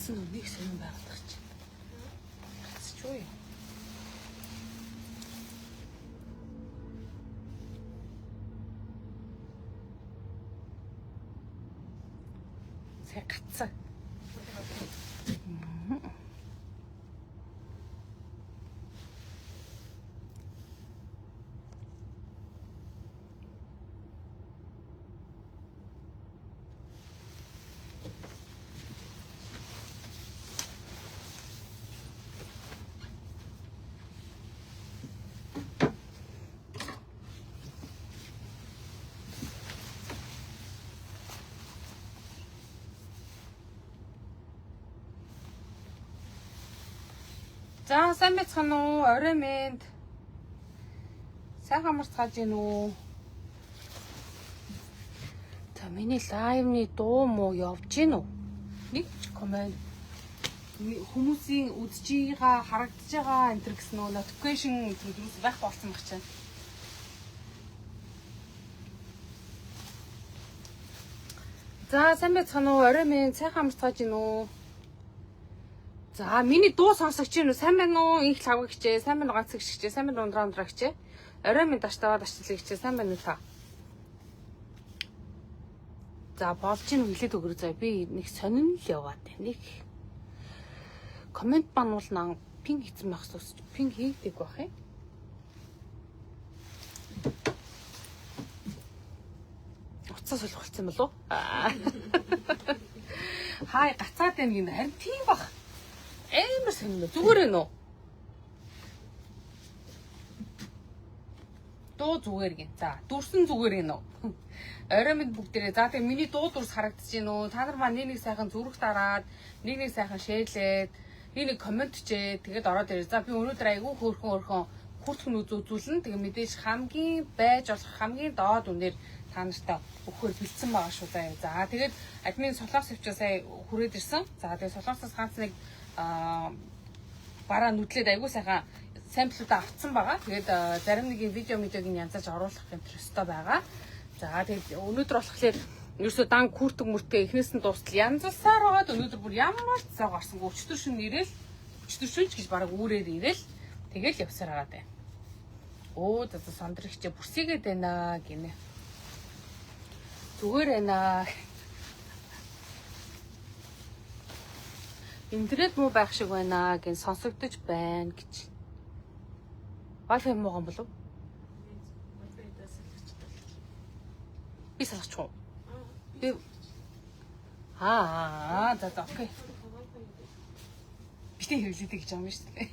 Гацсан үү? Нэг сонирн байгаад чи. Гацч юу юм? Сая гацсан. За сайн байцгаана уу? Орой мэнд. Сайхан амарцгааж гин үү? За миний live ны дуу муу явж гин үү? Нэг ч comment хүмүүсийн үзэж байгаа, харагдаж байгаа энэ төр гэсэн нөө notification энэ төр юус байхгүй болсон баг чинь. За сайн байцгаана уу? Орой мэнд сайхан амарцгааж гин үү? За миний дуу сонсогч юм уу? Сайн байна уу? Инх лавг хичээ, сайн байна уу ганц хичээ, сайн байна уу ундраа ундраа хичээ. Орой минь даштаваа дашлыг хичээ, сайн байна уу та? За болж ийн хэлээд өгөрөө заа. Би нэг сонин л яваад байна. Нэг comment бануул нан pin хийсэн байх сус pin хийгдэг байх юм. Уцаа солих болсон болов уу? Хай гацаад байна гинэ. Харин тийм бах. Амар сонин. Зүгээр ээ нөө. Дуу зүгээр гин. За, дүрсэн зүгээр гин үү. Орой минь бүгдээрээ. За, тэгээ миний дуу дүрс харагдаж гин үү? Та нар маань нэг нэг сайхан зүрх дараад, нэг нэг сайхан share лээд, нэг нэг comment чээ. Тэгээд ороод ирээ. За, би өнөөдөр айгүй хөөрхөн хөөрхөн хүртхэн үзүүлнэ. Тэгээ мэдээж хамгийн байж болох хамгийн доод үнээр та нартай өгөхөөр бэлдсэн байгаа шүү заяа. За, тэгээд админ Солонгос хөвчөө сая хүрээд ирсэн. За, тэгээд Солонгосоос ганц нэг бараа нүдлээд айгүй сайхан sample уудаа авцсан байгаа. Тэгээд зарим нэгin видео видеог нь янзаж оруулах interest тэй байгаа. За тэгээд өнөөдөр болохоор ерөөсөө дан күртэг мөртөө эхнээс нь дуустал янзалсаар байгаад өнөөдөр бүр ямар ч зав гарсангүй өчтөр шин ирээл өчтөр шүнж гэж бараг үүрээр ирээл тэгэл явсаар байгаа даа. Өө за сондөр ихчээ бүрсийгээд байна гинэ. Зүгээр байна. Интернет муу байх шиг байна гэн сонсогдож байна гэж. Wi-Fi муу юм болов? Би салгачих уу? Би Аа за за okay. Битээ хэрэглэдэг гэж байгаа юм шүү дээ.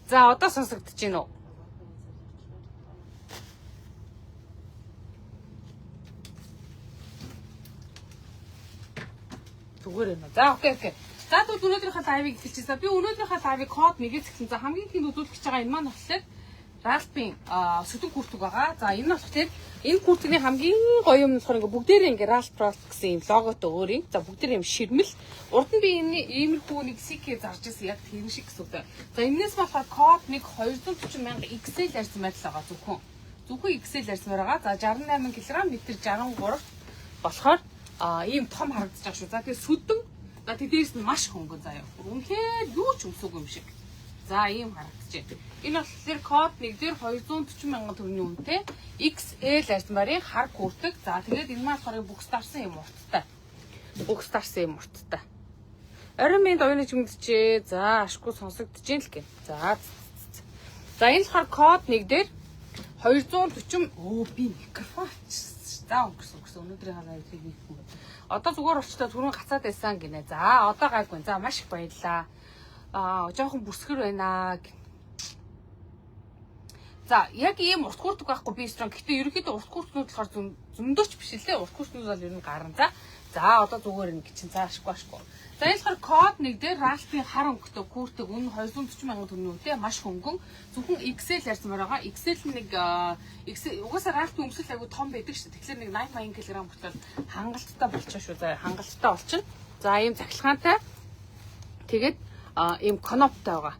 За одоо сонсогдож байна уу? Зүгээр юм. За okay okay. За тэгвэл өнөөдрийнхөө live ыг эхэлчихье. Би өнөөдрийнхөө live ыг код нэгээс эхэлсэн. За хамгийн ихэнд үзүүлэх гэж байгаа энэ маань болохоор Ralph-ийн сүдэн күртэг байгаа. За энэ нь болохоор энэ күртгний хамгийн гоё юм нь болохоор ингээ бүгдээрээ ингээ Ralph Ralph гэсэн юм логотой өөр юм. За бүгдээрээ юм ширмэл. Урд нь би энэ иймэрхүү нэг CK зарж ирсэн яг тэр шиг гэсэн үг. За энэс болохоор код 1 240 мянга XL ярьсан байдал байгаа зөвхөн. Зөвхөн XL ярьсан байгаа. За 68 кг метр 63 болохоор ийм том харагдаж байгаа шүү. За тэгээ сүдэн. За тэг дээрс нь маш хөнгөн заяа. Үнэхээр юу ч өмсөөгүй юм шиг. За ийм харагдаж байна. Энэ болохоор код 1 дээр 240 мянган төгрөгийн үнэтэй XL арьсмарын хар күртэг. За тэгээд энэ маань болохоор бүкс дарсан юм урттай. Бүкс дарсан юм урттай. Оройн минь оюуны чимэгдэжээ. За ашгүй сонсогдож ийн л гин. За. За энэ болохоор код 1 дээр 240 өө би микрофон авчихсан. За өнгөрсөн өнгөрсөн өнөөдрийн халаа идлийг хийхгүй. Одоо зүгээр болчтой түрүүн гацаад байсан гинэ. За одоо гайгүй. За маш их баярлаа. Аа жоохон бүсгэр байна гин. За яг ийм урт күртэг байхгүй би strong. Гэтэ ерөнхийдөө урт күртгүүд болохоор зөндөөч биш лээ. Урт күртгүүд бол ер нь гарan. За. За одоо зүгээр ингэ чинь заашгүй ашгүй. За энэ болохоор код 1 дээр Ralph-ийн хар өнгөтэй күртэг үн 240 мянган төгрөгийн үнэтэй маш хөнгөн. Зөвхөн XL ярьсан байгаа. XL нэг XL угаасаа Ralph-ийн өмсөл айгу том байдаг шүү. Тэгэхээр нэг 80 80 кг хүртэл хангалттай болчих шүү. За хангалттай болчихно. За ийм цахилгаантай. Тэгээд ийм коноптой байгаа.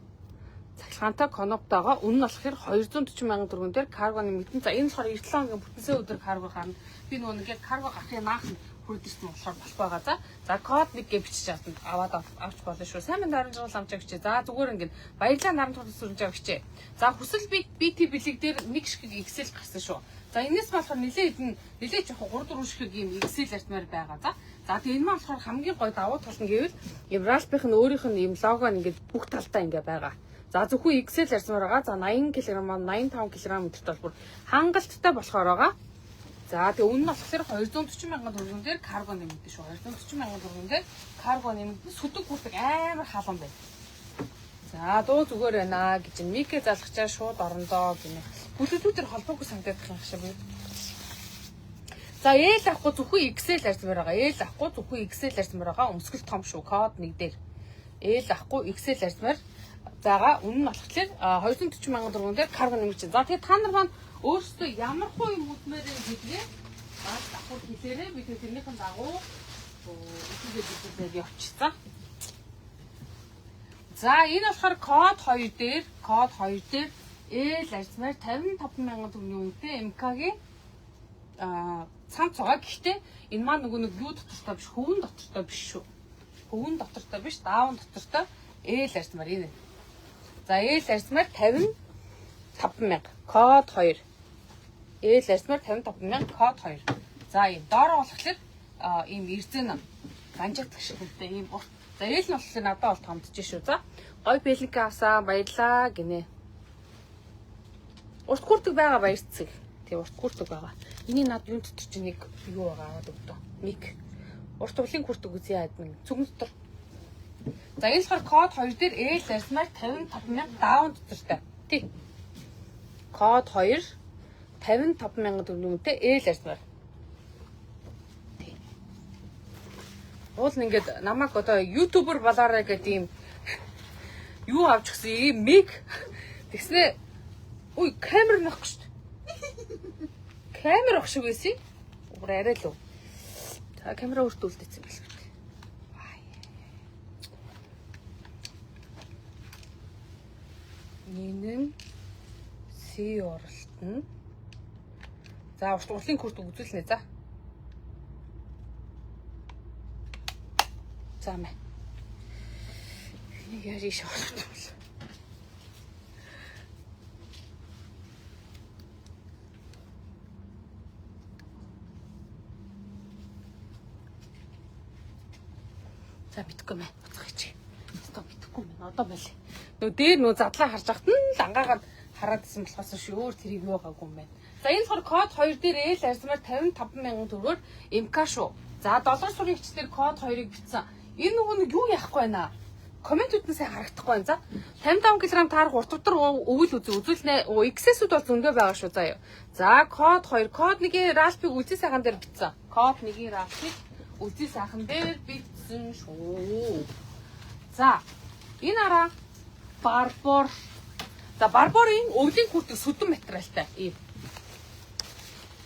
Цахилгаантай коноптойгоо үн нь болохоор 240 мянган төгрөгөн дээр каргоны мэдэн. За энэ болохоор 97 хоногийн бүтэнсээ өдөр карго гарна. Би нөгөө нэг яг карго гарахын наах нь хүрээд ирсэн болохоор болохгүй байгаа. За. За код 1 гэж бичиж аваад авч болно шүү. Сайн мэнд наран жаргал амжаа бичээ. За зүгээр ингэ баярлалаа наран тулс сүрэнжээ бичээ. За хүсэл BT бэлэг дээр нэг шиг Excel гарсан шүү. За энэс болохоор нилээ хэдэн нилээ жоох 3 4 шиг ийм Excel ярьмаар байгаа. За. За тэгээ энэ маань болохоор хамгийн гоё давуу тал нь гэвэл ийм Ralph-ийн нь өөрийнх нь ийм лого нь ингээд бүх талдаа ингээд байгаа. За зөвхөн XL ярьсмаар байгаа. За 80 кг 85 кг өдөрт бол бүр хангалттай болохоор байгаа. За тэгээ үнэ нь болохоор 240 мянган төгрөгөн дээр карго нэмэгдэн шүү. 240 мянган төгрөгөн дээр карго нэмэгдэн сүдэг хүртэг амар халуун байна. За дуу зүгээр байна гэж микэ залгачаа шууд орондоо гинэ. Бүлэдүү төр холбоогүй санагдах юм шиг би. За L авахгүй зөвхөн XL ярьсмаар байгаа. L авахгүй зөвхөн XL ярьсмаар байгаа. Өмсгөл том шүү. Код 1 дээр. L авахгүй XL ярьсмаар байгаа. Үнэ нь болохоор 240 мянган төгрөгөн дээр карго нэмэгч. За тэгээ та нар маань өөрсдөө ямар хуу юм үдмээр гэдгээ бас давхар хэлээрээ би тэрнийхэн дагуу ихэвчлэн бичлээд явчихсан. За энэ болохоор код 2 дээр код 2 дээр L арьсмаар 55 мянган төгрөгийн үнэтэй МК-гийн цамц байгаа. Гэхдээ энэ маань нөгөө нэг юу дотортой биш, хөвөн дотортой биш шүү. Хөвөн дотортой биш, даавн дотортой L арьсмаар энэ. За L арьсмаар 55 мянга. Код 2. L арьсмаар 55 мянга код 2. За ийм доороо болохоор ийм эрзэн ганжадаг шиг үнтэй ийм урт. За L нь болохоор надад бол томдож шүү. За гой бэлэнкэ авсан баярлаа гинэ. Урт күрдэг байгаа баярцэг. Тэг урт күрдэг байгаа. Эний над юун дотор чи нэг юу байгаа аваад өгдөө. Мик. Урт улын күрдэг үзье админ. Зүгэн дотор. За энэ болохоор код 2 дээр L арьсмаар 55 мянга даун дотортой. Тий. Код 2 55 мянган төгрөгийн үнэтэй L арьсмаар. Тий. Уул нь ингээд намайг одоо ютубер болоорой гэдэг ийм юу авч гисэн ийм мик тэгснэ үй камер нөх шүү дээ. Камер ах шиг байсан. Угар арай л үү. За камера өөртөө үлдээсэн байл үү. Энэ нь Си оролт нь. За урт урлагийн күрт үзүүлнэ за. За мэ. Энийг яаж ийш оруулах юм бэ? За мэдхгүй мэ. Буцах чи. Өстө мэдхгүй мэ. Одоо байл. Нөө дээр нөө задлаа харж ахт нь л ангаагаар хараад исэн болохоос шүү өөр тэрийг юу байгаагүй юм байна. За энэ болохоор код 2 дээр L арьсмаар 55 мянган төгрөгөөр МК шүү. За долгор сурын хичээр код 2-ыг бичсэн. Энэ нөгөө нэг юу яахгүй байна? Комментүүд нь сайн харагдахгүй байна. За 55 кг таарах урт дотор өвөл үзээ үзүүлнэ. XS-үүд бол зөндөө байгаа шүү заяа. За код 2, код 1-ийн Ralph-ыг үлзий сайхан дээр бичсэн. Код 1-ийн Ralph-ыг үлзий сайхан дээр бичсэн шүү. За энэ араа Барбор. За Барборын өвлийн күртэг сүдэн материалтай ийм.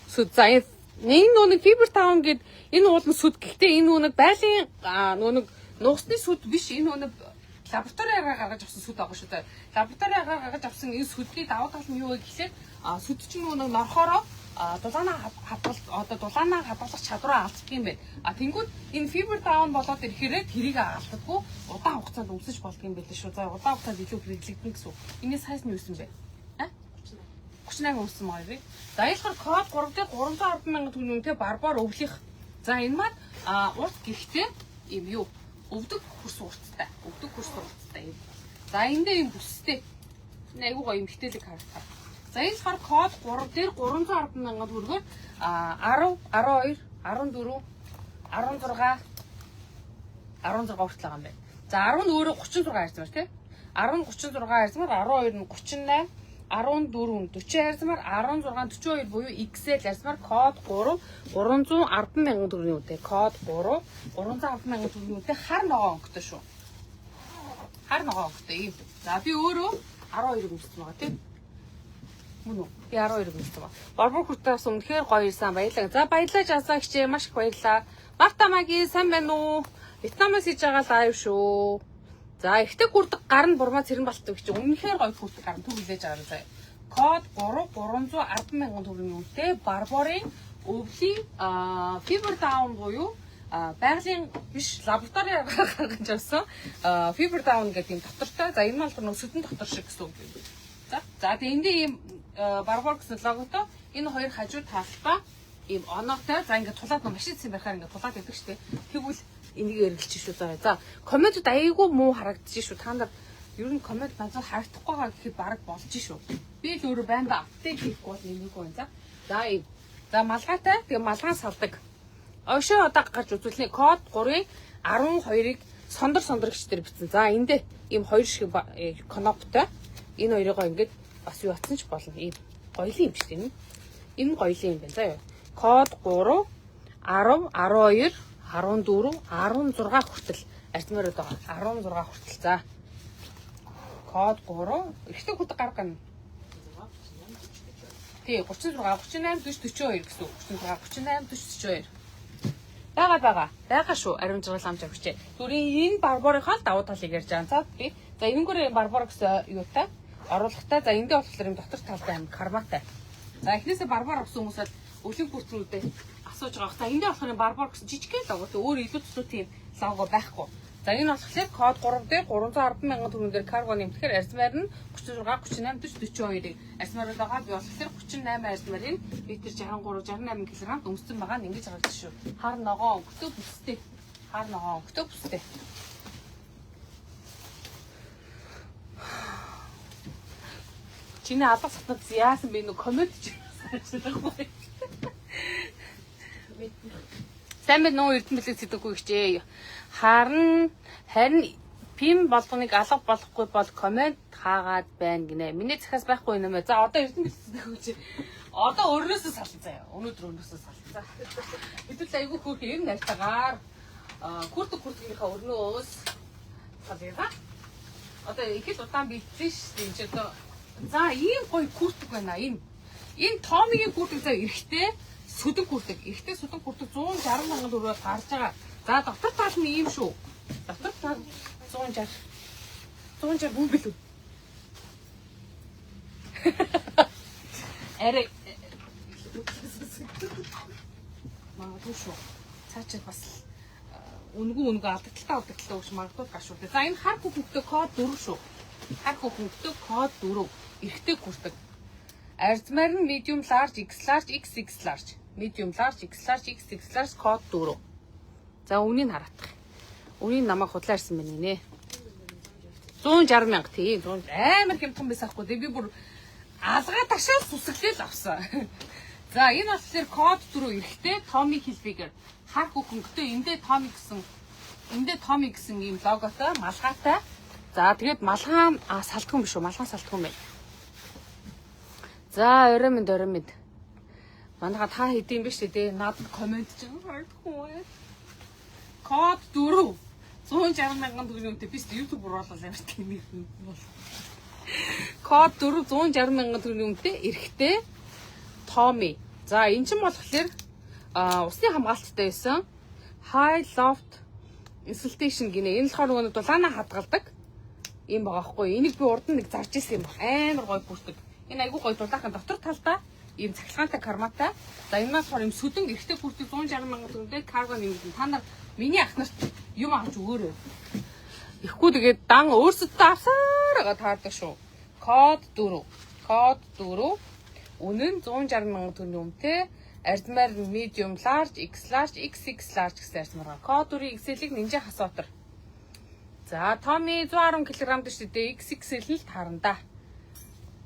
Сүд за энэ нөө нэг Fiber Town гэд энэ уулын сүд гэхдээ энэ нөө нэг байлын нөө нэг нугасны сүд биш энэ нөө нэг лабораториараа гаргаж авсан сүд байгаа шүү дээ. Лабораториараа гаргаж авсан энэ сүдний давуу тал нь юу вэ гэхлээр сүд чинь нөө нэг норхороо дулаанаа хадгал одоо дулаанаа хадгалах чадвараа алддаг юм байна. А тэнгууд энэ Fiber Down болоод ирэхээр тэрийг алддаггүй удаан хугацаанд өмсөж болдго юм байлээ шүү. За удаан хугацаанд илүү хэрэглэгдэнэ гэсэн үг. Энэний сайз нь юу юм бэ? А? 38 өмсөн маа би. За энэ болохоор код 3 дээр 310 мянган төгрөгийн үнэтэй Барбар өвлөх. За энэ маань урт гэхдээ ийм юу? Өвдөг хөрс урттай. Өвдөг хөрс урттай юм. За эндээ ийм бүстэй. Энэ айгуу гоё эмхтэлэг харагдах. За энэ болохоор код 3 дээр 310 мянган төгрөгөөр 10, 12, 14, 16, 16 хүртэл байгаа юм байна. За 10 нь өөрөө 36 харьцмаар тий. 10 36 харьцмаар 12 нь 38, 14 нь 40 харьцмаар 16 42 буюу XL харьцмаар код 3 310 мянган төгрөгийн үнэтэй. Код 3 310 мянган төгрөгийн үнэтэй хар ногоон өнгөтэй шүү. Хар ногоон өнгөтэй ийм. За би өөрөө 12-ыг өмссөн байгаа тий. Мөн үү? Би 12-ыг өмссөн байгаа. Борбор хүртээс үнэхээр гоё ирсэн. Баярлалаа. За баярлалаа Жасаа хичээ маш их баярлалаа. Марта маги сайн байна уу? Вьетнамаас хийж байгаа лайв шүү. За ихтэй күрдэг гар нь бурмаа цэрэн балтдаг гэж үнэхээр гоё күрдэг гар нь түр хүлээж аваарай заяа. Код 3 310 мянган төгрөгийн үнэтэй Барборын Өвлийн fiber down буюу байгалийн биш, лабораториар гаргаж авсан fiber down гэдэг юм дотортой. За, энэ маань болохоор сүдэн дотор шиг гэсэн үг юм. За, тэгээ эндээ ийм Barbour гэсэн логотой, энэ хоёр хажуу талдаа ийм оноотой. За, ингээд тулаад нөө машин цэм барихаар ингээд тулаад байдаг штэ. Тэгвэл энийг эргэлж шүү заа. За, comment ууд айгүй муу харагдаж шүү. Та нар ер нь comment надад харагдахгүй байгаа гэхэд бараг болж шүү. Би л өөрөө байнга update хийхгүй бол нэмээгүй байна. За. За, ийм. За, малгайтай. Тэгээ малгаан салдаг. Ошоо одоо гарч үзүүлнэ. Код 3-ын 12-ыг сондөр сондөр гिच дээр бичсэн. За, эндээ ийм хоёр шиг кноптой. Энэ хоёрыгоо ингээд бас юу атсан ч болно. Ийм гоёлын юм шүү дээ. Энэ гоёлын юм байна. За яа. Код 3 10 12 14 16 хүртэл арзмаарууд байгаа. 16 хүртэл. За. Код 3 эрэгтэй хүртэл гарга гана. Тий, 36 38 40 42 гэсэн үг. 36 38 40 42. Бага бага. Бага шүү. Ариун жаргал амж авчээ. Зүрийн энэ Barbour-ынхаа л давуу талыг ярьж байгаа. За, би. За, энэгээр Barbour гэсэн юутай? Оруулахтай. За, эндээ болохоор юм дотор талдаа юм карматай. За, эхнээсээ Barbour авсан хүмүүс бол өвлийн бүртгүүдээ асууж байгаа. За, эндээ болохоор Barbour гэсэн жижигхэн лого. Өөр илүү төсөө тийм лого байхгүй. За, энэ болохоор код 3 дээр 310 мянган төгрөгөөр дээр карго нэмдэхээр арзмаар нь 36 38 40 42-ыг арзмаар байгаа. Би болохоор 38 арзмарын метр 63 68 кг өмссөн байгаа нь ингэж гарч шүү. Хар ногоон өнгөтэй бүстэй. Хар ногоон өнгөтэй бүстэй. Чиний алга сатнад яасан бэ, нөө comment ч ажиллахгүй. Сайн байна уу, Эрдэнэ бэлэг сэдвгүй хичээ. Харин пим болгоныг алга болохгүй бол comment хаагаад байна гинэ. Миний захиас байхгүй юм аа. За, одоо Эрдэнэ бэлэг сэдвгүй чи. Одоо өрнөөсөө салан заяа. Өнөөдөр өрнөөсөө салан. За. Бид л айгүй хөөх юм нартагаар күртгийнхаа өрнөөс салъя. Одоо их л удаан бэлдсэн шүү дээ. Энд чи одоо за ийм гоё күртг байна. Энэ Томигийн күртг, за, эрэхтэй сүдэн күртг. Эрэхтэй сүдэн күртг 160 мянган төгрөгөөр гарч байгаа. За, дотор тал нь ийм шүү. Дотор тал 160 160 бүр билүү? Арай магадгүй шүү. Цаачаа бас үнгүй алдагдaltaй өгч магадгүй гашуу. За, энэ хар хүүхэнтэй код 4 шүү. Хар хүүхэнтэй код 4. Эрэгтэй күртэг. Арзмаар нь medium large, X large, XX large. Medium large, X large, XX large, код 4. За, үнийг хараадах. Үнийг намайг худлаа ирсэн байна нэ. 160 мянга, тийм 100 амар хямдхан байсан хгүй. Би бүр алгаа ташаал сүсгэлэл авсан. За, энэ болохоор код 4, эрэгтэй Tommy Hilfiger. Хар хөхөнгөтэй, эндээ Tommy гэсэн ийм логотой, малгайтай. За, тэгээд малгаан салтгүй юм биш үү? Малгаан салтгүй юм байна. За, орой минь, орой минь. Манайха та хэдийн биш үү? Надад comment ч харагдахгүй. Код 4 160 мянган төгрөгийн үнэтэй биш, YouTube болол амар тийм юм бол. Код 4 160 мянган төгрөгийн үнэтэй эрэгтэй Tommy. За, эн чинь болохоор усны хамгаалттай байсан. High Loft Insulation гинэ. Энэ болохоор нөгөө дулаанаа хадгалдаг юм байгаа хгүй. Энийг би урд нь нэг зарж исэн юм баг. Амар гоё бүртэг. Энэ айгүй гоё дулаахан, дотор талдаа ийм цахилгаантай карматай. За, энэ болохоор ийм сүдэн эрэгтэй бүртэг 160 мянган төгрөгөөр карго нэмэгдэн. Та нар миний ах нарт юм авч өгөөрэй. Ихгүй тэгээд дан өөрсөдөө авсаар байгаа таардаг шүү. Код 4. Код 4. Үнэн нь 160 мянган төгрөгийн үнэтэй. Арзмаар medium large, X large, XX large гэсэн арзмаар байгаа. Код 4-ийн XL-ийг Нинжа хасаотор. За, Tommy 110 кг шүү дээ. XXL нь л таарна да.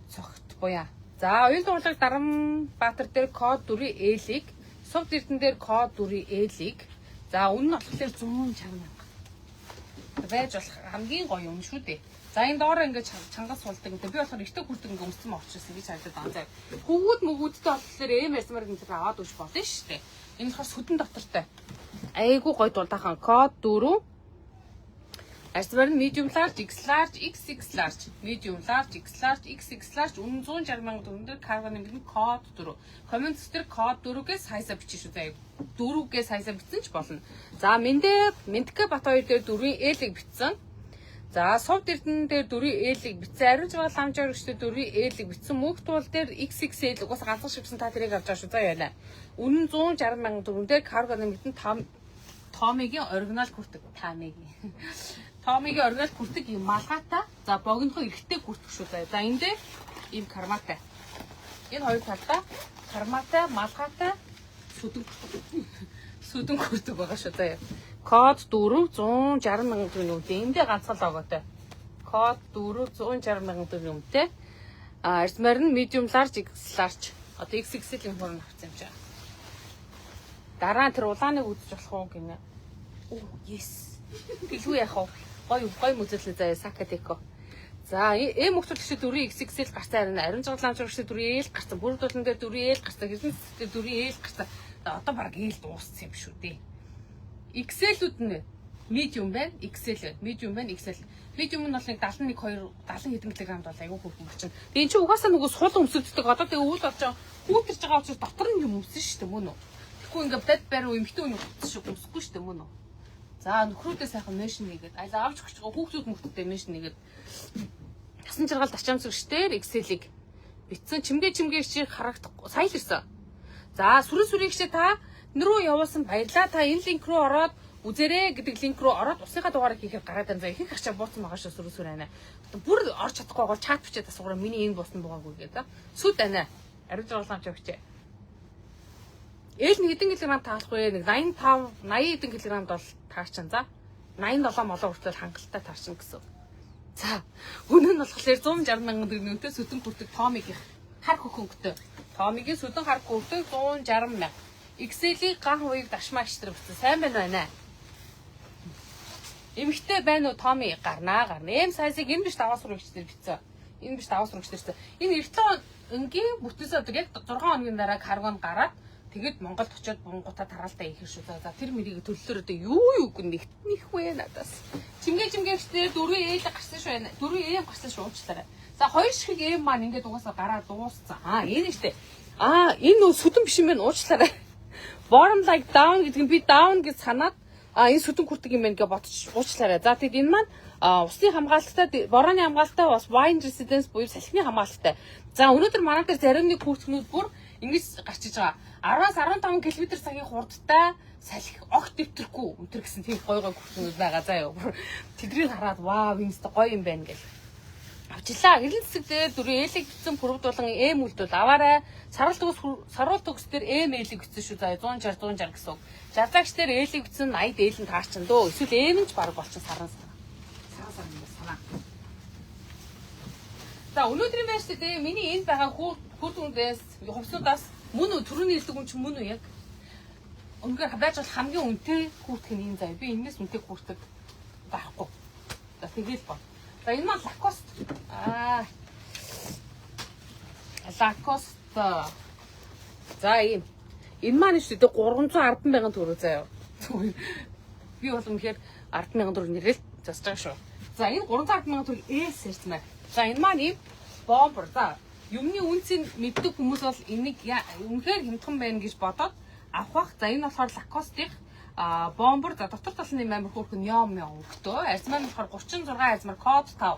Цогт буяа. За, оюун дугуулга Даран Баатар дээр код 4-ийн L-ийг, Сувд Эрдэн дээр код 4-ийн L-ийг. За, үнэ нь болохоор 160 мянга. Байж болох хамгийн гоё юм шүү дээ. За, энэ доороо ингээд чангас сулдаг. Би болохоор эртэг хүрдэг ингээд өмссөн учраас ингэж харагдаад байгаа. За, хөвгүүд мөгүүдтэй болохоор эм ярьсмаар энэ аваад өгч болно шүү дээ. Энэ болохоор сүдэн дотортой. Айгуу гоё дулаахан код 4. Арзмаар нь medium large, X large, XX large, medium large, X large, XX large, үнэн 160 мянган төгрөгөөр, карго нэмэгдэн, код 4. Comment дээр код 4-гээ size аа бичиж шүү заяа. 4-гээ size аа бичсэн ч болно. За, Мэндэ Мэндкэ Бат хоёр дээр 4-ийн L-ийг бичсэн. За, Сувд Эрдэнэ дээр 4 L-ийг бичсэн. Ариун жаргал ламжаар өгчтэй 4 L-ийг бичсэн. Мөнх туул дээр XXL угаасаа ганцхан шивсэн, та тэрийг авч байгаа шүү. За, яана. Үнэн 160 мянган төгрөг дээр карго нэмэгдэн. Том Томигийн оригинал күртэг. Тамигийн. Томигийн оригинал күртэг юм малгайтай. За, богинохоо эргэтэй күртэг шүү заяа. За, энэ дээр ийм карматай. Энэ хоёр талдаа карматай, малгайтай сүдэн сүдэн күртэг байгаа шүү заяа. Код 4 160 мянган төгрөг үнэтэй. Эндээ ганцхан логотой. Код 4 160 мянган төгрөг үнэтэй. А арьсмаар нь medium, large, X large. Одоо XXL юм хурн авсан юм чаа. Дараа нь тэр улааныг үзэж болох уу гинэ. Оо, yes. Гэлгүй яах вэ? Гой гой мөзөрлөө заяа Сакатеко. За, M өгчлөгчд 4 XXL гарсан, харин ариун жаргал ламжрагчд 4 L гарсан. Бүрд дулан дээр 4 L гарсан. Хэзэн дээр 4 L гарсан. Одоо баг L дууссан юм шүү дээ. XL-үүд нь medium байна, XL medium байна, XL. Medium нь бол нэг 71 2 70 хэдэн килограммд бол айгүй хөөрхөн болчихно. Тэгээ эн чинь угаасаа нөгөө сул өмсөгддөг. Одоо тэгээ өвөл болж байгаа, хүүтэрч байгаа учраас дотор нь юм өмсөн шүү дээ, мөн үү? Тэгэхгүй ингээ бад бариу эмхтэн үний хувцас шиг өмсөхгүй шүү дээ, мөн үү? За, нөхрүүдээ сайхан мешн нэгээд аль авч өгч байгаа хүүхдүүд мөхдөдөө мешн нэгээд. Насан жаргал тачаам зүгшдээр XL-ийг битсэн. Чимгээ чимгээ шиг харагдахгүй сая л ирсэн. За, сүрэн сүрийг чи та нэрүү явуулсан, баярлаа. Та энэ линк руу ороод үзэрээ гэдэг линк руу ороод усынхаа дугаарыг хийхээр гараад байна. За, ихэнх ачаа бууцсан байгаа шүү, сүрэн сүр ана. Одоо бүр орж чадахгүй бол чат бичээд асуугаараа, миний энэ буусан байгаагүй гэдэг. Сүд ана. Ариун жаргал амч өгчээ. Ээл нэг хэдэн килограмм таалах вэ? Нэг 85, 80 хэдэн килограммд бол таарчин за. 87 молоо хүртэл хангалттай таарчин гэсэн. За, үнэн нь болохоор 160 мянган төгрөг үнэтэй сүдэн күртэг Томигийнх хар хөхөнгөтэй. Томигийн сүдэн хар күртэг 160 мянга. XL-ийг ган хуйг дашмаа иштэр бичсэн. Сайн байна уу анаа? Эмэгтэй байна уу, Томи гарнаа, гарна. M size-ыг энэ биш даваа сурагч дээр бичсэн. Энэ биш даваа сурагч дээр бичсэн. Энэ эртлэн өнгийн бүтээсээ одоо яг 6 хоногийн дараа каргон гараад тэгэд Монголд очиод бунгутаа тараалтаа хийх шүү. За, тэр мэрийг төллөөр одоо юу юуг нэгтнийх вэ надаас. Чимгээ чимгээгчдэр 4 L гарсан шүү байна. 4 M гарсан шүү, уучлаарай. За, хоёр ширхэг M маань ингээд угаасаа гараа дууссан. Аа, энэ штэ. Аа, энэ нөө сүдэн биш юм байна, уучлаарай. Warm like down гэдэг нь би down гэж санаад, а энэ сүдэн күртэг юм байна гэж бодож, уучлаарай. За, тэгэд энэ маань усны хамгаалттай, борооны хамгаалттай, бас wind resistance буюу салхины хамгаалттай. За, өнөөдөр манай дээр зарим нэг күртгнүүд бүр ингэж гарч иж байгаа. 10-аас 15 км цагийн хурдтай салхи огт дэвтрэхгүй өнтер гэсэн тийм гой гой күртгнүүд байгаа заа юу. Тэдрийг хараад вау, энэ өстө гоё юм байна гэл. Авчлаа. Эрен зэсэг дээр дөрөв L-ийг бичсэн, пүрэвд болон M үлдвэл аваарай. Сарвал төгс, сарвал төгс дээр M L-ийг бичсэн шүү. За, 160 160 гэсэн үг. Жазаагч дээр L-ийг бичсэн, 80 L нь таарчин дөө. Эсвэл M нь ч баг болчин саран саран. Саран саран юм санаа. За, өнөөдрийн байж тээ миний энд байгаа хүүхдүүдээс, хувьсуудаас мөн үү, түрүүний хэлдэг юм чи мөн үү яг? Үнэхээр байж бол хамгийн үнэтэй хүүтг нь энэ заяа. Би энэс үнэтэй хүүтг байхгүй. За, тэгэл бод. За, энэ маань Lacoste. Аа. Lacoste. За, ийм. Энэ маань шүү дээ 310 мянган төгрөг заяа. Би бол үнэхээр 10 мянган төгрөг нэрэл засаж байгаа шүү. За, энэ 310 мянган төгрөг S ярьсан. За, энэ маань ийм bomber. За, юмны үнцийг мэддэг хүмүүс бол энийг үнэхээр хямдхан байна гэж бодоод авах бах. За, энэ болохоор Lacoste-ийн bomber. За, дотор тал нь амар хөөрхөн нём нём өнгөтөө. Арьс маань болохоор 36 арьсмар, код 5.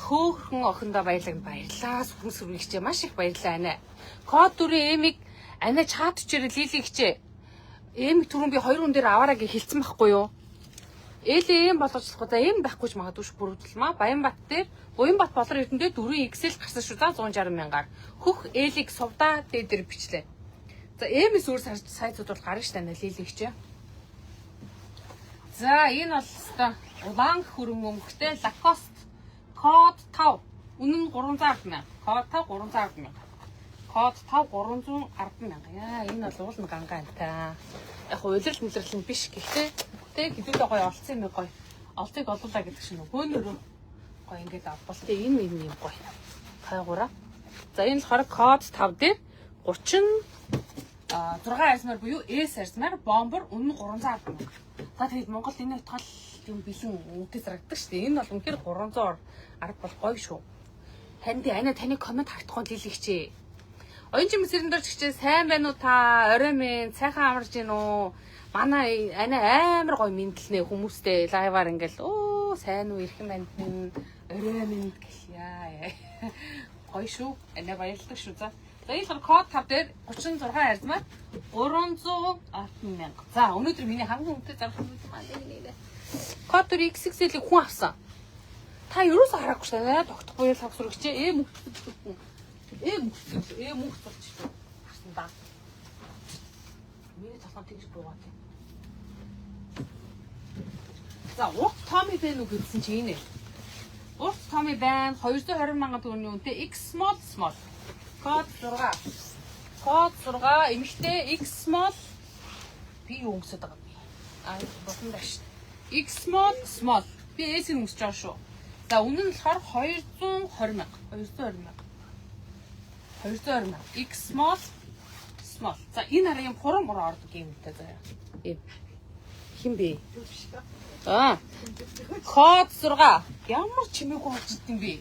Хөөхөн охиндоо баялаг, баярлаа. Сүрэн сүргийгчээ маш их баярлаа анаа. Код 4 M-ийг анаа чат чирэл лилигчээ. M түрүүн би хоёр хүн дээр аваараа гэж хэлсэн байхгүй юу? Л M болгож болохгүй. За, M байхгүй ч магадгүй ш бүрдэлмаа. Баянбат дээр Буянбат болор эрдэнэ 4 XL гарсан шүү. За, 160 мянгаар. Хөх L-ийг сувдаа дээр бичлээ. За, M-с өөр сайзууд бол гарна ш тань лилигчээ. За, энэ бол өстой улаан хөрөнгө өнгөтэй Lacoste код 5. Үнэн нь 310 мянга. Код 5 310 мянга. Код 5 310 мянга. Яа, энэ бол уул нь гангаа энэ та. Яг улирал мүлрэл нь биш, гэхдээ тэг хэдүүлээ гоё олцсон юм, гоё. Олцыг олуулаа гэдэг чинь нөгөөнөрөө гоё ингээд авбал тэг энэ энэ юм гоё. Тайгуура. За, энэ болохоор код 5 дээр 30 6 арьсмаар буюу S арьсмаар bomber, үнэн нь 310 мянга. За, тэгээд Монголд энэ утгаал юм бэлэн үнэтэй зарагддаг шүү дээ. Энэ бол үнэхээр 310 бол гоё шүү. Танд ана таны comment харагдахгүй лилэгчээ. Оюун чим сэрэн дорж гिचээ, сайн байна уу та? Орой минь сайхан амарж гин үү? Манай ана амар гоё мэдлэнэ хүмүүстэй live-аар ингээл өө. Йоо, сайн уу эрхэм манд нь, орой минь гэлья. Гоё шүү. Анаа баярлалаа шүү. За. За энэ болохоор код 5 дээр 36 арзмаар 310 мянга. За өнөөдөр миний хамгийн үнэтэй зарах юм маань энэ нэ. Код 4 XXL-ийг хүн авсан. Та юусоо хараагүй шүү дээ. Тогтохгүй лав сүрэгч мөнгө. Мөнгө болчих. Харсан да. Миний толгой тэгж буугаа тийм. За урт Томми байна уу гэсэн чи энэ. Урт Томми байна. 220 мянган төгрөгийн үнэтэй X small small. Код 6. Код 6 эмэгтэй X small би юу өмсөд байгаа юм бэ? Аа болон даа шүү. X small small. Би S-ийг өмсөж байгаа шүү. За үнэ нь болохоор 220 мянга. 220 мянга. 220 мянга. X small small. За энэ арай юм хуран муран ордог юм та заяа. Ийм. Хин бэ? Аа. Код 6. Ямар чимээгүй болж идэм бэ?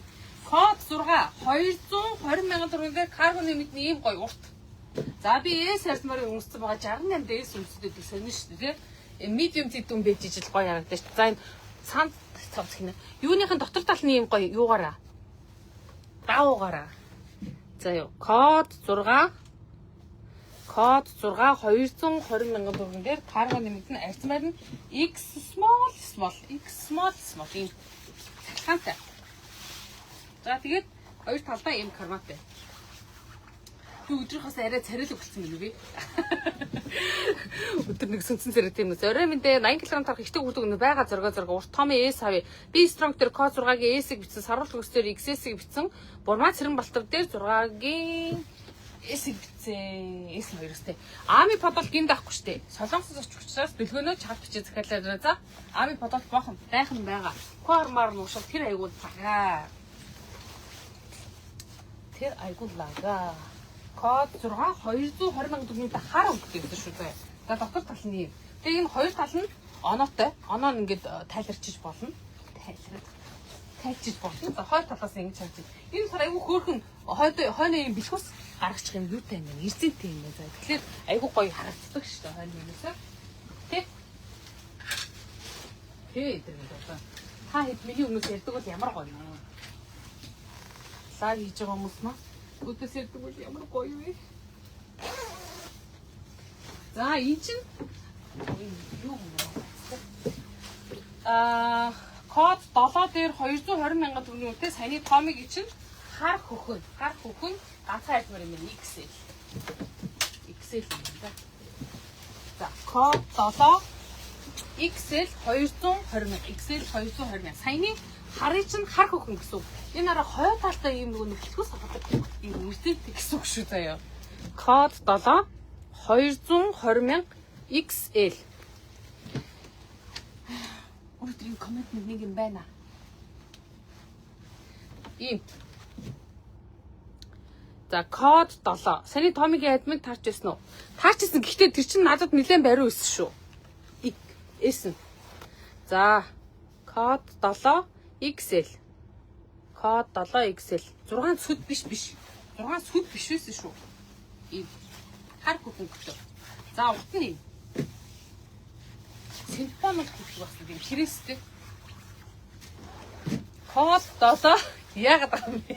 Код 6 220 мянган төгрөгээр карго нэмэгдэн ийм гоё урт. За би S арзмарын өмссөн байгаа 68 дээр S өмсөд байдаг сонин шүү дээ тий. Medium зэдүүн байж ижил гоё харагдаж шүү. За энэ цаанд цавц хинэ. Юуныхын дотор тал нь ийм гоё юугаараа. Даавуугаараа. За юу. Код 6 Код 6 220 мянган төгрөгөн дээр карго нэмэгдэн арзмаар нь X small small X small small ийм цахилгаантай. За тэгээд хоёр талдаа ийм карматай. Би өдрийнхөөс арай царайлаг болсон мэн үү? Өдөр нэг сүнсэн царайтай юм. Орой мэндэ 80 кг тарах ихтэй хүрдэг нэ байгаа зоргоо зоргоо урт Томми S авъя. Би Strong дээр код 6-гийн S-ийг бичсэн, саруулт төгс дээр XS-ийг бичсэн. Бурмаа цэрэн балтав дээр 6-гийн S-ийг бичсэн. S нь хоёроостэй. Ами подол гинд авахгүй штэ. Солонгосоос очих учраас бэлгөөнөө чат бичээ захиалаа. За Ами подол боохон байхан байгаа. Куармар нуушал тэр айгуу цагаа. Тэр айгуу лага. Код 6 220 мянган төгрөгийн хар өнгөтэй гэсэн шүү дээ. За дотор тал нь юм. Тэгээ энэ хоёр тал нь оноотой. Оноо нь ингээд тайларчиж болно. Тайлраад тайлчиж болно. За хоёр талаас ингэж харж байна. Энэ болохоор айгүй хөөрхөн хойд хойно юм бэлхүүс гаргачих юм юутай юм бэ? Эрзэнтэй юм байна. За тэгэхээр айгүй гоё харагддаг шүү дээ хойно юмсаа. Тэ? Тэ тэр юм байна. Та хэд миний өмнөөс ярьдаг бол ямар гоё юм. Лайв хийж байгаа хүмүүс маа өдөөс ярьдаг бол ямар гоё вэ? За энэ чинь юу юм бэ? Аа код 7 дээр 220 мянган төгрөгийн үнэтэй саяны Томиг чинь хар хөхөн, хар хөхөн ганцхан альмар юм байна XL. XL юм да. За код 7 XL 220 мянга, XL 220 мянга. Саяны харыг чинь хар хөхөн гэсэн үг. Энэ араа хой талтай ийм нөгөө нөхлөхөөс авдаг ийм үрдэнтэй гэсэн үг шүү заяа. Код 7 220 мянга XL. Өнөөдрийн коммент нэг юм байна. Ийм. За код 7. Саяны Томигийн админ таарч байсан уу? Таарч байсан. Гэхдээ тэр чинь надад нэлээд бариу өссөн шүү. S нь. За код 7 XL. Код 7 XL. 6 сүд биш биш. 6 сүд биш байсан шүү. Ийм. Хар хөнгөтэй. За урт нь ийм. Симфонол хүртэл бас юм хэрэгстэй. Код 7 яагаад байгаа юм бэ?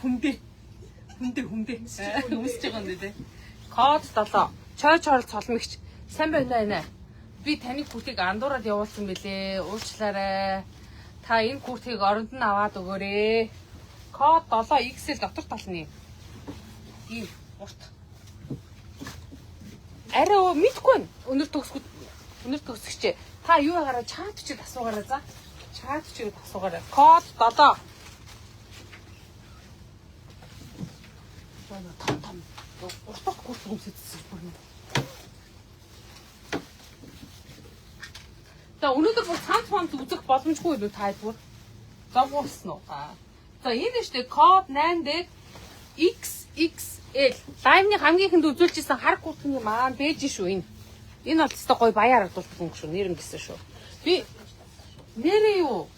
Хүмдээ. Хүмдээ хүмдээ. Өмсөж байгаа юм дээ. Код 7. Чой чорол цолмогч. Сайн байна уу? Би таны күртийг андуураад явуулсан бэлээ. Уучлаарай. Та энэ күртийг оронд нь аваад өгөөрэй. Код 7 XL дотор тал нь. Ийм урт. Арай мэдгүй байна. Өнөр төгсгөд өнөр төгсгчээ. Та юу ягараа чат бичээд асуугаарай за. Чат бичээд асуугаарай. Код 7. Том том урт урт күрт өмсөдсөн бүр юм. За өнөөдөр бүр цанц фонц үзэх боломжгүй юу та бүр. Зовгуулсан уу? За энэ нь штэ код 8 дээр XXL. Лайвны хамгийн ихэнд үзүүлжсэн хар күртний маань бэж шүү энэ. Энэ бол өстой гоё баяа харагдуулдаг юм шүү. Нэр ингэсэн шүү. Би нэрээ юу?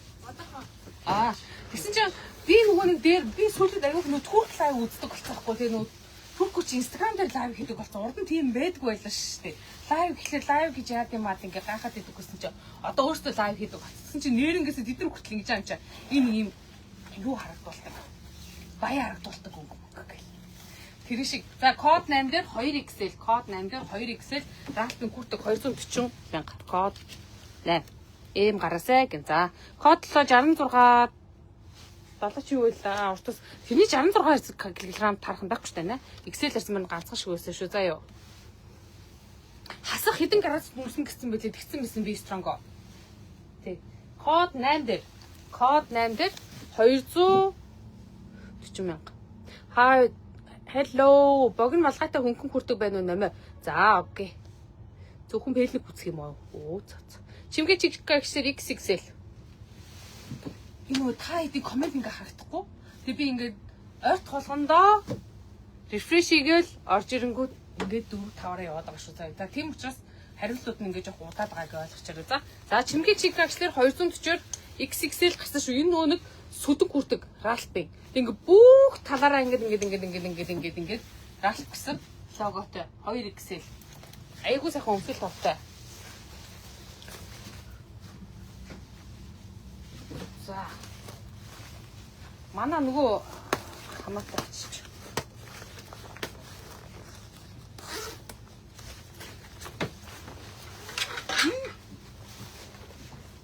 Аа тэгсэн чинь би нөгөө нэг дээр би сүүлд аягүй нөө турк лайв үздэг болчихгүй тий нөө Түркүү чи Instagram дээр live хийдэг болсон. Урд нь тийм байдгүй байлаа шүү дээ. Live гэхлээр live гэж яад юм аа ингээ гайхаад идэг гэсэн чи одоо өөртөө live хийдэг болсон чи нэрнгээсээ тэд нар хүртэл ингэж юм чи ийм ийм юу харагдуулдаг. Баяа харагдуулдаг өнгө мөнгө гэл. Тэр шиг. За код 8 дээр 2XL, код 8 дээр 2XL, Ralph-ын куртик 240 мянга. Код 8. Эм гараасай гэн. За код 766 70 чи юу вэ? Уртас тэрний 66 кг тарах нь байхгүй шүү дээ. XL ярьсан маань ганцхан шиг байсан шүү. За юу. Хасах хэдэн градус өмсөн гэсэн бэлээ тэгсэн байсан би стронго. Тий. Код 8 дээр. Код 8 дээр 240 мянга. Хай hello богино малгайтай хөнгөн хүрдэг байна уу намаа. За окей. Зөвхөн пэлник үсэх юм уу? Оо цаа. Чимгээ чиг гэсээр XXL. Энэ та хэдийн коммент ингээ харагдахгүй. Тэгээ би ингээд ойрт болгондоо refresh хийгээл орж ирэнгүүт ингээд 4 5-аараа яваад байгаа шүү. За тийм учраас хариултууд нь ингээд жоох удаад байгааг ойлгочаарай. За. За чимгээ чиг гэсээр 240-оор XXL гарсан шүү. Энэ нөгөө нэг сүдэн күртэг Ralph-ын. Тэг ингээ бүх талаараа ингээд ингээд ингээд ингээд ингээд ингээд ингээд Ralph гэсэн логотой 2XL. Айгуу сайхан өмсөл товтой. За. Манай нөгөө хамаатай очиж.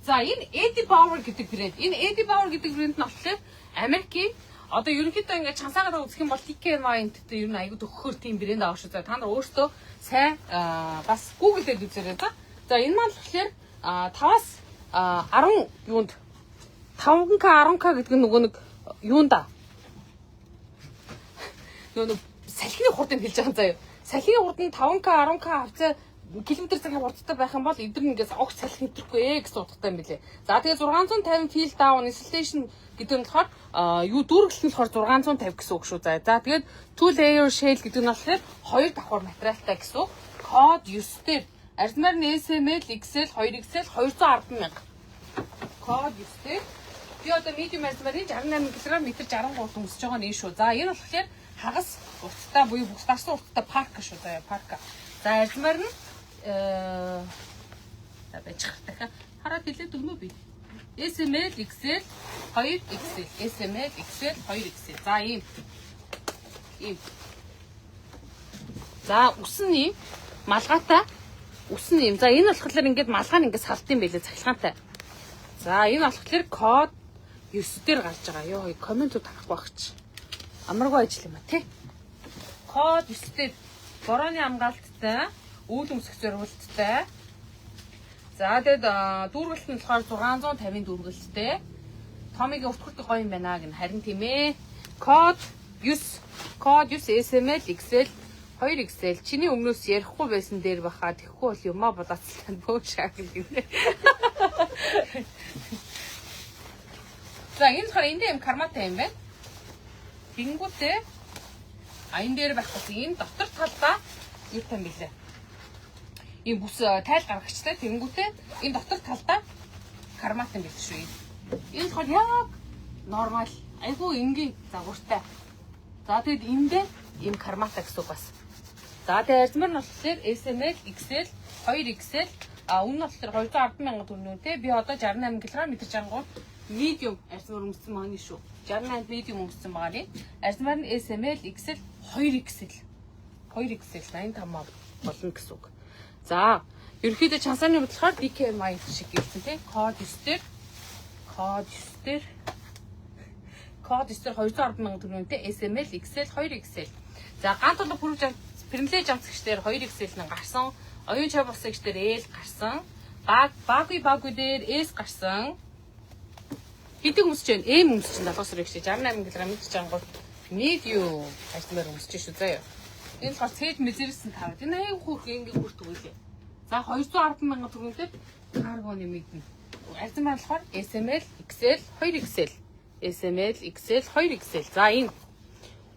За энэ Eddie Bauer гэдэг брэнд. Энэ Eddie Bauer гэдэг брэнд нь болохоор Америкийн одоо ерөнхийдөө ингээд чансаагаар үзэх юм бол DKNY энэтэй ер нь аягүй төгөхөр тийм брэнд авах шүү. За та нар өөрсдөө сайн бас Google-д үзээрэй. За энэ маань болохоор 5-аас 10 юунд 5K 10K гэдэг нь нөгөө нэг юунда нөгөө нэг салхины хурдыг хэлж байгаа юм заяа. Салхины хурд нь 5K 10K хавцаа километр цагийн хурдтай байх юм бол эдгээр ингээс огт салхи нэвтрэхгүй гэсэн утгатай юм билээ. За тэгээ 650 fill down insulation гэдэг нь болохоор юу дүүргэлт нь болохоор 650 гэсэн үг шүү. За тэгээд two layer shell гэдэг нь болохоор хоёр давхар материалтай гэсэн үг. Код 9 дээр арзмаар нь SML XL 2XL 210 мянга. Код 9 дээр би одоо medium арзмарын 68 кг метр 63 өмсөж байгаа нь энэ шүү. За энэ болохоор хагас урттай буюу бүс дарсан урттай парка шүү. За парка. За арзмаар нь за байж хартай. Хараад хэлээд өгнө би. SML XL 2XL SML XL 2XL. За ийм. Ийм. За үсэн ийм малгайтай үсэн ийм. За энэ болохоор ингээд малгай нь ингээд салт юм байлээ цахилгаантай. За энэ болохоор код 9 дээр гарч байгаа. Йоо комментууд харахгүй байх чи. Амаргүй ажил юм а тий. Код 9 дээр борооны хамгаалттай, үйл өмсөх зориулттай. За тэгэд дүүргэлт нь болохоор 650-ын дүүргэлттэй. Томигийн урт хүртэг гоё юм байна гэн харин тийм ээ. Код 9, код 9 SML XL 2XL чиний өмнөөс ярихгүй байсан дээр баха тэгэхгүй бол юмаа булаацлаа бөө шагл гинэ. За энэ болохоор энд юм карматай юм байна. Тэнгүүтээ а энэ дээр байхгүй энэ дотор талдаа юу тань бэлээ. Ийм бүс тайл гаргагчтай тэнгүүтээ энэ дотор талдаа карматай юм биш шүү. Энэ болохоор яг нормал айгүй энгийн загвартай. За тэгэд эндээ ийм карматай гэсэн үг бас. За тэгээ арзмар нь болохоор SML XL 2XL а өмнө нь болохоор 210 мянган төгрөг те би одоо 68 кг метр 63 medium арзмар өмссөн байгаа нь шүү. 68 medium өмссөн байгаа нь. Арзмар нь SML XL 2XL 2XL 85 болно гэсэн үг. За ерөнхийдөө чансааны хувьд болохоор DKNY шиг гэлсэн те код 9 дээр код 9 дээр код 9 дээр 210 мянган төгрөг те SML XL 2XL. За ганц тулга пүрвж Пэрмлээ жамцгч дээр 2XL нь гарсан. Оюун чав босгч дээр L гарсан. Баг багви багви дээр S гарсан. Хэдэг өмсөж байна? M өмсөж байна. 70 сар их 68 кг метр 63 medium ажлаар өмсөж шүү заяа. Энэ болохоор цээж мезэрсэн тавд. Энэ аяг хөөх ингээ хүртэг үлээ. За 210 мянган төгрөг дээр карго нэмэгдэнэ. Арзан маань болохоор SML XL 2XL. SML XL 2XL. За энэ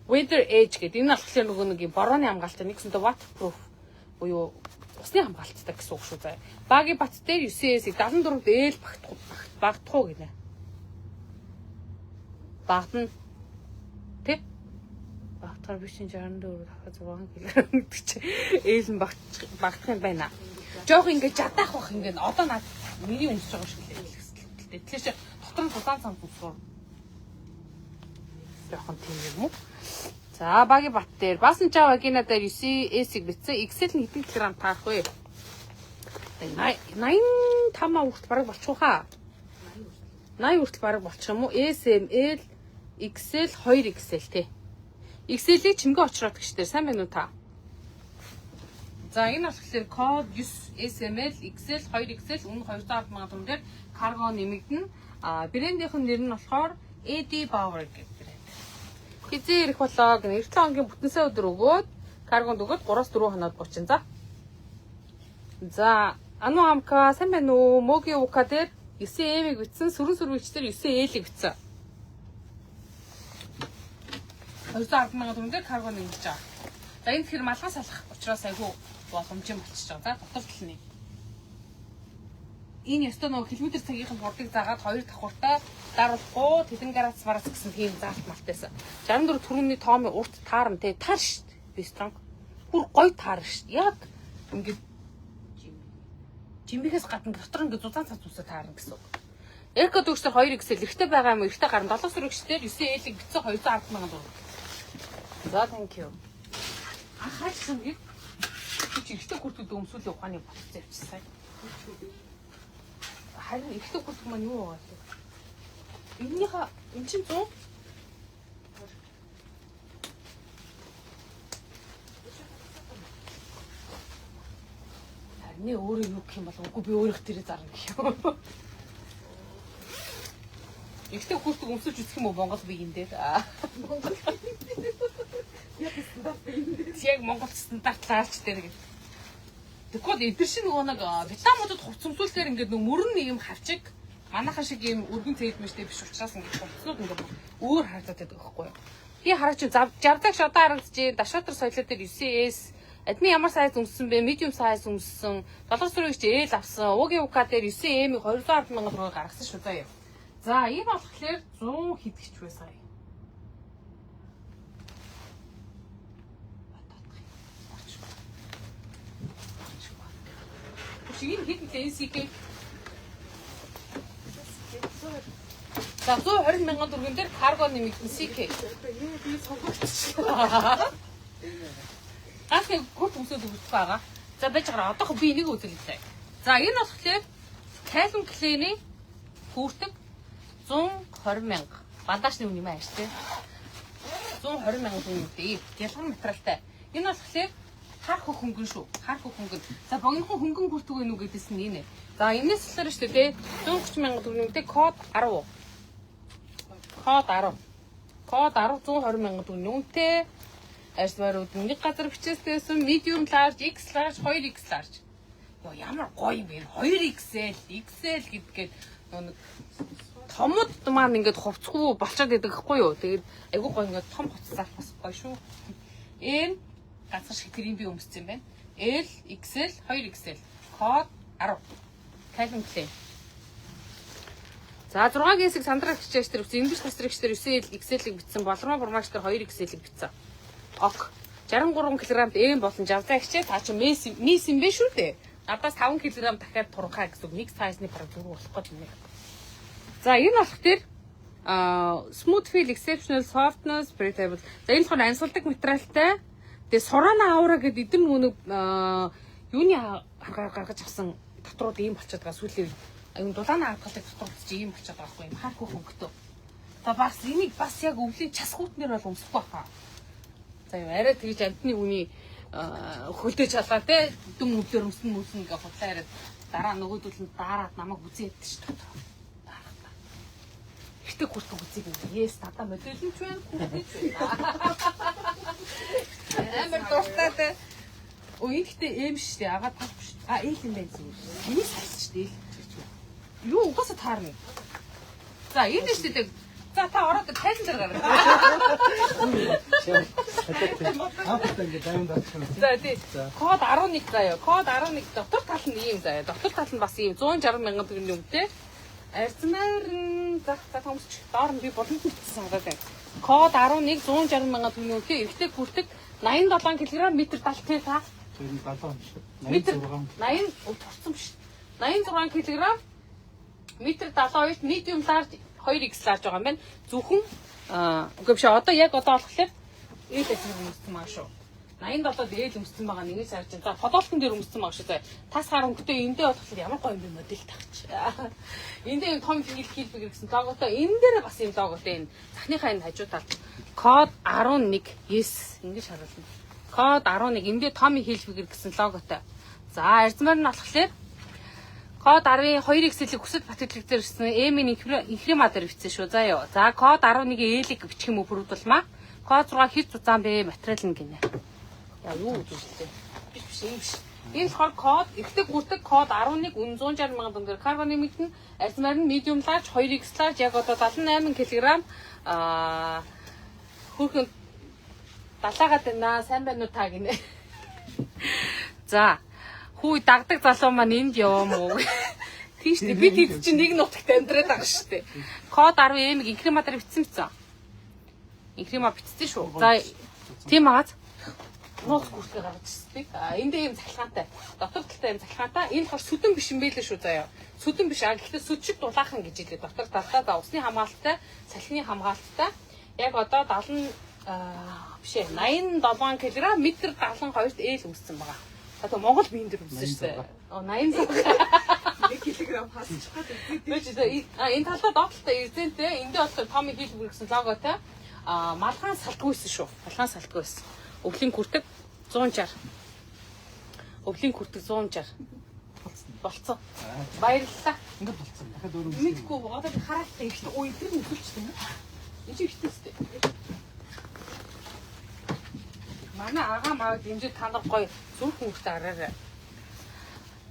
Weather Edge гэдэг энэ болохоор нөгөө нэг юм борооны хамгаалалтай нэгсэнтэй waterproof буюу усны хамгаалттай гэсэн үг шүү заяа. Баги бат дээр 9S 74 дээл багтах уу гинэ. Багтна. Тэ? Багтах. Бодохоор би чинь 64 дахиад 6 кг гэдэг чи ээл нь багтах юм байна. Жоох ингэ жадаах бах ингэ одоо над миний өмсөж байгаа шиг л хэлэхсэлтэй. Тэгэхээр чи дотор нь тулаан цамц өмсөөр жоохон тийм юм уу? За баги бат дээр баасан чаа вагина дээр 9S-ийг бичсэн. XL нь хэдэн килограмм таарах вэ? 85 хүртэл бараг болчих уу хаа? 80 хүртэл бараг болчих юм уу? S, M, L, XL, 2XL тий. XL-ийг чимгээ очроод гिच дээр сайн байна уу та? За энэ болохоор код 9 SML XL 2XL үнэ 210 сая төгрөг дээр карго нэмэгдэнэ. А брендийнх нь нэр нь болохоор AD Power гэдэг брэнд. Хизээ ирэх болоо гэнэ. 7 хоногийн бүтэн сайн өдөр өгөөд каргонд өгөөд 3-4 хоноод бучин за. За Ану Амка сайн байна уу? Моги Ука дээр 9M-ийг бичсэн, сүрэн сүрвэгч дээр 9L-ийг бичсэн. 210 сая төгрөг дээр карго нэмэгдэж байгаа. За энэ тэгэхээр малгай салах учраас айгүй боломжтой болчихж байгаа. За дотор тал нь. Энэ ёстой нөгөө километр цагийн хурдыг заагаад хоёр давхуртай даруулахгүй тэдэн гарац марац гэсэн тийм заалт малтайсан. 64 түрүүний тоомын урт таарна те таар шít. Бистронг. Бүр гой таар шít. Яг ингээд жимбихээс гадна дотор ингээд зузаан цац усаа таарна гэсэн үг. Эко дүүгчдэр 2 XL эрэгтэй байгаа юм уу? Эрэгтэй гарна 7 сүрэгчдэр 9 L-ийг бичсэн 210 сая төгрөг. За thank you. Анхаарч юм чи эрэгтэй хүртүүд өмсүүлээ ухааны болцсон явчихсан. Харин эрэгтэй хүртэг маань юу байгаа вэ? Эннийхээ эн чинь 100 Харин өөрөө юу гэх юм бол үгүй би өөрийнх дээрээ зарна гэх юм. Эрэгтэй хүртэг өмсөж үзэх юм уу Монгол биеийн дээр? Монгол. Яг стандарт биеийн дээр. Яг Монгол стандарт лаарч дээр гэх. Тэгэхгүй эдгэр шиг нөгөө нэг витаминууд хувц өмсүүлэхээр ингээд нөгөө мөрөн нэг юм хавчиг манайхан шиг юм өргөн цэдмэжтэй биш учраас ингээд хувцснууд ингээд өөр харагдаад байдаг байхгүй юу. Би хараач жавдагш одоо харагдаж байна. Дашаатар соёлоо дээр 9S админ ямар сайз өмссөн бэ? Medium size өмссөн. 7 сүрэгч L авсан. Угийн ука дээр 9M-ийг 210 сая төгрөг гаргасан шүү заяа. За энэ болохоор 100 хэдгч вэ сая? Энэ хэд нэлээ NCK? За 120 мянган төгрөгөн дээр карго нэмэгдэн CK. Би сонгогдчихлоо. Ганц гүрт өмсөд өгөх байгаа. За байж байгаа. Одоохо би энийг үзүүлээ. За энэ болохоор Calvin Klein-ийн хүүртэг 120 мянга. Бандажны үн юм ааш тий. 120 мянган төгрөг. Ялган материалтай. Энэ болохоор хар хөх хөнгөн шүү. Хар хөх хөнгөн. За богинохон хөнгөн хүртэг вэ нү гэдээс нь энэ. За энэс болохоор шүү дээ 130 мянган төгрөг код 10. Код 10. Код 10 120 мянган төгрөг үнэтэй. Арьсварууд нэг газар бичээстэйсэн medium large, X large, 2X large. Йоо ямар гоё юм бэ? 2XL, XL гэдгээд нэг томод маань ингээд хувцгүй болчиход байдаг хгүй юу. Тэгээд айгүй гоё ингээд том хувцас зарах бас гоё шүү. Энэ ганцхан шиг тэрийг би өмссөн юм байна. L, XL, 2XL. Код 10. Calvin Klein. За 6 гэсэг сандраг хичээж тэр үсэн. Ингиш тасрагч тэр 9L, XL-ийг бичсэн. Болормоо бурмагч тэр 2XL-ийг бичсэн. Ок. 63 кг-д эм болон жавзаа хичээ та чи мис мис юм бэ шүү дээ. Надаас 5 кг дахиад туранхаа гэсэн үг. Нэг сайзны бараг зүрх болох гэж юм. За энэ болох тэр smooth feel, exceptional softness, breathable. За энэ болохоор ансгалдаг материалтай. Тэгээ Sorana Aura гэдэг эдэн нөгөө юуны гаргаж авсан дотрууд ийм болчиход байгаа. Сүүлийн үед дулааны хадгалдаг дотрууд чи ийм болчиход байгаа байхгүй юм. Хар хөх өнгөтөө. За бас энийг бас яг өвлийн час хүүтнэр бол өмсөхгүй хаа. За юу арай тэгж амтны үний хөлдөө чалгаа те дүн өвлөөр өмсөн мөсөн гэх худлаа яриад дараа нөгөөдөл нь дараад намайг үзээ ядчих шүү дээ. Дараад. Эртэг хүртэг үзег юм. Yes надаа модель нь ч байна, хүртэж байна. Амар дуртай те. Өө энэ гэхдээ эм шүү дээ. Агаад таарахгүй шүү. А ээл юм байна зүгээр. Энийг сайсан шүү дээ. Ээл. Юу угаасаа таарна. За энэ шүү дээ. За та ороод тайлан дээр гараа. За тий. Код 11 заяа. Код 11 дотор тал нь ийм заяа. Дотор тал нь бас ийм 160 мянган төгрөгийн үнэтэй. Арзмаар нь зах за томсч доор нь би боломж бичсэн санагдаад байна. Код 11 160 мянган төгрөгийн үнэтэй эрэгтэй күртэг 87 кг метр 70 тий та. Тэр нь 70 биш. Метр 86. 80 турцсан биш. 86 кг метр 72 medium large 2X large байгаа юм байна. Зөвхөн үгүй биш, одоо яг одоо болохоор L эсрэг өмссөн байгаа шүү. 87-д L өмссөн байгаа нэг л харж байна. За, футболкон дээр өмссөн байгаа шүү. За, тас хар өнгөтэй эндээ болохоор ямар гоё юм бэ модель тагч. Эндээ юм Tommy Hilfiger гэсэн логотой. Энэ дээр бас юм логотой, энэ захныхаа энэ хажуу талд код 11 yes ингэж харуулна. Код 11 эндээ Tommy Hilfiger гэсэн логотой. За, арзмаар нь болохоор код 10-ын 2XL-ийг хүсэл батлагдсан ирсэн M-ийн инхрима дээр бичсэн шүү. За ёо. За, код 11-ийн L-ийг бичих юм уу бүрүүдулмаа. Код 6 хэр зузаан бэ? Материал нь гинэ. Яа, юу үзүүлээ? Биш биш, ийм биш. Энэ болохоор код эрэгтэй гүрдэг код 11 үн 160 мянган төгрөг карго нэмэгдэн, арзмаар нь medium large 2X large, яг одоо 78 кг хөөрхөн далаагаад байна. Сайн байна уу та гинэ. За, хүү, дагдаг залуу маань энд яваа мó. Тийм шүү дээ. Би тэд чинь нэг нутагт амьдраад байгаа шүү дээ. Код 10 M-ийг инкрима дээр бичсэн бичсэн. Инкрима бичсэн шүү. За, тийм ааз. Нууц күртгээ гаргаж ирсэн тий. А эндээ юм цахилгаантай. Дотор талтай юм цахилгаантай. Энэ болохоор сүдэн биш юм байлээ шүү заяа. Сүдэн биш. А гэхдээ сүд шиг дулаахан гэж хэлээ. Дотор талдаа за усны хамгаалттай, салхины хамгаалттай. Яг одоо 70 биш ээ, 87 кг метр 72-т L өмссөн байгаа. Одоо Монгол биен дээр өмссөн шүү дээ. 86. 1 кг хасчих гээд. Үгүй чи энэ талдаа доод талдаа эрзэнтэй. Эндээ болохоор Tommy Hilfiger гэсэн логотой. А малгаан салтгүйсэн шүү. Малгаан салтгүйсэн. Өвлийн күртэг 160. Өвлийн күртэг 160. Болцсон. Баярлалаа. Ингээд болцсон. Дахиад өөр өмсөх. Мэдгүй, одоо би хараад та ихтэй ой тэр нөхөлчтэй юм. Энэ чи ихтэй үстэй. Манай агаа мааг дэмжиж та нар гоё зүрх хөнгөтэй араарай.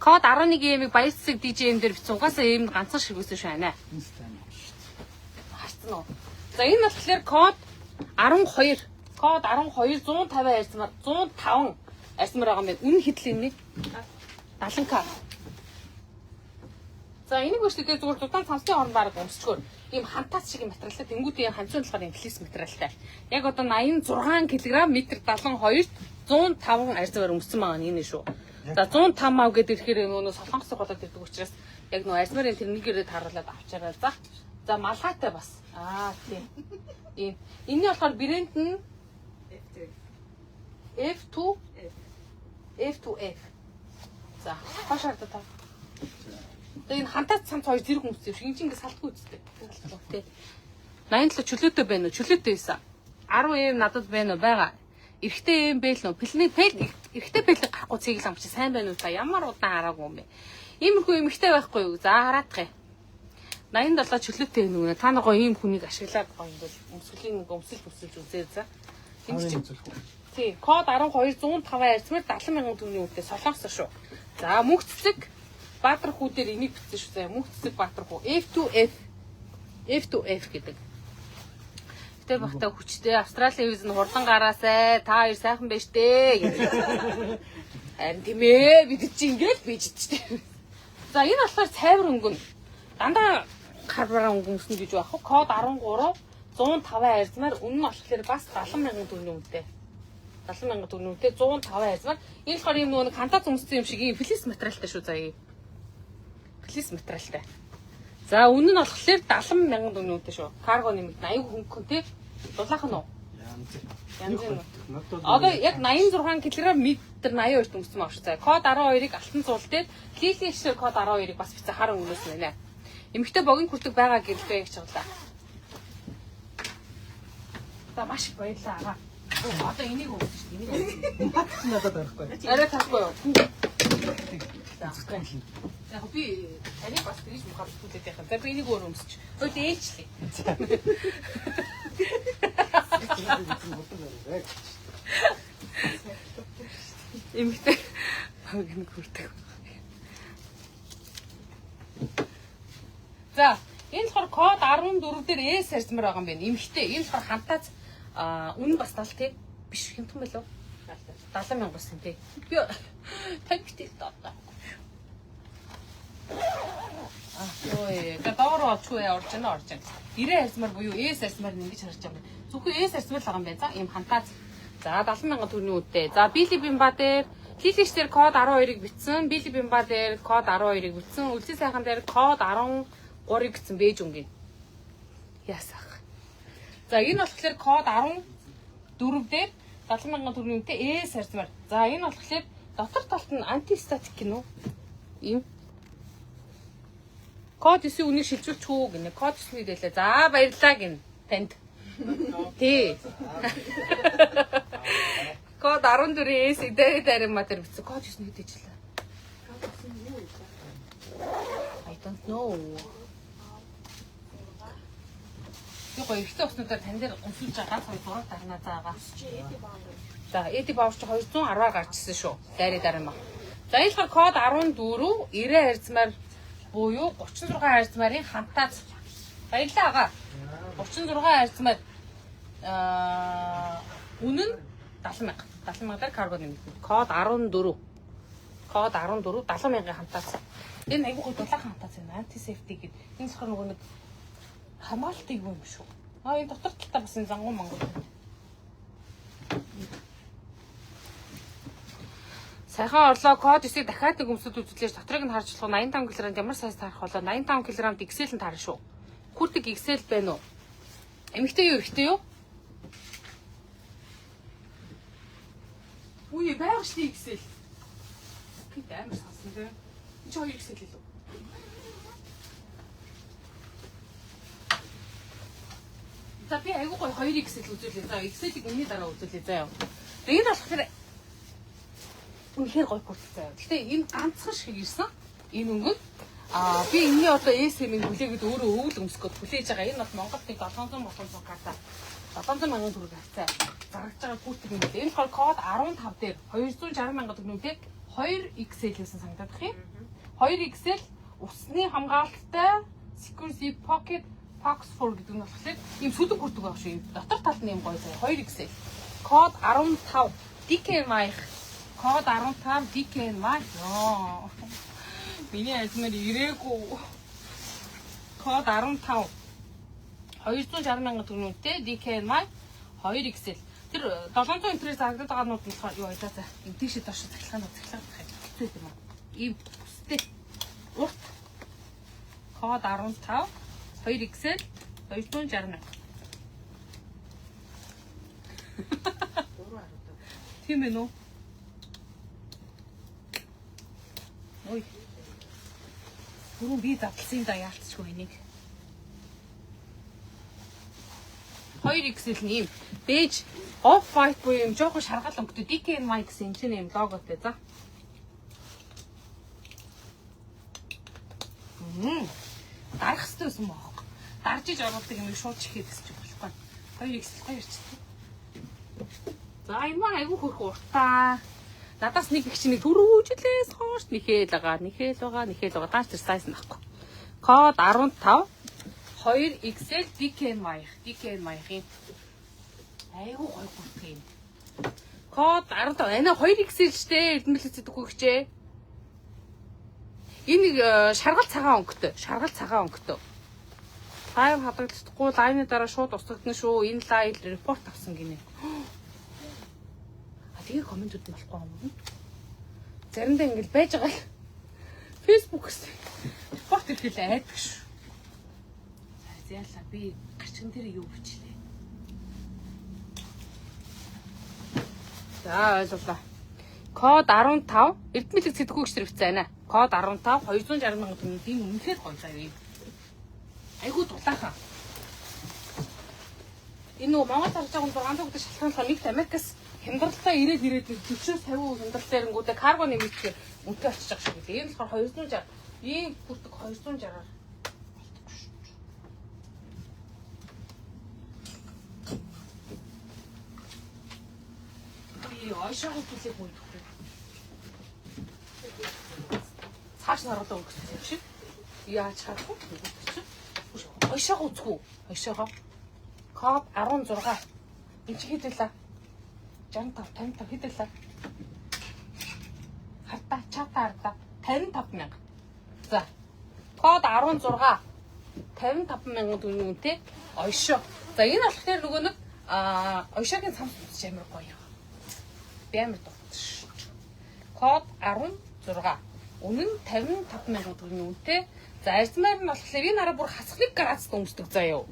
Код 11 M-ийг баяр цэцэг DJM дээр бичсэн. Угаасаа M ганцхан ширгүүсэн шүү анаа. Инстаграм шүү дээ. Харцсан уу? За, энэ болохоор код 12. Код 12 150 арзмаар 105 арзмаар байгаа юм байна. Үнэн хэдэл энэ? 70к. За, энийг ба шүү дээ, зүгээр зудаан цамцны орон бараг өмсчгөр ийм хантаас шиг юм материалтай. Тэнгүүд ийм ханцын болохоор ийм fleece материалтай. Яг одоо 86 кг метр 72 105 арзмаар өмссөн байгаа нь энэ шүү. За, 105 мав гэдэг ирэхээр нөгөө солонгос болоод ирдэг учраас яг нөгөө арзмарын тэр нэгээрээ тааруулаад авчаарай. За. За, малгайтай бас. Аа, тийм. Ийм. Энэний болохоор брэнд нь F2 F2F. За, хоош хардаа та. Тэгээ энэ хантаад цамц хоёр зэрэг өмссөн юм шиг. Энэ чинь ингээ салтгүй үстэй. Салтгүй тий. 87 чөлөөтэй байна уу? Чөлөөтэй байсан. 10 M надад байна уу? Байгаа. Эрэгтэй юм байл нөө. Пэлний пэл эрэгтэй пэлийг гарахгүй цэглэн чи сайн байна уу та? Ямар удаан хараагүй юм бэ? Иймэрхүү эмэгтэй байхгүй юу? За, хараадах юм. 87 чөлөөтэй юм нүгнэ. Та нар гоё ийм хүнийг ашиглаад гоё ингээл өмсгөлийн нэг өмсөл өмсөлж үзээ за. Энэ чинь тий код 12 105 арзмаар 70 мянган төгрөгийн үнэтэй солонгос шүү. За, мөнх цэцэг Баатар хүү дээр энийг бичсэн шүү заяа. Мөнх цэцэг Баатар хүү F2F F2F гэдэг. Гэтэ бахта хүчтэй Австралийн виз нь хурдан гараасай. Та хоёр сайхан байж тээ гэдэг. Харин тийм ээ, бид чи ингээл бийж идчихтэй. За, энэ болохоор цайвар өнгөн. Дандаа хар бараа өнгө өмснө гэж байх уу? Код 13 105 арзмаар, үнэ нь болохоор бас 70 мянган төгрөгийн үнэтэй. 70 мянган төгрөгийн үнэтэй 105 арзмаар. Энэ болохоор ийм нөгөө нэг хантаа өмссөн юм шиг ийм fleece материалтай шүү заяа. Fleece материалтай. За, үнэ нь болохоор 70 мянган төгрөгийн үнэтэй шүү. Карго нэмэгдэн, аюу хөнгөн тий. Дулаахан уу? Янз. Янз юм. Одоо яг 86 кг метр 82-т өмссөн байгаа шүү. За, код 12-ыг алтан зуул дээр Лили шиг код 12-ыг бас бичсэн хар өнгөөс байна. Эмэгтэй богино күртэг байгаа гэрэлтэй яг чаглаа. За, маш их баярлалаа агаа. Одоо энийг өгсөн шүү дээ. Энийг өгсөн. Чи надад барихгүй. Арай тарахгүй юу? За, okay. Яг би таныг бас тэгж мухаар бүтүүлээд яхаа. За, би энийг өөр өмсч. Хөөе, ээлжлээ. Эмэгтэй богино күртэг. За, энэ болохоор код 14 дээр S арзмар байгаа юм байна. Эмэгтэй. Энэ болохоор хантаац үнэ бас 70 тий. Биш, хямдхан байлуу? 70 мянга болсон тий. Би тань битээ доо. Ой, за доогоор олчгүй орж байна, орж байна. 90 арьсмаар буюу S арьсмаар нь ингэж харж байгаа юм. Зөвхөн S арьсмаар л байгаа юм байна. За, ийм хантааз. За, 70 мянган төгрөгийн үдтэй. За, Били Бимба дээр Лилиш дээр код 12-ыг бичсэн. Били Бимба дээр код 12-ыг бичсэн. Үлзий сайхан дээр код 13-ыг бичсэн бэж өнгийн. Яасах. За, энэ болохоор код 14 дээр 70 мянган төгрөгийн үнэтэй S арьсмаар. За, энэ болохоор дотор талд нь антистатик гинүү. Ийм код 9-ийн үнийг шилжүүлчих үү гинэ. Код 9-ний дэлээ. За, баярлалаа гин танд. Тий. Код 14 S дээр даримаа дээр бичсэн. Код 9 хэд ижлээ? I don't know. Би гоё эрэгтэй уснуудаар тань дээр өмсүүлж байгаа ганц хоёр зураг дарна заагаа. За, Эди Баур чи 210-аар гарч ирсэн шүү. Дайраа даримаа. За, энэ болохоор код 14 90 харьцмаар буюу 36 харьцмарын хамтааз. Баярлалаа агаа. 36 харьцмаар үнэн нь 70 мянга. 70 мянга дээр карго нэмэгдэнэ. Код 14. Код 14 70 мянган хамтааз. Энэ айгүй гоё дулаахан хамтааз байна. Anti-safety гэдэг. Энэ болохоор нөгөө нэг хамгаалтыг юм шүү. Аа, энэ дотор талдаа бас энэ зангуу мангуу. Сайхан орлоо код 9-ийг дахиад нэг өмсөд үзүүлээж дотрыг нь харж болох 85 кг-д ямар сайз таарах болоо 85 кг-д XL нь таарна шүү. Күртэг XL байна уу? Эмэгтэй юу, эрэгтэй юу? Үгүй байга шүү XL. Гэт амар сансан дээ. Энд чи 2 XL илүү. За би айгүй гоё 2 XL үзүүлээ. За XL-ийг өмнөний дараа үзүүлээ заяа. Тэгээ энэ болохоор үнэхээр гоё курт заяа. Гэтэ энэ ганцхан шиг ирсэн. Энэ өнгө нь би энэний одоо SM-ийг хүлээгээд өөрөө өвөл өмсөх гээд хүлээж байгаа. Энэ бол Монголд нэг 700 болон карта 700 мянган төгрөг хавцаа заргаж байгаа куртик юм байна. Энэ болохоор код 15 дээр 260 мянган төгрөг 2XL гэсэн санагдах юм. 2XL усны хамгаалттай Security Pocket Fox 4 гэдэг нь болохоор ийм сүдэн куртик байх шүү. Дотор талд нь ийм гоё заяа. 2XL. Код 15 DKMI. Код 15 DKMI. Йоо. Миний арьсмаар ирээгүй. Код 15 260 мянган төгрөгтэй DKNY 2XL. Тэр 700 энтрээр зарагдаад байгаа нууд нь болохоор юу ойлаа за. Энд тийшээ доош цахилгаан цахилгаан хэцүү юм аа. Ийм бүстэй. Урт. Код 15 2XL 260 мянга. Тийм ээ нүү? Ой. Түрүүн би задлсан да яалтчгүй энийг. 2XL нь ийм бэж off white буюу юм жоохон шаргал өнгөтэй DKNY гэсэн энэ чинь ийм логотой за. Дарах хэрэгтэй байсан баахгүй. Дарж иж оруулдаг юм шууд чихээд гэсэн чинь болохгүй. 2XL гоё ирчихсэн. За энэ маань айгүй хөрх уртаа. Надаас нэг их чинь нэг түрүүжлээс хойш нэхэл байгаа, нэхэл байгаа, нэхэл байгаа. Дааш тэр сайз нь байхгүй. Код 15 2XL DKNY, DKNY-ийн айгүй гоё гүртг юм. Код 15. Энэ 2XL штэ. Эрдэмбэл зэдэггүй хчээ. Энэ нэг шаргал цагаан өнгөтэй. Шаргал цагаан өнгөтэй. Live хадгалагдахгүй, live-ны дараа шууд устгагдана шүү. Энэ live report авсан гинэ. А тэгээ комментүүд нь болохгүй юм. Заримдаа ингэж байж байгаа л Facebook-с report ирэхэл айдаг шүү. За яалаа би гарчин дээр юу бичлээ. За ойлголоо. Код 15 Эрдэмэлэг цэдгүү гişтэр бичсэн байна. Код 15 260 мянган төгрөг тийм үнэхээр гоё заяа юм. Айгуу дулаахан. Энэ нөгөө Монгол зарж байгаа хүн 600 гэдэг шалтгаан болохоор нэгт Америкас хямдралтай ирээд ирээд 40-50% хямдралтай ирэнгүүтээ карго нэмэгдэхээр үнэтэй очиж байгаа шүү дээ. Энэ болохоор 260. Ийм хүртэг 260-аар болдог шүү. Би ойшоогоо хүлээх үе төхөө. Цааш нь оруулаа өнгөрсөн юм шиг. Яаж харах вэ? Ойшоогоо үзэхүү. Ойшоогоо. Код 16. Энд чи хэд байлаа? 65, 55 хэд байлаа? Хардаа, чата хардаа. 55 мянга. За, Код 16 55 мянган төгрөгийн үнэтэй Oysho. За энэ болохоор нөгөө нэг Oysho-гийн цамц үзэж амар гоё. Би амар дуртай шүү. Код 16. Үнэн нь 55 мянган төгрөгийн үнэтэй. За арзмаар нь болохоор энэ араа бүр хасах 1 градуст өмсдөг заяа.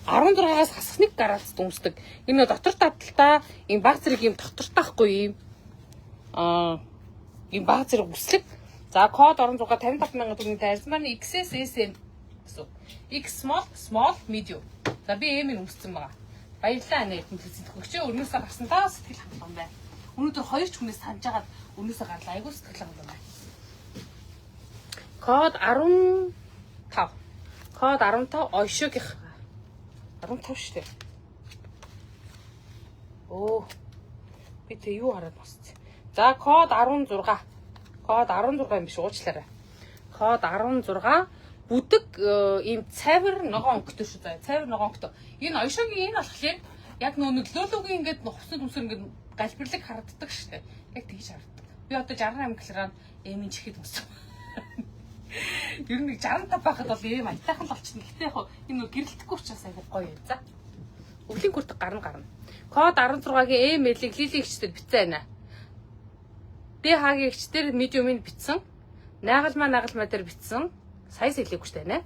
16-аас хасах 1 градуст өмсдөг. Энэ дотор таталтаа ийм баг зэрэг ийм дотортой байхгүй ийм ийм баг зэрэг үслэг. За код 16 55 мянган төгрөгийн арзмаар нь XS SM гэсэн. X small, small, medium. За би M-ийг өмссөн байгаа. Баярлалаа анаа эрдэнэ сэтгэгч өрнөөсөө гарсан даа сэтгэл хангалуун байна. Өнөөдөр хоёр ч хүнээс санаж агаад өрнөөсөө гарлаа. Айгуу сэтгэл хангалуун байна. Код 15. Код 15 Oysho-гийнх 15 шүү дээ. Өө. Би тэг юу хараад босч. За код 16. Код 16 юм биш уучлаарай. Код 16 бүдэг ийм цайвар ногоон өнгөтэй шүү заяа. Цайвар ногоон өнгөтэй. Энэ Oysho-гийн энэ болохоор яг нөө нэг лөөлөгийн ингээд хувцас төмсөр ингээд галбирлаг харагддаг шүү дээ. Яг тэгж харагддаг. Би одоо 68 кг эмийн чихэд өмсөн. Ер нь нэг 65 байхад бол ийм аятайхан л болчихно. Гэтэ яг энэ нөө гэрэлтэхгүй учраас айгу гоё юм. За. Өвлийн күртэг гарна гарна. Код 16-гийн M L-ийг Лили ихчдэд битсэн байна. DH-гийн ихчдэр medium-ыг битсэн. Найгалмаа нагалмаа дээр битсэн. Сая сэлээгүй шүү дээ.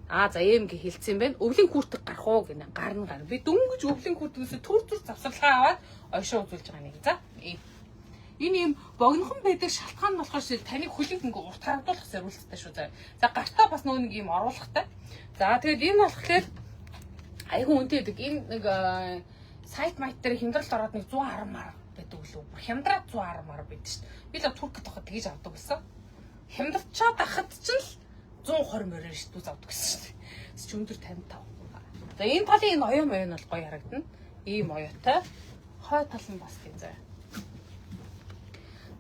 Аа за M гэ хэлсэн юм байна. Өвлийн күртэг гарах уу гинэ. Гарна гарна. Би дөнгөж өвлийн күртгээс төр зүр завсарлага аваад Oysho үзүүлж байгаа нэг. За. Ийм. Энэ ийм богинохон байдаг шалтгаан нь болохоор шил таны хөлийг ингээ урт харагдуулах зориулттай шүү заа. За гартаа бас нөгөө нэг ийм оруулахтай. За тэгээд энэ болохоор айгүй үнэтэй байдаг. Энэ нэг сайт майт дээр хямдралд ороод нэг 110 мар байдаг үлээ. Бүр хямдраад 110 мар байдаг шүү дээ. Би л Туркд байхад тэгэж авдаг байсан. Хямдарчаад ахад чинь л 120 мороор шүү дээ авдаг гэсэн шүү дээ. Чи өндөр 55. За энэ талын энэ оёо моёо нь бол гоё харагдана. Ийм оёотой. Хой тал нь бас тийм заяа.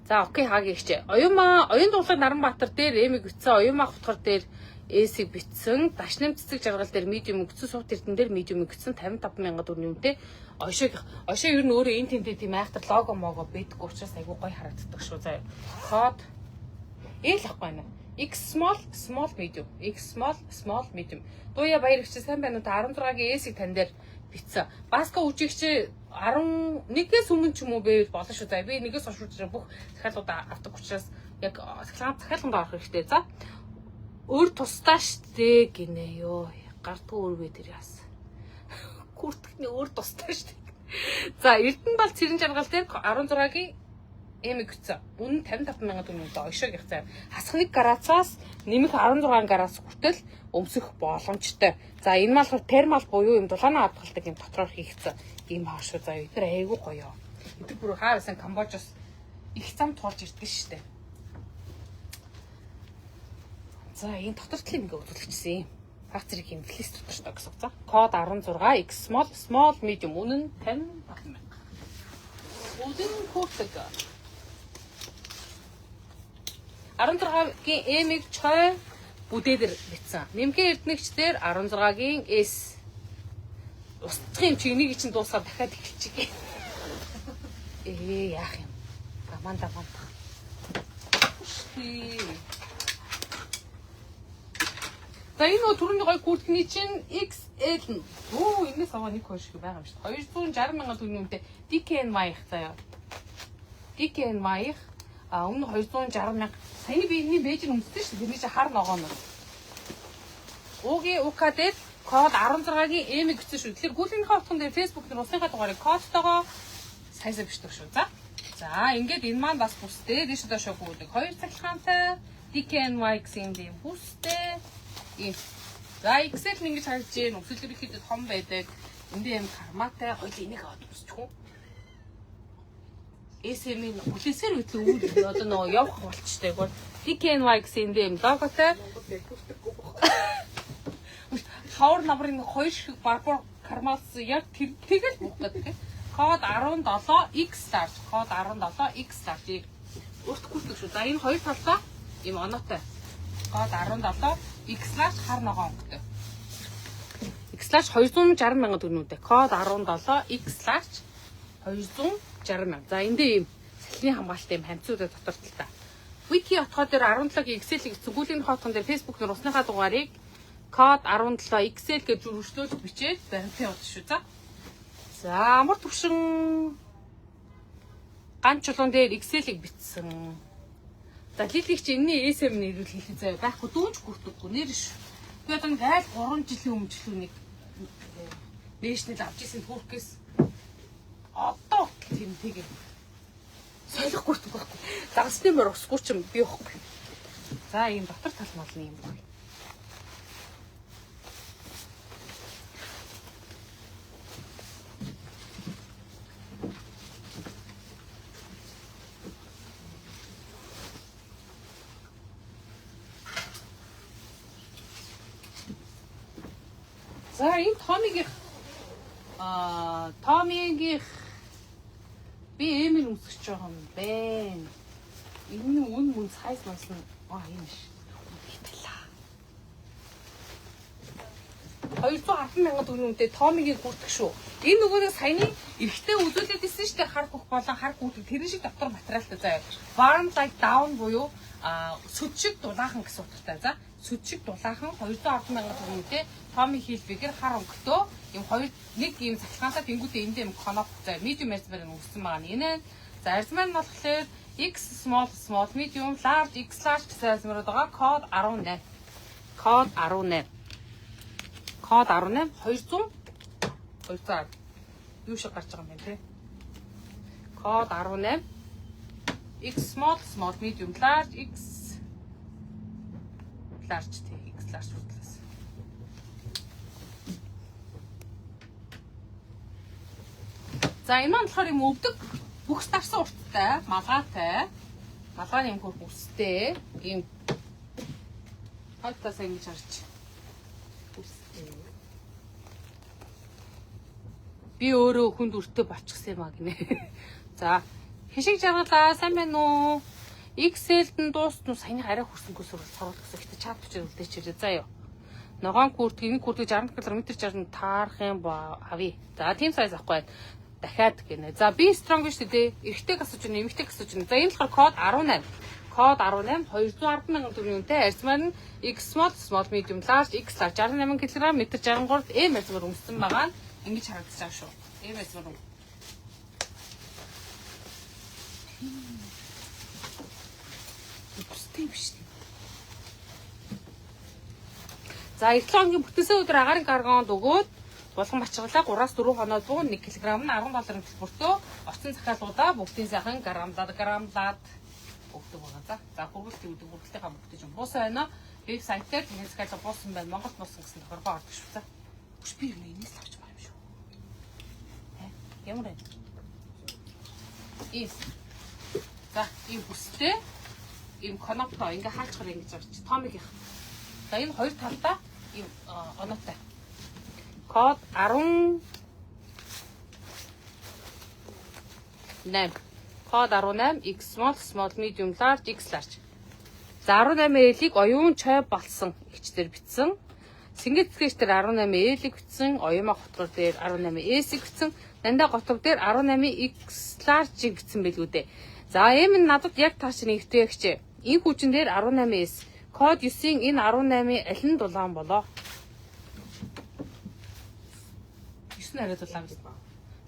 За окей хагийн ихчээ. Оюумаа оюун дуулаг Наранбаатар дээр Эмиг битсэн, оюумаа хутгар дээр S-ийг битсэн, дашнам цэцэг жаргал дээр medium өгсөн, сувт эрдэн дээр medium өгсөн 55 мянган төгрөгийн үнэтэй. Oysho-г Oysho ер нь өөрөө энэ тэнтэй тийм айхтар лого могоо байдаггүй учраас айгүй гоё харагддаг шүү заяа. Код L ахгүй байна. X small, small medium. X small, small medium. Дуяа баяр ихч сайн байна уу? 16-гийн S-ийг тань дээр битсэн. Баска үжигч 11-ээс өмнө ч юм уу байвал болно шүү. За би нэгээс хойш үжиж бүх захиалгуудаа авдаг учраас яг захиалганд орох хэрэгтэй. За өөр тусдаа штэ гинэ ёо. Гардгүй өөр бэ тэр яас. Күртгэний өөр тусдаа штэ. За Эрдэнэ бал цэрэн жаргал дээр 16-гийн Эмиг өгсөн. Үнэн 55 мянган төгрөгийн Oysho-гийнх заяа. Хасах 1 градусаас нэмэх 16 градус хүртэл өмсөх боломжтой. За энэ болохоор thermal буюу юм дулаанаа хадгалдаг юм дотроор хийгдсэн ийм хаа шүү заяа. Эдгээр айгүй гоё. Эдгээр бүр хаа байсан Камбожоос их зам туулж ирдэг шүү дээ. За энэ дотор талын ингээ үзүүлчихсэн юм. Баг зэрэг юм fleece дотортой гэсэн үг. За код 16 X small, small medium үнэн 57 мянга. Үлэн күртэг. 16-гийн M-ийг чой бүдээ дээр битсэн. Нэмгэн эрдэнэгч дээр 16-гийн S. Устдах юм чи энийг чинь дуусгаад дахиад эхэлчихье. Ээ яах юм. Аманда аманда. За энэ нөө түрүүний гоё күртгний чинь XL нь. Өө энэс аваа нэг хоёр шиг байгаа юм шүү дээ. 260 мянган төгрөгийн үнэтэй DKNY их заяа. DKNY их а өмнө 260 мянга. Саяны би энэний бэжийг өмссөн шүү дээ. Тэрний чинь хар ногоон нь. Угийн УК дээр код 16-гийн M-ийг бичсэн шүү. Тэгэхээр гүйлгийнхээ утган дээр Facebook дээр усынхаа дугаарыг кодтойгоо сайсаа бичдэг шүү. За. За ингээд энэ маань бас бүстэй. Дээш доошоо гүйлэг хоёр цахилгаантай DKNY гэсэн юм бүстэй. Ийм. За XL нь ингэж харагдаж байна. Өсөл ерөнхийдөө том байдаг. Энд юм карматай. Хоёул энийг аваад өмсчих үү? SM-ийн хүлээсээр хөтлөө үйл одоо нөгөө явах болчтой. DKNY гэсэн энд юм логотой. Хавар намрын хоёр шиг барбар кармалсан яг тэр тэгэл мөх гэдэг. Код 17 X large. Код 17 X large. Урт күртэг шүү. За энэ хоёр талдаа ийм оноотой. Код 17 X large хар ногоон өнгөтэй. X large 260 мянган төгрөгтэй. Код 17 X large 260 мянга. За энд ийм салхины хамгаалалтай ийм хамцуудаа дотор талдаа. Wiki отгоо дээр 17-гийн XL-ийг бичсэн. Гүлийн хотхон дээр Facebook нэр усныхаа дугаарыг код 17 XL гэж өргөжлүүлж бичээд баримтын явуулж шүү. За. За, амар төвшин ган чулуун дээр XL-ийг бичсэн. За, Лилиг чи энэний SM нэрвэл хэлээ заяа. Байхгүй дүүнч гүртэггүй нэр ш. Би одоо нэг айл 3 жилийн өмнө жилүү нэг нээшнэл авч исэн Туркээс одоо тийм тэгээ солих гүртэг байхгүй. Загасны мөр усгүй ч юм би явахгүй. За, ийм дотор тал малны юм байна. За, энэ Томигийнх Томигийнх би эмэр өмсөж байгаа юм байна. Энэ үн мөн сайз манс нь энэ ш. Хитэлээ. 210 мянган төгрөгийн үнэтэй Томигийн гүртг шүү. Энэ нөгөө нэг саяны эрэгтэй үзүүлээд исэн шүү дээ, хар хөх болон хар гүртг тэрэн шиг дотор материалтай заяа. Warm like down буюу сүд шиг дулаахан гэсэн утгатай. За, сүд шиг дулаахан 210 мянган төгрөгийн үнэтэй Tommy Hilfiger хар өнгөтөө юм хоёр нэг юм цахилгаантай тэнгуүтээ эндээ юм коноп заяа medium арзмаар нь өгсөн байгаа нь энэ. За, арзмаар нь болохоор X small small medium large X large гэсэн арзмаарууд байгаа. Код 18. Код 18. Код 18 200 200 юу шиг гарч байгаа юм бэ те? Код 18 X small small medium large X large тий X large хүртлээс. За, энэ маань болохоор юм өвдөг бүхс дарсан урттай, малгайтай. Малгайны юм хөрх үстэй. Ийм хойд талаасаа ингэж харж үстэй. Би өөрөө хүнд өртөө болчихсон юм а гинэ. За, хишиг жаргалаа, сайн байна уу? XL-д нь дуустна, саяны арай хөрсөнгөө сурвал гэсэн. Гэтэ чат бичээр үлдээчихээ заа юу. Ногоон күртг, энэ күртгийг 60 км 60 таарах юм ба авъя. За, тийм сайз авахгүй байна. Дахиад гинэ. За, би strong шүү дээ. Эрэгтэй асууж байна, эмэгтэй асууж байна. За, энэ болохоор код 18. Код 18 210 мянган төгрөгийн үнэтэй. Арзмаар нь X small small medium large X large 68 кг м 63 M арзмаар өмссөн байгаа нь ингэж харагдаж байгаа шүү. M арзмаар. Үстэй биш. За, 7 хоногийн бүтэнсэн өдөр агаарын каргонд өгөөд булган бачгалаа 3-4 хоноод буун 1 кг нь 10 долларын төлбөртөө оцсон захиалгуудаа бүгдийн сайхан грамлаад өгдөг байгаа. За, за хүргэлт өгдөг, хүргэлтийнхаа бүгдийг юм буусан байна. Вебсайт дээр тэнхээ захиалга буусан байна. Монголд буусан гэсэн тохиргоо ордог шүү. За. Хүч би юм энэс л авч байгаа юм шүү. Тэ? Ямар вэ? Ийс. За, ийм бүстэй ийм конопто ингээ хаалчгаар ингэж авч Томигийнх. За, энэ хоёр талдаа ийм оноотой. Код 18. Код 18 X small small medium large X large. За, 18 L-ийг оюун чой болсон эгч дээр бичсэн. Сингэт цэцгэж дээр 18 L-ийг бичсэн, оюумаа хотгор дээр 18 S-ийг бичсэн, дандаа готов дээр 18 X large-ийг бичсэн байлгүй дээ. За, M нь надад яг тааш нэгтэй эгч. Энэ хүчин дээр 18 S. Код 9-ийн энэ 18-ийн аль нь дулаан болоо? 9 арай дулаан гэсэн.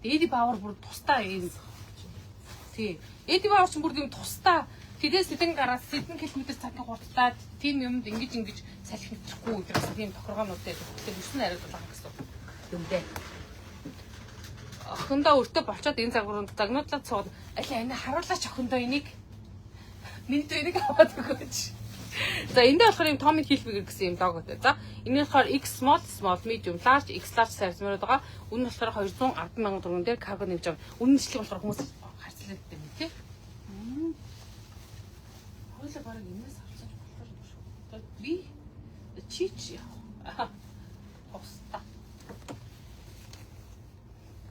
Эди Бауэр бүр тусдаа юм. Тий. Эди Бауэр ч бүр юм тусдаа тэдээс сэдэн гараас сэдэн километр цагийн хурдтай тийм юмд ингэж ингэж салхи нэвтрэхгүй гэдэг гэсэн тийм тохиргоонуудтай. Тэгэхээр 9 арай дулаан гэсэн юм дээ. Охиндоо өртөө болчоод энэ загварууд загнуудлаад сууд аль энэ харуулаач охиндоо энийг. Миний дөө энийг аваад өгөөч. За, энэ дээр болохоор юм Tommy Hilfiger гэсэн юм логотой. За, энэ болохоор X small small medium large X large size мөрөд байгаа. Үнэ нь болохоор 210 мянган төгрөгөн дээр карго нэмж байгаа. Үнэ нэмжлэг болохоор хүмүүс харьцлаад юм тий. Хойлоо бараг энэс авсан ч болохоор юм шүү. За, би чич яах. Хоста.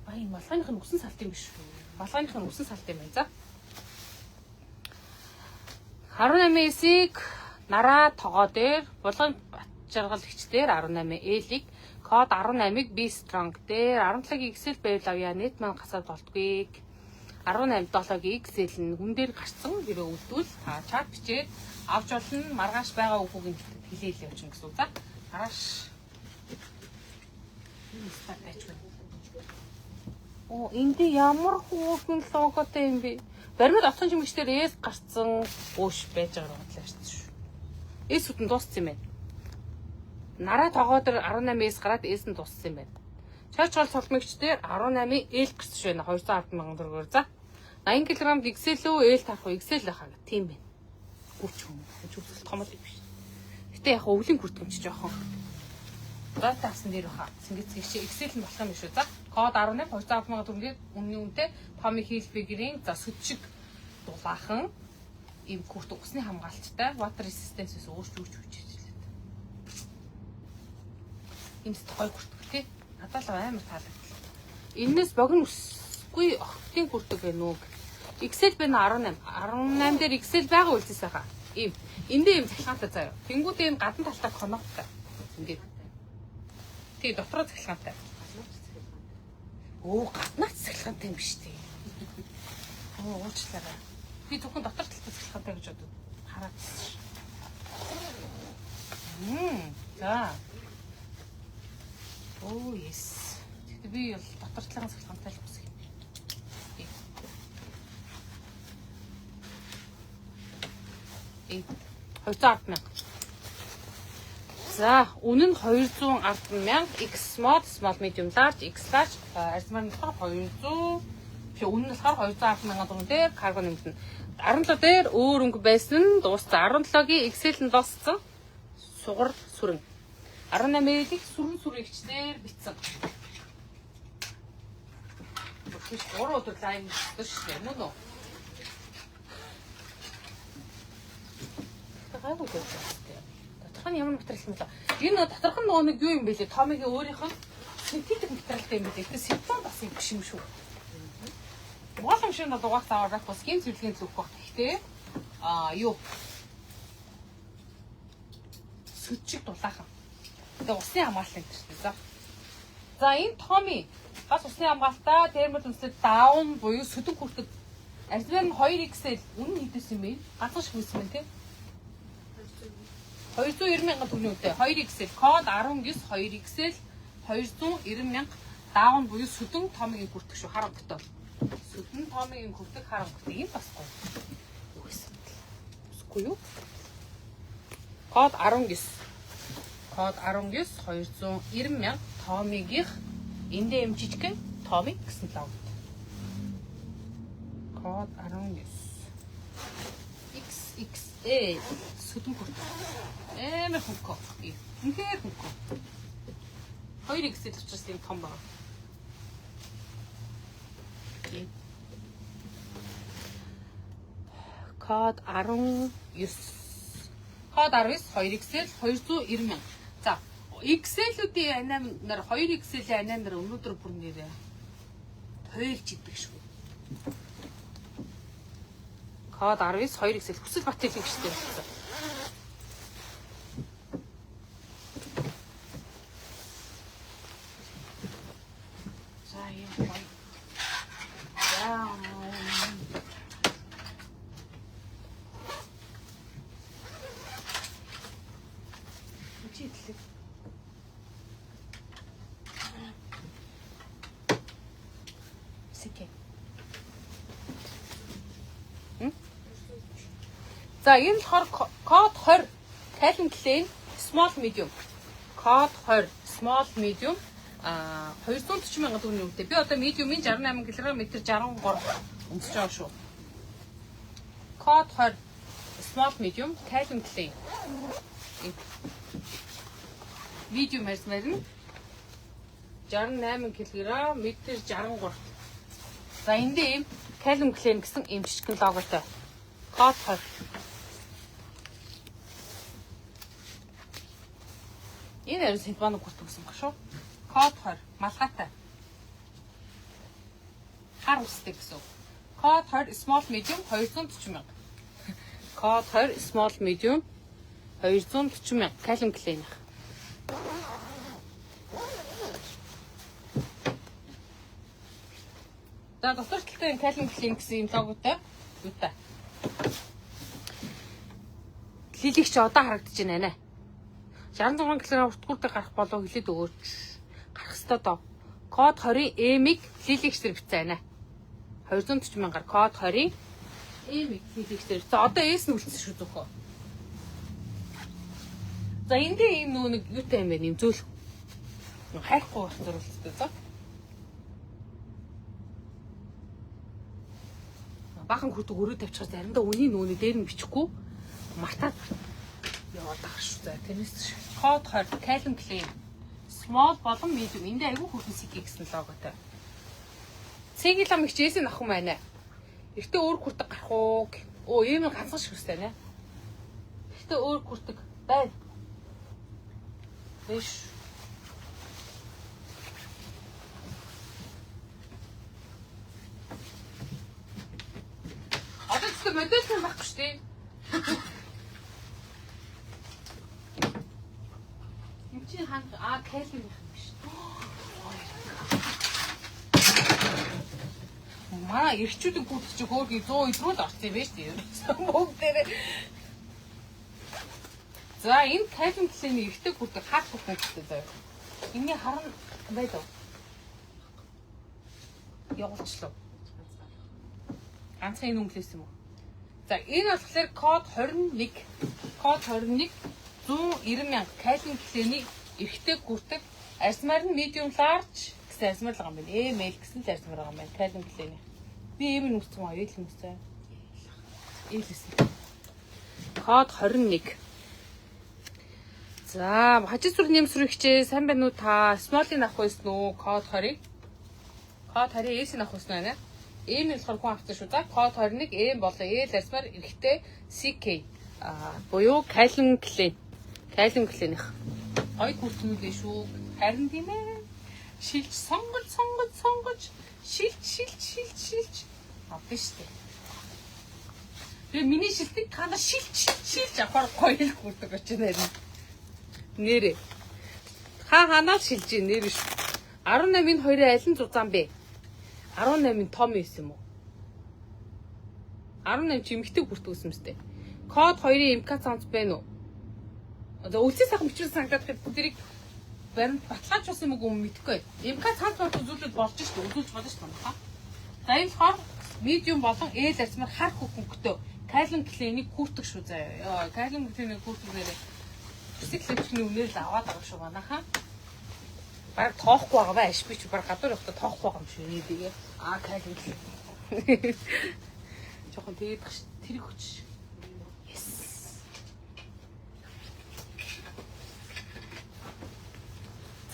А энэ малгайных нь үсэн салт юм биш. Малгайных нь үсэн салт юм байна. За. 18-ийг нараа тогоо дээр булган жаргал эгч дээр 18 L-ийг код 18-ыг B strong дээр 17-ийг Excel байвал авъя. Нийт маань гасаад болдгүйг. 18 7-гийн XL нь хүн дээр гарцсан хэрэг үүдвэл та чат бичээд авч болно. Маргааш байгаа үгүйг нь хэлээ явуулчихна гэсэн үг. За маргааш энэ байж байна. Оо энд ямар хүүхэн логотой юм бэ? Баримт отхон чимэгчдэр S гарцсан өөш байж байгаа бодлоо шээ. S үтэн дууссан юм байна. Нараа тогоо дээр 18 S гараад S нь дууссан юм байна. Чаач гол цолмогч дээр 18 L гарсан шүү байна. 210 мянган төгрөгөөр. За 80 кг XL үү L тарах уу? XL байхаа гэх тийм байна. Гүч юм. Зүсэл том л юм биш. Гэтэ яг өвлийн күртгэмч жоохон. За таасан дээр баха. Сингэц чи XL нь болох юм шүү. За код 18 210 мянган төгрөгийн үнийн үнэтэй Tommy Hilfiger-ийн за сүд шиг дулаахан ийм күрт усны хамгаалттай water resistance-с өөрч үүч үүч хийлээ. Ийм гой күртг тий. Надад л амар таалагдлаа. Эннээс богино өсгүй охтын күртг байна уу? XL байна 18. 18 дээр XL байгаа үлдээс байгаа. Ийм. Эндээ ийм цахилгаантай заяа. Тэнгүүдээ ийм гадна талтай коноптой. Ингээд. Тий, дотроо цахилгаантай. Өө, гаднаа цахилгаантай юм биш тий. Оо, уучлаарай. Би зөвхөн дотор талтай цахилгаантай гэж бодод хараад байсан. За. Оо, yes. Тэгтээ би бол дотор талын цахилгаантай л хүсэх юм. Ийм 210 мянга. За, үнэ нь 210 мянга. X small, small medium large, X large арзмаар нь болохоор 200 биш үнэ нь болохоор 210 мянган төгрөг дээр карго нэмэгдэнэ. 17 дээр өөр өнгө байсан нь дууссан. 17-гийн XL нь дууссан. Сугар сүрэн. 18-ийг сүрэн сүрэгчдээр битсэн. Тэгш 3 өдөр лайв хийсэн шүү дээ. Мөн үү? Гайгүй гэж байна. Доторх нь ямар материал юм бэ? Энэ доторх нь нөгөө нэг юу юм бэ лээ? Томигийн өөрийнх нь синтетик материалтай юм бэ лээ. Тэгэхээр синтон бас юм биш юм шүү. Гол юм шиг дугаах заавар байх бас гин зүлгийн зүгх байх. Гэхдээ аа юу сүд шиг дулаахан. Тэгээ усны хамгаалалт энэ шүү дээ. За энэ Томи бас усны хамгаалалтаа термал өмслөд даун буюу сүдэн хүртэд арзмаар нь 2XL үнэн хэдээс юм бэ? Ганцхан шиг байсан юм тий. 290 мянган төгрөгийн үнэтэй 2XL код 19 2XL 290 мянга даун буюу сүдэн Томигийн хүртэх шүү хар өнгөтэй. Сүдэн Томигийн хүртэх хар өнгөтэй энэ бас гоё. Юу гэсэн бэ? Үсгүй юу? Код 19. Код 19 290 мянга Томигийнх эндээ юм жижигхэн Томи гэсэн лог. Код 19. XXL сүдэн хүртэх. Амар хөнгө. Үнэхээр хөнгө. 2XL учраас юм том байна. Код 19. Код 19 2XL 290 мянга. За, XL-үүдийн аниам нар 2XL-ийн аниам нар өнөөдөр бүр нэрээ тойлж идэг шүү. Код 19 2XL хүсэл бат хэлэгчтэй болсон. За, ийм гоё. За. Чи идлээ. Сэкэ. За энэ болохоор код 20 Calvin Klein small medium. Код 20 small medium а 240 мянган төгрөгийн үнэтэй. Би одоо medium-ийн 68 кг метр 63 өмсөж байгаа шүү. Код 20 small medium Calvin Klein. Medium арьсмаар нь 68 кг метр 63. За энд ийм Calvin Klein гэсэн ийм жижигхэн логотой. Код 20. Энэ арай синтван күрт гэсэн баг шүү. Код 20 малгайтай. Хар үстэй гэсэн. Код 20 small medium 240 мянга. Код 20 small medium 240 мянга Calvin Klein-ийнх. За дотор талтай энэ Calvin Klein гэсэн юм логотой. Юутай. Лилийг чи одоо харагдаж байна нэ. 66 кг урт гүрдэг гарах болов хэлээд өгөөч. Гарах ёстой доо. Код 20 M-ийг Лилигч дээр бичсэн байна. 240 мянгаар код 20 M-ийг Лилигч дээр. За одоо S нь үлдсэн шүү зөвхөн. За энэ дээр ийм нөгөө нэг юутай юм бэ? Ийм зөөл. Хайхгүй байх зориулттай за. Бахан хүртэг өрөө тавьчихаар заримдаа үний нөгөөний дээр нь бичихгүй мартаад яваад байгаа шүү. За тэрнээс код 20 Calvin Klein small болон medium энд айгүй хүрхэн CK гэсэн логотой. Цэгийн лам их Джейсон ах юм байна. Эртээ өөр күртэг гарах уу? Өө ийм ганцхан шиг үстэй нэ. Эртээ өөр күртэг байна. Биш. Одоо ч модель юм байхгүй шүү дээ. Юм чи хаан а Calvin юм биш. Манай эрчүүдийн күрт чи хөөрхий 100 идрүүл орсон юм байна шүү дээ. Бүгдээрээ. За энэ Calvin Klein-ийн эрэгтэй күртэг хар күртэг гэдэг заяа. Энэний харан байлаа. Явуулчлаа. Ганцхан энэ өнгөлөөс юм уу? За энэ болохоор код 21. Код 21 190 мянга Calvin Klein-ийн эрэгтэй күртэг арьсмаар нь medium large гэсэн арьсмаар л байгаа юм байна. M L гэсэн л арьсмаар байгаа юм байна. Calvin Klein-ийн. Би M нь үссэн юм аа, L нь үссэн. L үссэн. Код 21. За, хажид сүр нэм сүрэгчээ сайн байна уу та? Small-ыг авах байсан уу? Код 20. Код 20 S-ийг авах байсан байна. M нь болохоор хүн авсан шүү. За, код 21 M болон L арьсмаар эрэгтэй CK буюу Calvin Klein. Calvin Klein-ийнх. Гоё күртнүүлээ шүү. Харин тийм ээ. Шилж сонгож сонгож сонгож шилж шилж шилж шилж авдаг шүү дээ. Тэгээ миний шилтийг та нар шилж шилж шилж авахар гоё л күрдэг очив нэр. Нэрээ. Хаа ханаа шилж нэр шүү. 18-ын хоёрын аль нь зузаан бэ? 18-ын том байсан юм уу? 18 чи эмэгтэй хүртэг гэсэн мэт. Код 2-ын МК цамц байна уу? Одоо үлцээ сайхан бичсэн санагдаад байна. Тэрийг баримт баталгааж байсан юм уу мэдэхгүй. МК цамц бол үзүүлэлт болж шүү дээ. Үзүүлж болно шүү дээ. За энэ болохоор medium болон L арьсмаар хар хөнгөтэй Calvin Klein-ийг хүүтэг шүү заяа. Йоо, Calvin Klein-ийг хүүтэг нэрээ. Төсөг левчний үнээр л аваад байгаа шүү манайхаа. Бараг тоохгүй байгаа бай. Аш би чи бараг гадуур явахдаа тоохгүй байгаа юм шиг нээдгээ. Аа Calvin Klein. Жохон тэгээд ш тэр хүч. Yes.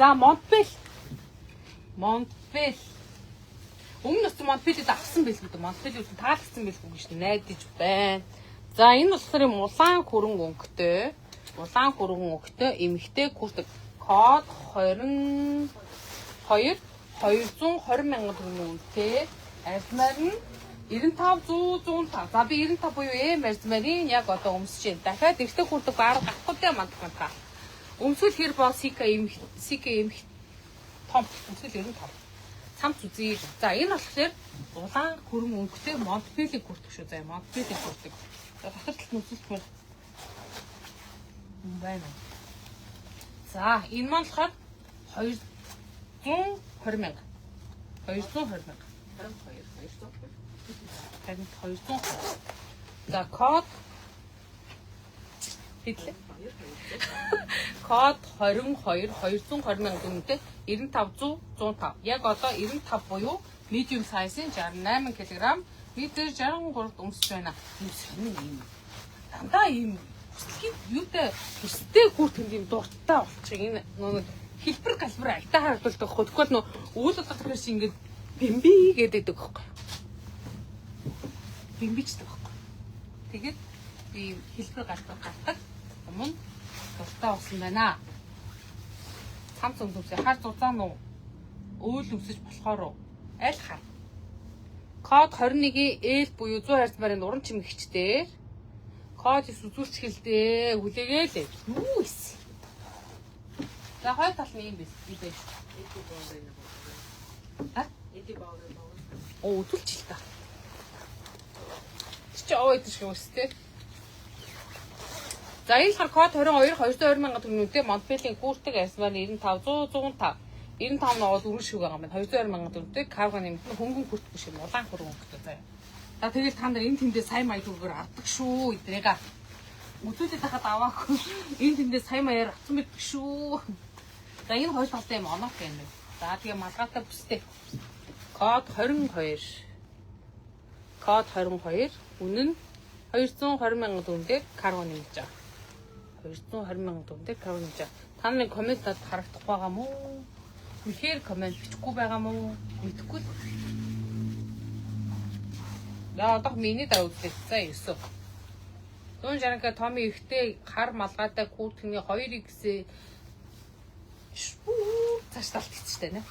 За Montbell. Montbell. Өмнө нь Montbell-д авсан байлгүй дээ. Montbell-д таалагдсан байлгүй гэж найдаж байна. За энэ болохоор юм улаан хөрөнгө өнгөтэй. Улаан хөрөнгө өнгөтэй эмэгтэй күртэг код 22 220 мянган төгрөг үнэтэй. Арьсмаар нь 95 100 105. За би 95 буюу эм арьсмарын яг одоо өмсөж байна. Дахиад эрэгтэй күртэг бараг гарахгүй дээ мандах та. Өмсгөл хэр бол CK эмх CK эмх том өмсгөл 95. Цамц үзье. За энэ болохоор улаан хөрөн өнгөтэй Montbell-ийг күртэг шүү заяа. Montbell-ийг күртэг. За дотор талд нь үзүүлэх юм байна. За энэ маань болохоор 220 мянга. 220 мянга. 22 220. Харин 220. За код хэдлээ. Код 22 220 мянган дүнтэй 95 100 105. Яг одоо 95 буюу medium size-ын 68 кг метр 63-д өмсөж байна. Ийм сонин юм. Дандаа ийм хүслэгийн юутай хүстэй хүртэнд ийм дуртай болчих. Энэ нэг хэлбэр галбар айтаа харагдуулдаг байхгүй. Тэгвэл нөө үйл бодлого гэхэр чи ингээд бимби гэдэг байхгүй. Бимбичдэг байхгүй. Тэгээд би ийм хэлбэр галбар гардаг. Өмнө дуртай болсон байна. Цамц өмсөж хар зузаан уу? Өөл өмсөж болохоор уу? Аль хар? Код 21-ийн L буюу 100 хайрцмарын уран чимэгчдэр код 9 үзүүлчих хэлдэ. Хүлээгээл. Юу исэн? За хоёр тал нь ийм биш. Би байж. Эди бааврын боо. А? А? Эди бааврын боо. Оо өдөлч л та. Чи овоо идэх шиг үстэй. За энэ болохоор код 22 220 мянган төгрөгтэй Montbell-ийн гүртэг арьсмаар 95 100 105 95 ногоо дөрвөн шиг байгаа юм байна. 220 мянган төгрөгтэй карго нэмэгдэн хөнгөн хүртэх биш юм. Улаан хөргөн өнгөтэй заяа. За тэгэл та нар энэ тэндээ сая маяг төгрөгөөр авдаг шүү эдрийг. Үзүүлээд хахад аваагүй. Энэ тэндээ сая маягаар авсан байдаг шүү. За энэ хоёр талтай юм оноо юм байна. За тэгээ малгайтай бүстэй. Код 22. Код 22 үнэн нь 220 мянган төгрөгөөр карго нэмж байгаа. 220 мянган төгрөгөөр карго нэмж байгаа. Та нарын коммент надад харагдахгүй байгаа мó? Үнэхээр коммент бичихгүй байгаа мó? Мэдэхгүй л. За одоо миний дараа үзлээ. За 9. 160-ка Томи ихтэй хар малгайтай курткны 2X цааш талт хийчихтэй нэ.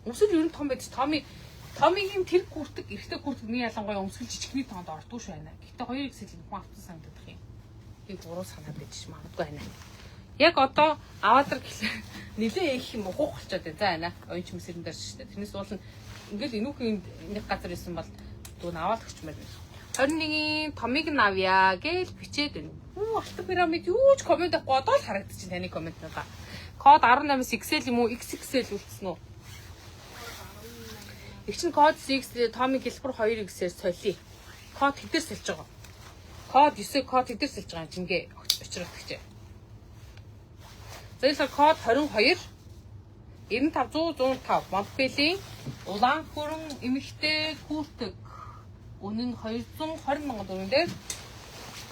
Өмсөл ер нь том байдаг. Томигийн тэр куртк, эрэгтэй куртк нэг ялангуяа өмсгөл жижигхний тоонд ордгүй шүү байна. Гэтэ 2X л хүн авсан санагдах юм. Би буруу санаад байж магадгүй байна. Яг одоо аваатар гэхлээр нилээ их юм ухах болчиход байна. За байна. Оюун чимсэрэн дээр шүү дээ. Тэрнээс уул нь ингээл энүүхэн нэг газар исэн бол дүүн аваад өгчмээр байна. 21-ийн томыг нь авъя гэж бичээд байна. Үу алтан пирамид юу ч коммент авахгүй одоо л харагдчих таны коммент надаа. Код 18-аас XL юм уу XXL үлдсэн үү? Их чинь код 6 томыг хэлбэр 2X-ээр солиё. Код хэдээр сольж байгаа? Код 9 код хэдээр сольж байгаа юм чингээ очрогдчихжээ. За энэ код 22 95 100 105 Montbell-ийн улаан хөрөн эмэгтэй куртк үнэн нь 220 мянган төгрөг дээр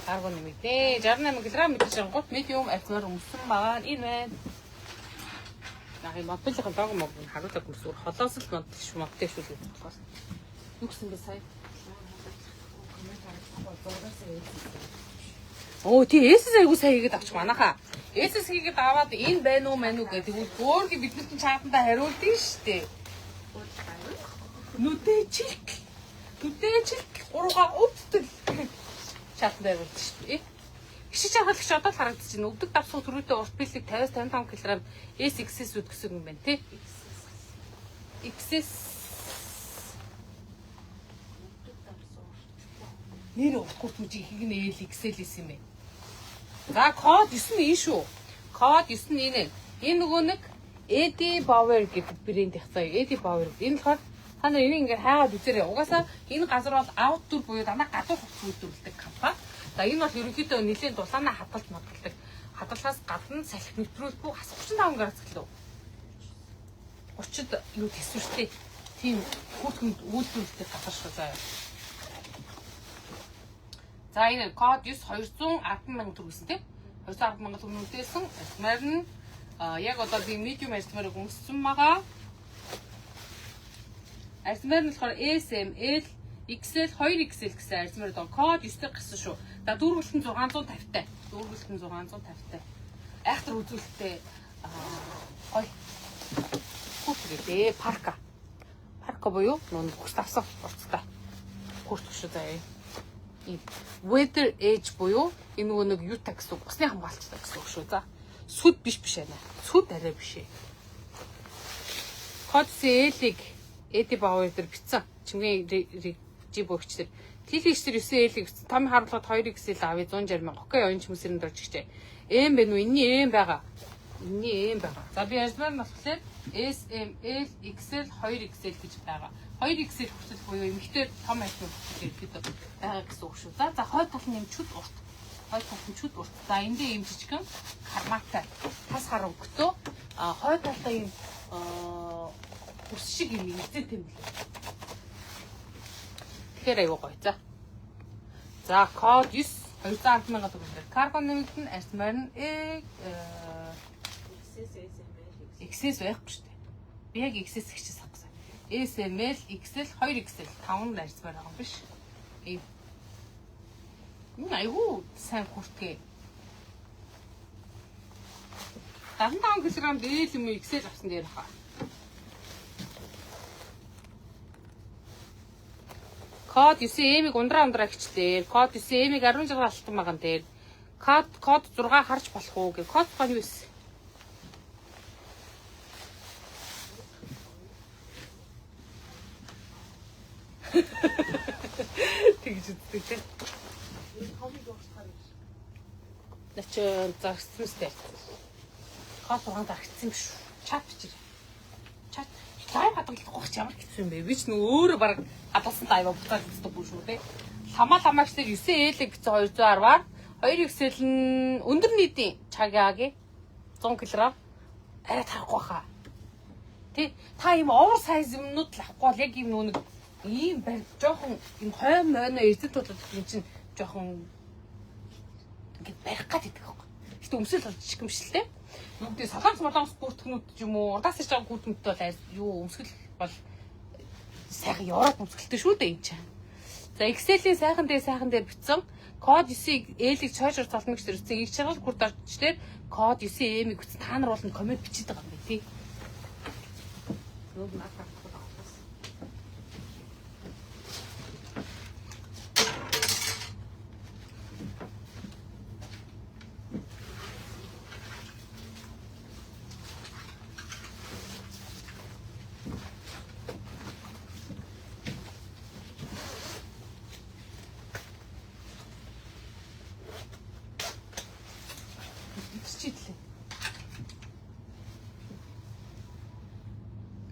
карго нэмэгдээ. 68 кг мэдээж гот medium арьсмаар өмсөн байгаа нь энэ байна. Яг юм Montbell-ийн лого мог нь харуулдаг юм сүр холоос л Montbell шүү Montbell шүү гэж болохоос. Юу гэсэн бэ сая? Оо тий SS айгуу сая хийгээд авчих манайхаа. SS хийгээд аваад энэ байна уу мэн үү гэдэг тэгвэл хөөрхи бид нар чинь чатандаа хариулдیں штэ. Нүдэ чилт. Нүдэ чилт гурга өвдөл. Чатандаа хариулдیں штэ. Хишиж авахлагч одоо л харагдаж байна. Өвдөг давсуу төрүүтэй урт бэлэг 50-55 кг SXS үд гэсэн юм байна тий. XS нэр урт гурт үжиг хиг нь L XL исэн юм байна. За код 9 нь энэ шүү. Код 9 нь энэ. Энэ нөгөө нэг Eddie Bauer гэдэг брэнд их заяа. Eddie Bauer. Энэ болохоор та нар энийг ингээд хайгаад үзээрэй. Угаасаа энэ газар бол outdoor буюу дандаа гадуур хувцас үйлдвэрлэдэг компани. За энэ бол ерөнхийдөө нэлээд дулаанаа хадгалж мадгалдаг. Хадгалахаас гадна салхи нэвтрүүлэхгүй хас 35 градус гэлөө. 30-д юу төсвөртэй. Тийм хүүхдүнд үйлдвэрлэдэг газар шүү заяа. За энэ код 9 210 мянган төгрөг гэсэн тийм 210 мянган төгрөг үнэтэйсэн. Арьсмаар нь яг одоо би medium арьсмаарыг өмссөн байгаа. Арьсмаар нь болохоор S M L XL 2XL гэсэн арьсмаар доо код 9-тэй гарсан шүү. За дүүргэлтэн 650-тай. Дүүргэлтэн 650-тай. Айхтар үзүүлэлттэй гоё. Хүүхдээ парка. Парка буюу нүүн бүхс давсан урцтай. Хүүхд шүү заяа. Weather Edge буюу энэ нөгөө нэг юутай гэсэн үг, усны хамгаалцтай гэсэн үг шүү. За сүд биш биш байна. Сүд арай биш ээ. Код CL-ийг Eddie Bauer дээр бичсэн. Чимгийн G бөгч дээр. Тилэгч дээр 9 L-ийг бичсэн. Том харуулгад 2XL авъя 160 мянга. Окей, оюун чимсэрэн дорж гिचээ. Эм бэ нү? Энийний эм байгаа. Энийний эм байгаа. За би ярьмаар нь болохоор S M L XL 2XL гэж байгаа. 2XL хүртэл буюу эмэгтэй том арьсны хүртэл ирэхэд байгаа гэсэн үг шүү. За хойд тал нь юм чүд урт. Хойд тал нь чүд урт. За эндээ юм жижигхэн карматай. Тас хар өнгөтөө. А хойд талдаа юм ус шиг юм эзэт юм лээ. Тэгэхээр айгуу гоё. За. За код 9 210 мянган төгрөг. Карго нэмэгдэн арьсмаар нь XS байхгүй шүү дээ. Би яг XS хийчихсэн байхгүй. S M L XL 2XL 5 арьсмаар байгаа юм биш. Ийм. Энэ айгуу сайн хүртгээ. 75 кг дээл юм уу XL авсан дээр хаа. Код 9 M-ийг ундраа хичлээ. Код 9 M-ийг 16 алтан маган дээр. Код 6 харж болох уу гэх. Код 6 юу вэ? Тэгж үздэг те. Томыг уурсахаар юм шиг. Наа чи заргцсан сте. Код 6 заргцсан юм шүү. Чат бичир. Чат live хадгалах гэж ямар хэцүү юм бэ? Би ч нөө өөрөө баг хадгалсан live буцаад үздэг шүү те. Ламаа ламаагч дээр 9 L-ийг бичсэн 210-аар 2 XL нь өндөр нийтийн чагаги 100 кг арай тарахгүй хаа. Тэ та ийм oversize юмнууд л авахгүй бол яг ийм нөө нэг ийм барь жоохон ийм хойм мойно эрдэт тулаад юм чинь жоохон ингээд барих гад идэх байхгүй. Гэтэ өмсөл бол жижиг юм шиг л те. Нүгдээ солонгос молонгос гүртгэнүүд ч юм уу урдаас ирж байгаа гүртгэнүүдтэй бол юу өмсгөл бол сайхан Европ өмсгөлтэй шүү дээ энэ чинь. За Excel-ийн сайхан дээр бичсэн код 9 L-ийг цоошор золно гэж төрсөн. Их чаргал гүрт орч дээр код 9 M-ийг бичсэн. Та нар бол коммент бичиж байгаа юм байна тий. Нүүр наад авахгүй авахаас. Биччихлээ.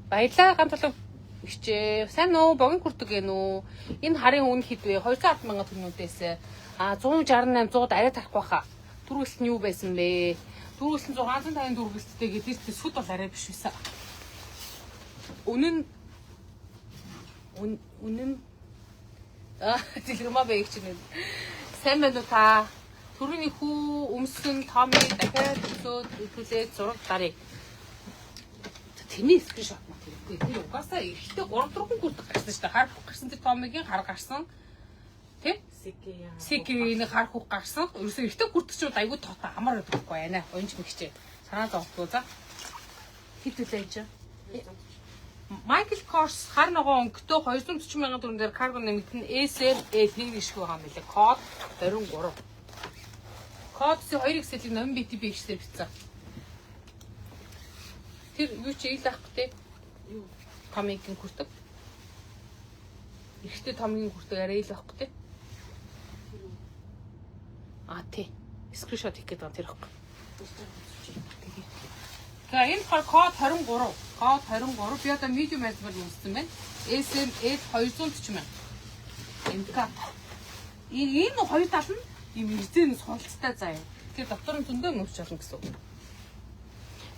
Баялаа ганц толгой хичээ. Сайн уу? Богино күрдэг гэн үү? Энэ харын үн хэд вэ? 210 мянган төгрөгнүүдээс а 168 100-д арай тарахгүй хаа. Түрүүлэлт нь юу байсан бэ? Түрүүлэлт нь 654 гэлттэй гэдэг чинь сүд бол арай биш байсан. Үнэн үнэн а дэлгэрмаа бэ гэж чинь. Сайн байна уу та? Төрөний хүү өмсөн Томи дахиад өсөөд төлөө зураг дарыг. Тэрний screenshot мат хэрэггүй. Тэр угаасаа эрэхтэй 3 4 гүрт гарсан шүү дээ. Хар хөх гарсан тэр Томигийн хар гарсан. Тэ? Сикэ. Сикийн хар хөх гарсан. Ерөөсөө эрэхтэй гүртгчүүд айгүй тоотой амар байдаг байхгүй яана. Уянч мэгчээ. Санаа зовтгоо за. Хэд үлээ энэ чинь? Michael Kors хар ногоон өнгөтэй 240 мянган төгрөгөөр дээр карго нэмэгдэн SML нэг нэг шиг байгаа юм билээ. Код 23. Код 2 XL-ийг номин BTB гэжээр бичсэн. Тэр юу чи ил авах те? Юу? Томигийн күртэг. Эрэгтэй томигийн күртэг арай ил авах те? А тий. Скриншот хийх гээд байгаа тэр ихгүй. За энэ болохоор код 23. Код 23. Би одоо medium размер өмссөн байна. SML 240 мянга. МК. Энэ хоёр тал нь ийм эрзэн сулцтай заяа. Тэр дотор нь зөндөө өмсч болно гэсэн үг.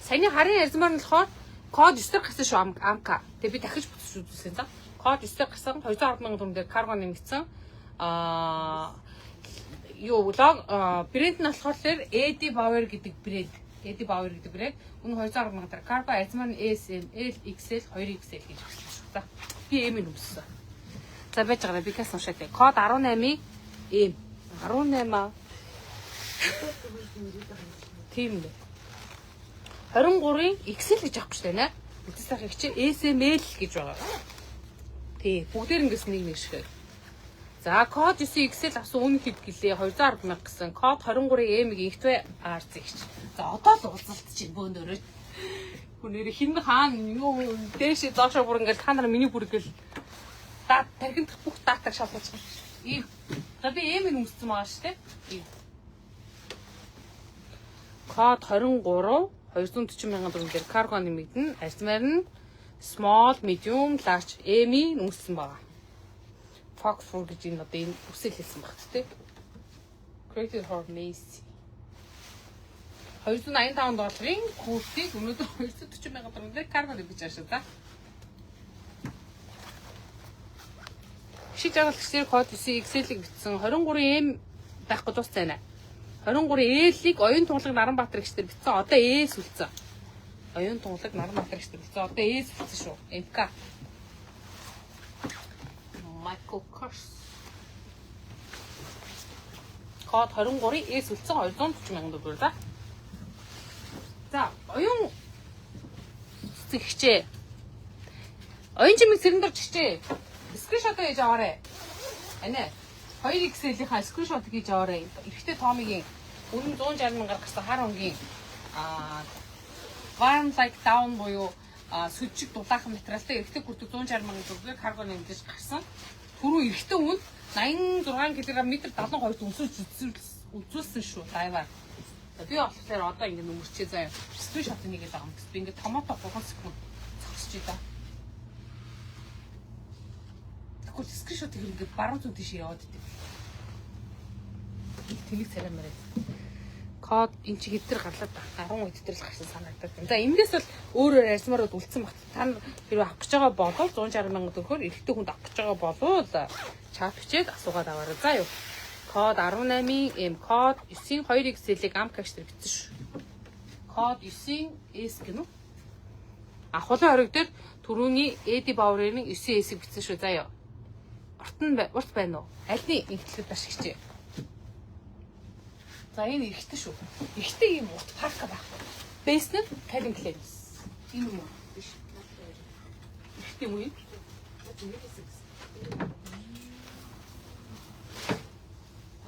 Саяны харын арзмаар нь болохоор код 9 дээр гарсан шүү АМК. Тэгээ би дахиж буцаж үзүүлсэн за. Код 9 дээр гарсан 210 мянган төгрөг дээр карго нэмэгдсэн. Аа юу лог брэнд нь болохоор Eddie Bauer гэдэг брэнд. Eddie Bauer гэдэг брэнд. Үнэ 210 мянган төгрөг. Карго арзмаар нь S, M, L, XL, 2XL гэж өгсөн шүү. За. Би M-ийг өмссөн. За байж байгаа би кас уншаад. Код 18-ийн M. 18 аа. Тийм үү. 23-ын XL гэж авах гэж байна. Эцэс ахыг чи SML гэж байгаа. Тий, бүгдээр ингээс нэг нэг шиг. За, код 9 XL авсан үнэ хэд гэлээ 210 мянга гэсэн. Код 23-ын M-ийг инхтвэ RC гэж. За, одоо л уулзалт чинь бөөнөрөө. Хүн нэр хин хаан юу дээшээ доошоо бүр ингээл та нар миний бүр ингээл дат тархиндах бүх датаг шалгаж байгаа. Ийм. За би M-ийг өмссөн байгаа шүү дээ. Ийм. Код 23 240 мянган төгрөг дээр карго нэмэгдэнэ. Арзмаар нь small, medium, large M-ийг өмссөн байгаа. Fox 4 гэж энэ одоо энэ үсэл хэлсэн баг тий. Created for Macy. 285 долларын курсыг өнөөдөр 240 мянган төгрөг дээр карго нэмэгдэж байгаа шүү да. Шид жаргалагчдын код 9 XL-ийг бичсэн 23 M байхгүй дууссан байна. 23 L-ийг оюун тунгалаг Наранбаатар гişтэр бичсэн. Одоо S үлдсэн. Оюун тунгалаг Наранбаатар гişтэр бичсэн. Одоо S үлдсэн шүү. МК. Michael Kors. Код 23 S үлдсэн 240 мянган төгрөг за. За, оюун цэгчээ. Оюун чимэг цэрэн дор чигчээ. Скриншот хийж аваарай. Анаа 2 XL-ийнхаа скриншот хийж аваарай. Эрэгтэй Томигийн үнэн 160 мянгаар гарсан хар өнгийн аа Warm like down буюу Сүжиг дулаахан материалтай эрэгтэй күртэг 160 мянган төгрөгөөр карго нэмэгдэж гарсан. Түрүү эрэгтэй хүнд 86 кг метр 72 өмсөж үзүүлсэн шүү лайваар. Би болохоор одоо ингэ нүмерчээ заяа. Скриншот нэгээд байгаа юм. Би ингэ томото 3 секунд зогсож да. Тэгвэл скриншот хийх ингэ баруун зүүн тийш яваад идэв. Тэнэг царай мэрэ. Код энэ чи хэдтэр гарлаа да. 10 хэдтэр л гарсан санагдаад байна. За эмнээс бол өөрөөр ярьсмаар бол үлдсэн багт. Та нар хэрвээ авах гэж байгаа болвол 160 мянган төгрөгөөр эрэгтэй хүнд авах гэж байгаа болвол чат бичээд асуугаад аваарай. За юу. Код 18-ийн M код 9-ийн 2XL-ийг ам кэш дээр бичсэн шүү. Код 9-ийн S гэнэ үү? А хулан хориг дээр түрүүний Eddie Bauer-ийн 9S-ийг бичсэн шүү. За юу. Урт нь урт байна уу? Альны инхлэхэд баш хичээ. За энэ эрэгтэй шүү. Эрэгтэй ийм урт парка байхгүй. Бэс нь Calvin Klein. Энэ юм уу? Биш. Эрэгтэй юм уу?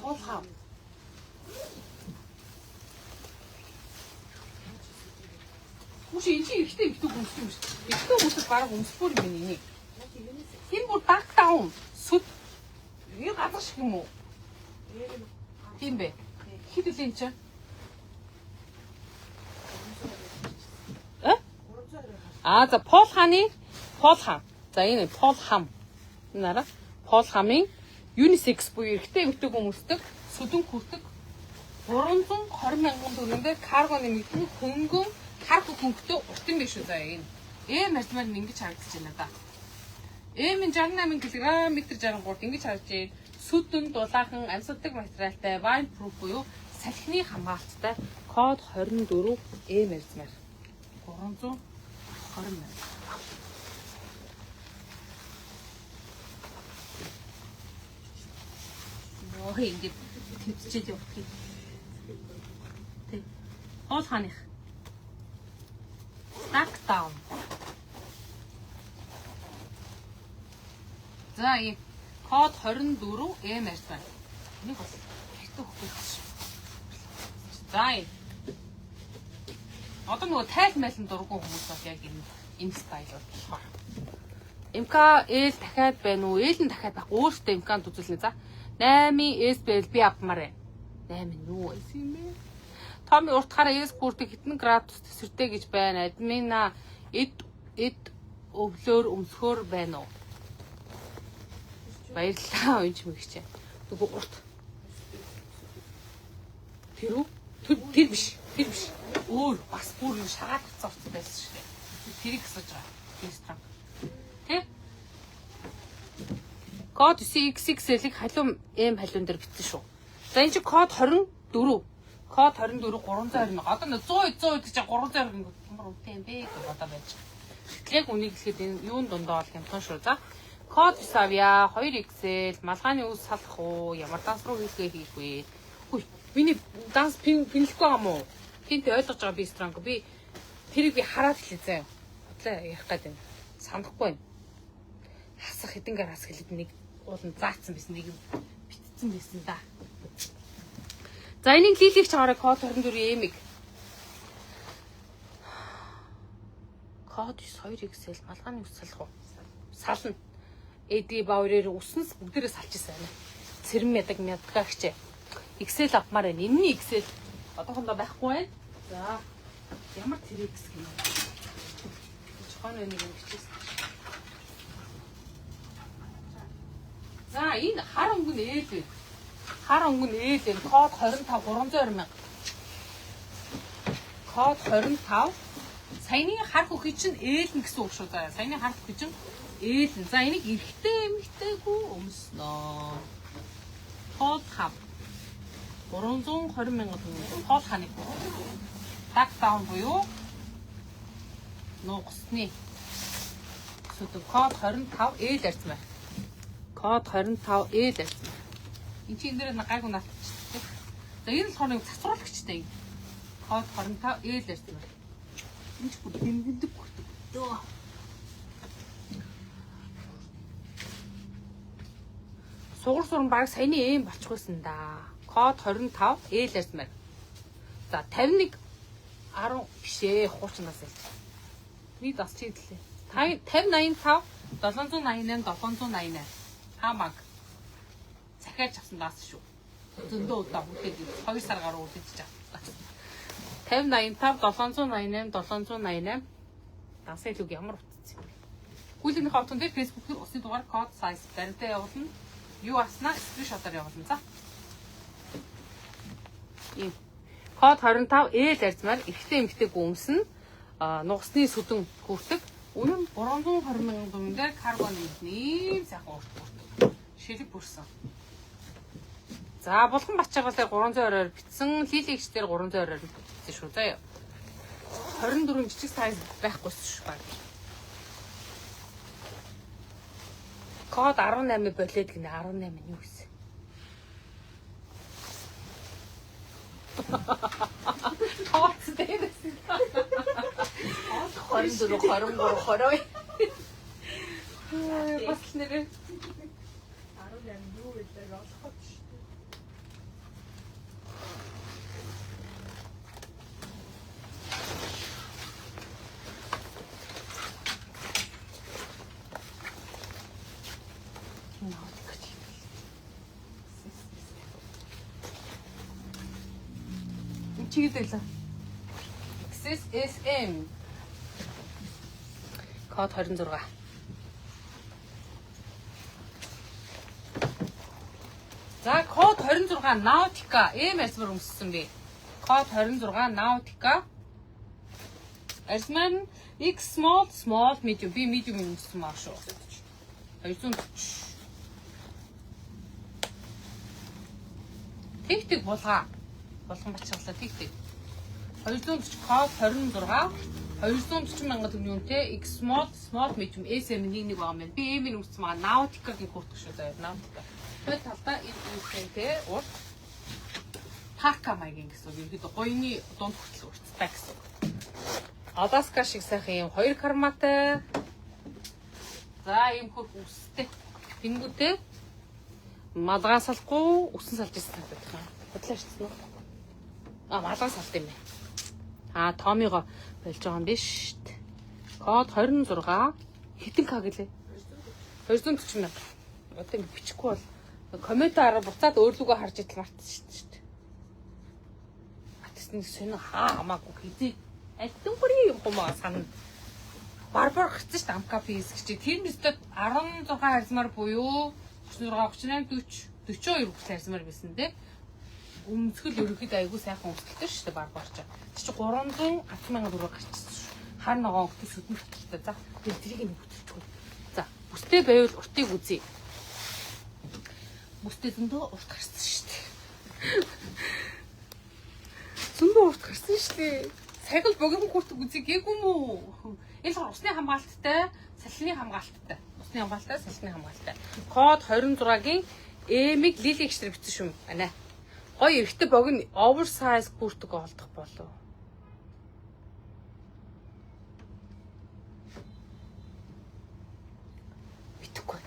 Хоол хав. Хүүш энэ чи эрэгтэй эмэгтэй хүмүүс юм шүү. Эрэгтэй хүмүүсд бараг өмсбөр юм байна энийг. Энэ бүр duck down сүт. Энэ газар шиг юм уу? Тийм бэ. Хэд үлээ энэ чинь? А за Пол хааны Пол хам. За энэ Пол хам. Энэ араа Пол хамын unisex буюу эрэгтэй эмэгтэй хүмүүсдэг сүдэн хүртэг 320 мянган төгрөгөөр карго нэмэгдэн хөнгөн карго хөнгөтэй урт юм биш үү заа энэ. Эм арзмаар нь ингэж харагдаж байна да. Эм нь 68 кг, метр 63 ингэж харагдаж байна. Сүдэн дулаахан амсгадаг материалтай wine proof буюу салхины хамгаалттай код 24 эм арзмаар 320 мянга. Ой ингэж тэмцчихэд явах юм. Тэ. Хоол хааных. Duck down. За ийм код 24 M арьсан. Энийг бас хятад хөхгүй шүү. За ийм. Одоо нөгөө тайл майлан дургу хүмүүс бол яг энэ стайл болохоор. МК L дахиад байна уу? L нь дахиад байхгүй. Өөртөө МК-нд үзүүлнэ. За 8 SBL би авмаар байна. 8 нь юу байсан юм бэ? Томми урт хараа S гүрдэг хэдэн градус төсөртэй гэж байна. Админа эд өвлөөр өмсөхөр байна уу? Баярлалаа уянч мэгч. Тэгвэл урт. Тэр үү? Тэр биш. Тэр биш. Өөр бас бүр шагаад татсан урт байсан шүү дээ. Тэрийг асууж байгаа. Инстаграм. Тэ? Код 9XXL-ийг халуун M халуун дээр бичсэн шүү. За энэ чи код 24. Код 24 320 мянга. Одоо 100 100 гэж 320 мянга ямар үнэтэй юм бэ гэж бодоо байж. Гэтэл яг үнийг хэлэхэд энэ юун дундаа бол хямдхан шүү. За код 9 авъя. 2XL малгааны үс салах уу? Ямар данс руу хийхээ хийх вэ? Хүй, миний данс пинлэхгүй байгаа юм уу? Тинт ойлгож байгаа би стронг. Би тэрийг би хараад хэлээ заяа. Бодлоо ярих гээд байна. Санахгүй байна. Хасах хэдэнгээр хас хэлээд нэг уулын заацсан байсан нэг юм битцсэн байсан да. За энийг лилийг чаваарай код 24 M-ийг. Код 92XL малгааны ус салах уу? Сална. Эди Бауэр уснаас бүгдээрээ салж ирсэн байна. Цэрэм ядаг мядгаа хчээ. XL авмаар байна. Энэний XL одоохондоо байхгүй байна. За ямар тэр X гэнэ. Чхон нэг юм бичээсэн. За энэ хар өнгө нь ээл байна. Хар өнгө нь ээл байна. Код 25 320 мянга. Код 25. Саяны хар хөхий чинь ээлнэ гэсэн үг шүү заа. Саяны хар хөхий чинь ээлнэ. За энийг эрэгтэй эмэгтэйгүй өмснөө. Код 5. 320 мянган төгрөг. Код ханы. Duck down буюу нугасны. Сүдэн код 25 ээл арцмаа. Код 25 L арцмаа. Энд чинь энэ дээр гайгүй наалтчихдаг. За энэ болохоор нэг цацруулагчтай юм. Код 25 L арцмаа. Энэ ч бүр дэмгэндэг бүрдэг. Дөө. Сугар суран баг саяны эм болчих байсан да. Код 25 L арцмаа. За 51 10 биш ээ хуучнаас л. Миний дас чиглэлээ. 5085 788 788. Хамаг. Захиалж авсан даас шүү. Зөндөө удаа хүлээж 2 сар гаруй хүлээж авсан. 5085 788 788. Дансаа илүүг ямар утцсан юм бэ? Гүйлгийнхээ утсан дээр Facebook дээр усны дугаар код size баримтаа явуулна. Юу аснаа скриншотоор явуулна. За. Ийм. Код 25 L арзмаар эрэгтэй эмэгтэйг өмснө. Нугасны сүдэн хүртэг. Үнэн нь 320 мянган төгрөг дээр карго нэмэх ийм сайхан урт хүртэг. Шилэг бүрсэн. За булган бачаагаар дээр 320-оор битсэн, лилигч дээр 320-оор битсэн шүү заяа. 24 жижиг сайз байхгүйс шүү баг. Код 18 болоод гинэ 18 нь юу гэсэн. Тооц дээрээс. 24 23 22. Бас л нэрээ 18 юу вэ? Олоход шүү дээ. Чиглэл. XSSM код 26. За код 26 Nautica M арьсмар өмссөн би. Код 26 Nautica арьсмар нь X small small medium би medium өмссөн маа шүү. 240. Тэг тэг булгаа. Булган бачаглаа тэг тэг. 240 код 26 240 мянган төгрөгийн үнэтэй X small small medium SM 11 байгаа юм байна. Би M-ийг өмссөн байгаа. Nautica-гийн куртк шүү заяа. Nautica. Тэр талдаа энэ үүсэнтэй урт парка маягийн гэсэн үг. Ерөнхийдөө гоёны дунд хүртэл урттай гэсэн үг. Аласка шиг сайхан юм 2 карматай. За ийм хөх үстэй. Тэнгүүтээ малгай салахгүй үсэн салж ирсэн санагдах юм. Бодлоо шатсан уу? А малгай салт юм байна. А Томиго болж байгаа юм биш шүү дээ. Код 26 хэдэн к гэлээ? 240 мянга. Одоо ингэ бичихгүй бол комментаараа буцаад өөрлөгөө харж идэл мартсан шүү дээ. Атсны сонь хаа хамаагүй хэзээ альтан бүрийн юм хумаа санана. Барбар гарсан шүү дээ Амка физ гэж. Тэр нэстэ 16 харьсмаар буюу 36 38 40 42 хүртэл харьсмаар байсан дээ. Өмсгөл ерөнхийдөө айгүй сайхан өмсгөлтэй шүү дээ барбар ч. Тэр чи 330 мянган төгрөг гарчихсан шүү. Хар ногоон өгтө сүдэн таталтай. За тэр тэрийг нэг хөтөлчихв. За бүстэй байвал уртыг үзье. Бүстэй зөндөө урт гарсан шүү дээ. Зөндөө урт гарсан шүү дээ. Саяг л богино хүртэг үзье гээгүй юм уу? Энэ болохоор усны хамгаалттай, салхины хамгаалттай. Усны хамгаалттай, салхины хамгаалттай. Код 26-гийн Э-ийг Лили гişтэр бичсэн шүү. Анаа. Гоё эрэгтэй богино oversize хүртэг олдох болов. Мэдэхгүй.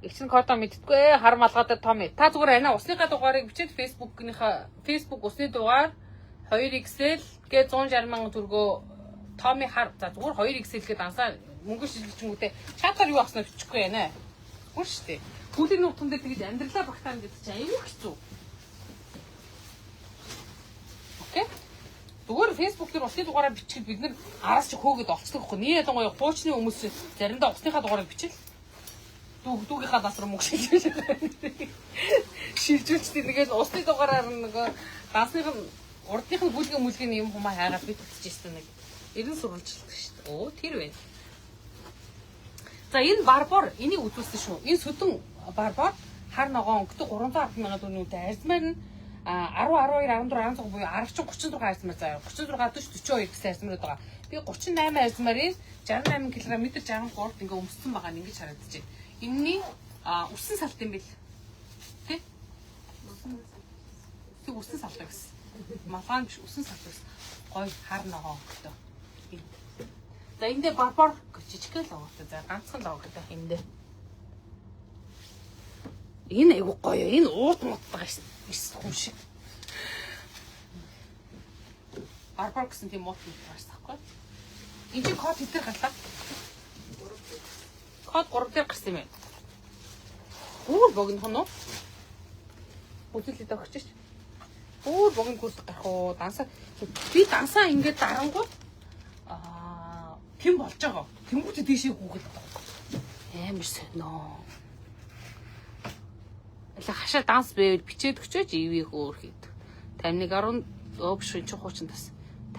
Их чинь кодоо мэддэггүй хар малгайтай Томи. Та зүгээр анаа усныхаа дугаарыг бичээд Facebook-ийнхаа Facebook усны дугаар 2XL гэ 160 мянган төгрөгөө Томи хар за зүгээр 2XL гэ дансаа мөнгө шилжүүлэнгүүтээ чатаар юу авснаа бичихгүй яана. Үгүй шүү дээ. Хүлийн нутган дээр тэгж амьдралаа багтаана гэдэг чинь аюу хэцүү. Окей. Зүгээр Facebook дээр усны дугаараа бичихэд бид нар араас чи хөөгд олцдог байхгүй. Нэг ялангуяа хуучны хүмүүс заримдаа усныхаа дугаарыг бичил. Дүүгийнхаа дас руу мөнгө шилжүүлж. Шилжүүлчихдээ нэгэл усны дугаараар нөгөө дансных нь урдных нь бүлгийн мүлгийн юм хумаа хайгаад би татчихсан нэг. Эрен сурвалжилдаг шүү дээ. Оо тэр байна. За энэ барбар энийг үзүүлсэн шүү. Энэ сүдэн барбар хар ногоон өнгөтэй 310 мянган төгрөгийн арзмаар нь 10 12 14 16 буюу 10 чинь 36 арзмаар заяа. 36 40 42 гэсэн арзмарууд байгаа. Би 38 арзмарын 68 кг метр 63-д ингээ өмссөн байгаа нь ингэж харагдаж байна. Энэний үсэн салт юм бэл. Тэ? Тэг үсэн салт гэсэн. Малгаан биш үсэн салт гэсэн. Гой хар ногоон өнгөтэй. За энэ дээр барбар жижигхэн логотой. За ганцхан логотой энэ дээр. Энэ айгу гоё. Энэ уут муттайгаа ирсэн хүн шиг. Barbour гэсэн тийм мууд мууд гарсан байхгүй. Энд чинь код хэдээр гарлаа? Код 3 дээр гарсан юм байна. Өөр богино нь уу? Үзүүлээд өгч ш. Өөр богино күрт гарах уу? Дансаа би дансаа ингээд дарангууд аа тэм болж байгаа. Тэнгүүтээ дээшээ гүгэл. Амар сонио. Ала хашаа данс байвал бичээд өчөөж ивээ хөөр хэд. 51 10 өө биш энэ чинь хуучин тас.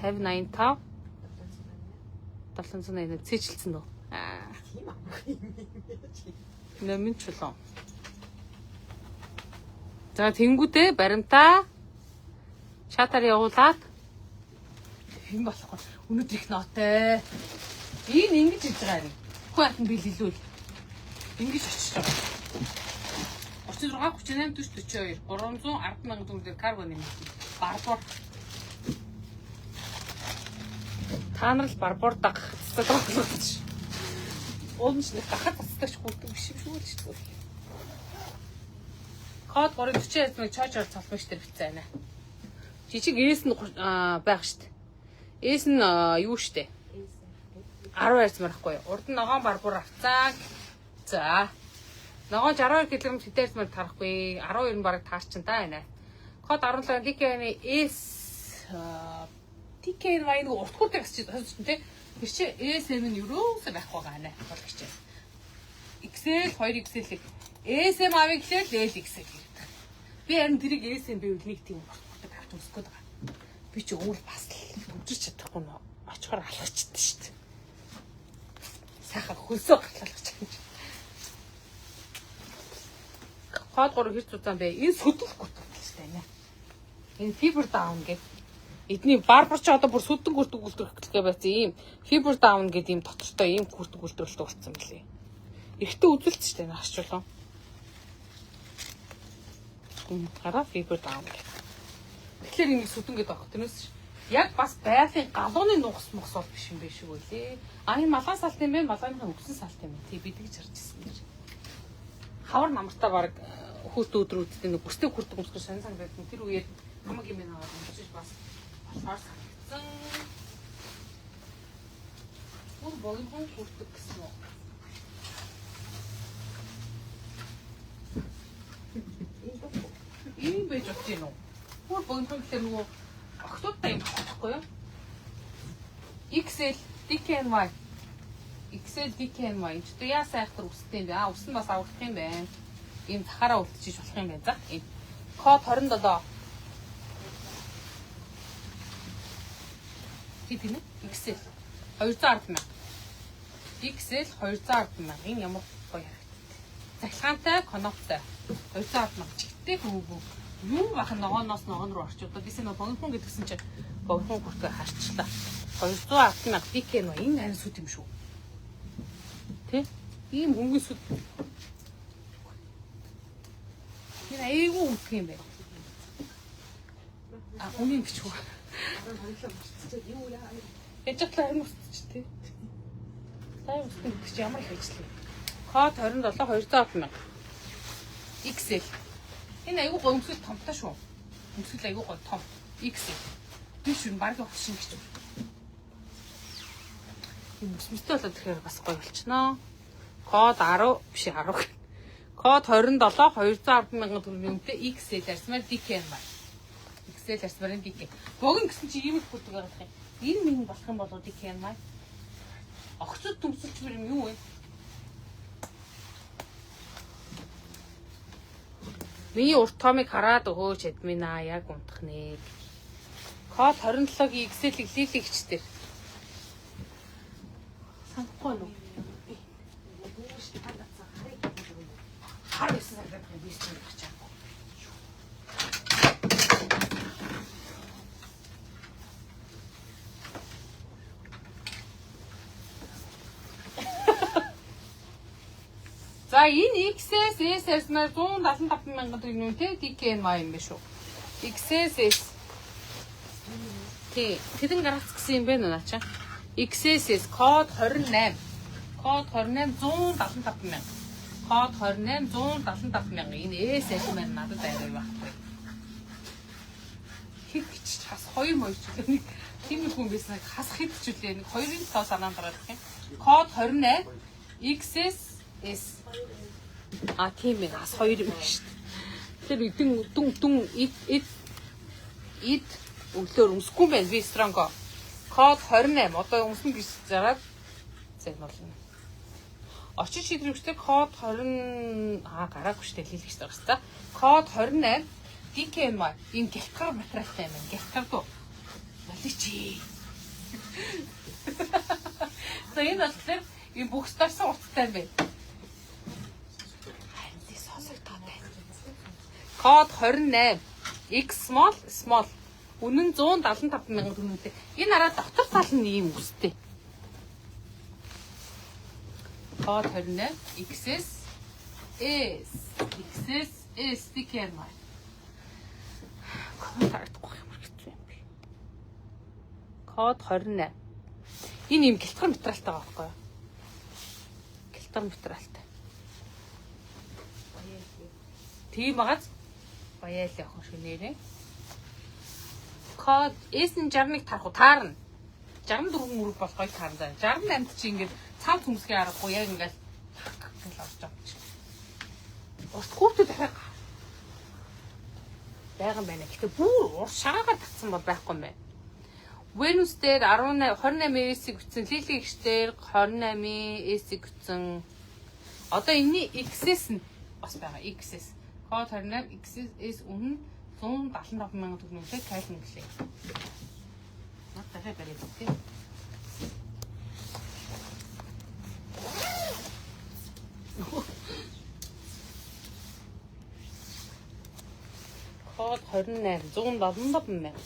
50 85 780 цээжилсэн дөө. Аа. Тийм аа. Номин чулуун. За тэнгүүдээ баримтаа шатаар явуулаад юм болохгүй. Өнөөдөр их нотой. Энэ ингэж иж байгаа юм. Хүн алтан бэлгэлүүл. Ингэж очиж байгаа. 36 38 40 42 310 мянган төгрөг карго нэмэгдэн. Барбор. Та нар л барбор дагах цэцэг тоглож. Уул нь ч нэг гахад цацдаг ч хүрдэг биш юм шүү л шүү дээ. Код 340 эзмэг чоочор цолмогч дээр бичсэн байна. Жижиг S нь байх шүү дээ. S нь юу шүү дээ. 10 хайрцмаар ахгүй юу? Урд нь ногоон барбуур авцаа. За. Ногоон 62 кг хэдэн хайрцмаар тарахгүй. 12 нь бараг таарчин та байна. Код 17 DKN S DKN нэг урт хүрдэг асч чинь тий. Тэр чи SM нь ерөөсөө байхгүй байгаа нэ. Болгоч. XL 2 XL-ийг SM авъя гэхлээр L XL гэдэг. Би харин тэрийг SM байвал нэг тийм урт хүрдэг авч өмсөх гээд байгаа. Би чи өөр бас л төвжирч чадахгүй нөө. Очихоор алхачихдээ шүү дээ. Сайхан хөлсөө гартлалах юм чи. Код 3 хэр зузаан бэ? Энэ сөдөл гүртэг шүү дээ нэ. Энэ fiber down гэдэг. Эдний барбар ч одоо бүр сүдэн гүртэг үйлдвэрлэхгээ байсан ийм fiber down гэдэг ийм дотортой ийм гүртэг үйлдвэрлэлт болсон мөлий. Эртээ үзүүлсэн шүү дээ наашлуулсан. Хараа fiber down гэх. Тэгэхээр энийг сүдэн гэдэг аах. Тэрнээс яг бас байгалийн галууны нугас мухас бол биш юм биш үү лээ. А энэ малгай салт юм бэ? Малгайныхаа өгсөн салт юм бэ? Тий би тэгж харж ирсэн нэр. Хавар намартаа баг хүүт өдрүүдтэй нэг бүстэй хүрдэг өмсгөр сонь сан байдаг. Тэр үеэр хамаг юм байна аваад өмсөж бас болохоор санагдсан. Бүр богинохон хүрдэг гэсэн үү? Ийм байж болж гин үү? Бүр богинохон гэхээр нөгөө охтуудтай юм байхгүй юу? XL DKNY XL DKNY энэ ч яа сайхтар үстэй юм бэ? Аа ус нь бас аврах юм байна. Ийм захаараа үлдчихэж болох юм байна. За ийм код 27 тийм үү? XL 210 мянга. XL 210 мянга. Энэ ямар гоё харагддаг. Захилгаантай, коноптой. 210 мянга. Чигтээ хөвгөө. Юу бах ногооноос ногоон руу орчууд. Би сая богинохон гэдгсэн чинь богинохон хүртээ харчлаа. 210 мянга DK нөө энэ харин сүт юм шүү. Тэ? Ийм хөнгөн сүт. Тэр айгүй үтх юм байна. А үнийн бичгүй. Яж хатлаа харин устчих тий. Лайв устна гэдэг чи ямар их ажил вэ? Код 27 210 мянга. XL. Энэ айгүй гоё өмсгөл томтой шүү. Өмсгөл айгүй гоё том. XL. Би шүн баг хошин гэж. Энэ өмсмөстэй болоод ирэхээр бас гоё болчихноо. Код 10 биш 10. Код 27 210 мянган төгрөгийн үнэтэй XL арсмаар DKN байна. XL арсмарын DK. Богино гэсэн чи ийм их хүрдэг байх юм. Энэ минь болох юм болоо DKN маань. Огцод төмсөлч бүр юм юу вэ? Миний урт томыг хараад өгөөч админ аа яг унтах нэ. Код 27-гийн XL-ийг лилигч дээр. Санахгүй нү. Хар байсан санагдах юм би ч гарч чадахгүй. За энэ XS SS мэр 175 мянган төгрөг үнэтэй DKNY юм биш үү? XS S. Тий, тэдэн гаргац гэсэн юм байна наа чаа. XSS код 28. Код 28 175 мянга. Код 28 175 мянга. Энэ SS маань надад арай байхгүй. Хэд гिचч хас 2 моёр ч үлээ нэг тийм нэг хүн байсан хас хэд ч үлээ нэг 2-ын тоо санаанд ороод ирэх юм. Код 28 XS S. А тийм ээ хас 2 юм шүү дээ. Тэр эдэн дүн дүн эд эд эд өглөөр өмсөхгүй юм байна. Би стронго. Код 28 одоо өмснө гэж зараад зэн болно. Орчин шийдвэрчтэй код 20 аа гараагүй шүү дээ хэлэх гэж байгаа шүү дээ. Код 28 DKMI ийм гялтгар материалтай юм байна. Гялтгар дуу. Болич. За энэ болохоор ийм бүх старсан утастай юм байна. Харин тий сонсогдоод байна. Код 28 X small small үнэн 175 мянган төгрөгтэй. Энэ араа дотор тал нь ийм үстэй. Код 28 XS S XS S DKMI. Коммент харагдахгүй ямар хэцүү юм бэ? Код 28. Энэ ийм гэлтгар материалтай байгаа байхгүй юу? Гэлтгар материалтай. Тийм багаз баяал явах юм шиг нэрээ. Код S61 тарах уу? Таарна. 64 мөрөг бол гоё таарна заа. 68-д чи ингээд цав төмсгийн аргагүй яг ингээд гэл орж байгаа чи. Урт хүүхдүүд дахиад байгаа юм байна. Гэтэ бүр урт шагаагаар татсан бол байхгүй юм байна. Venus дээр 18 28 S-ийг өтсөн, Lily гэгч дээр 28 S-ийг өтсөн. Одоо энэний XS нь бас байгаа. XS. Код 28 XS S үнэн 175 мянган төгрөгтэй Calvin Klein. Над дахиад бариад тий. Код 28 175 мянга.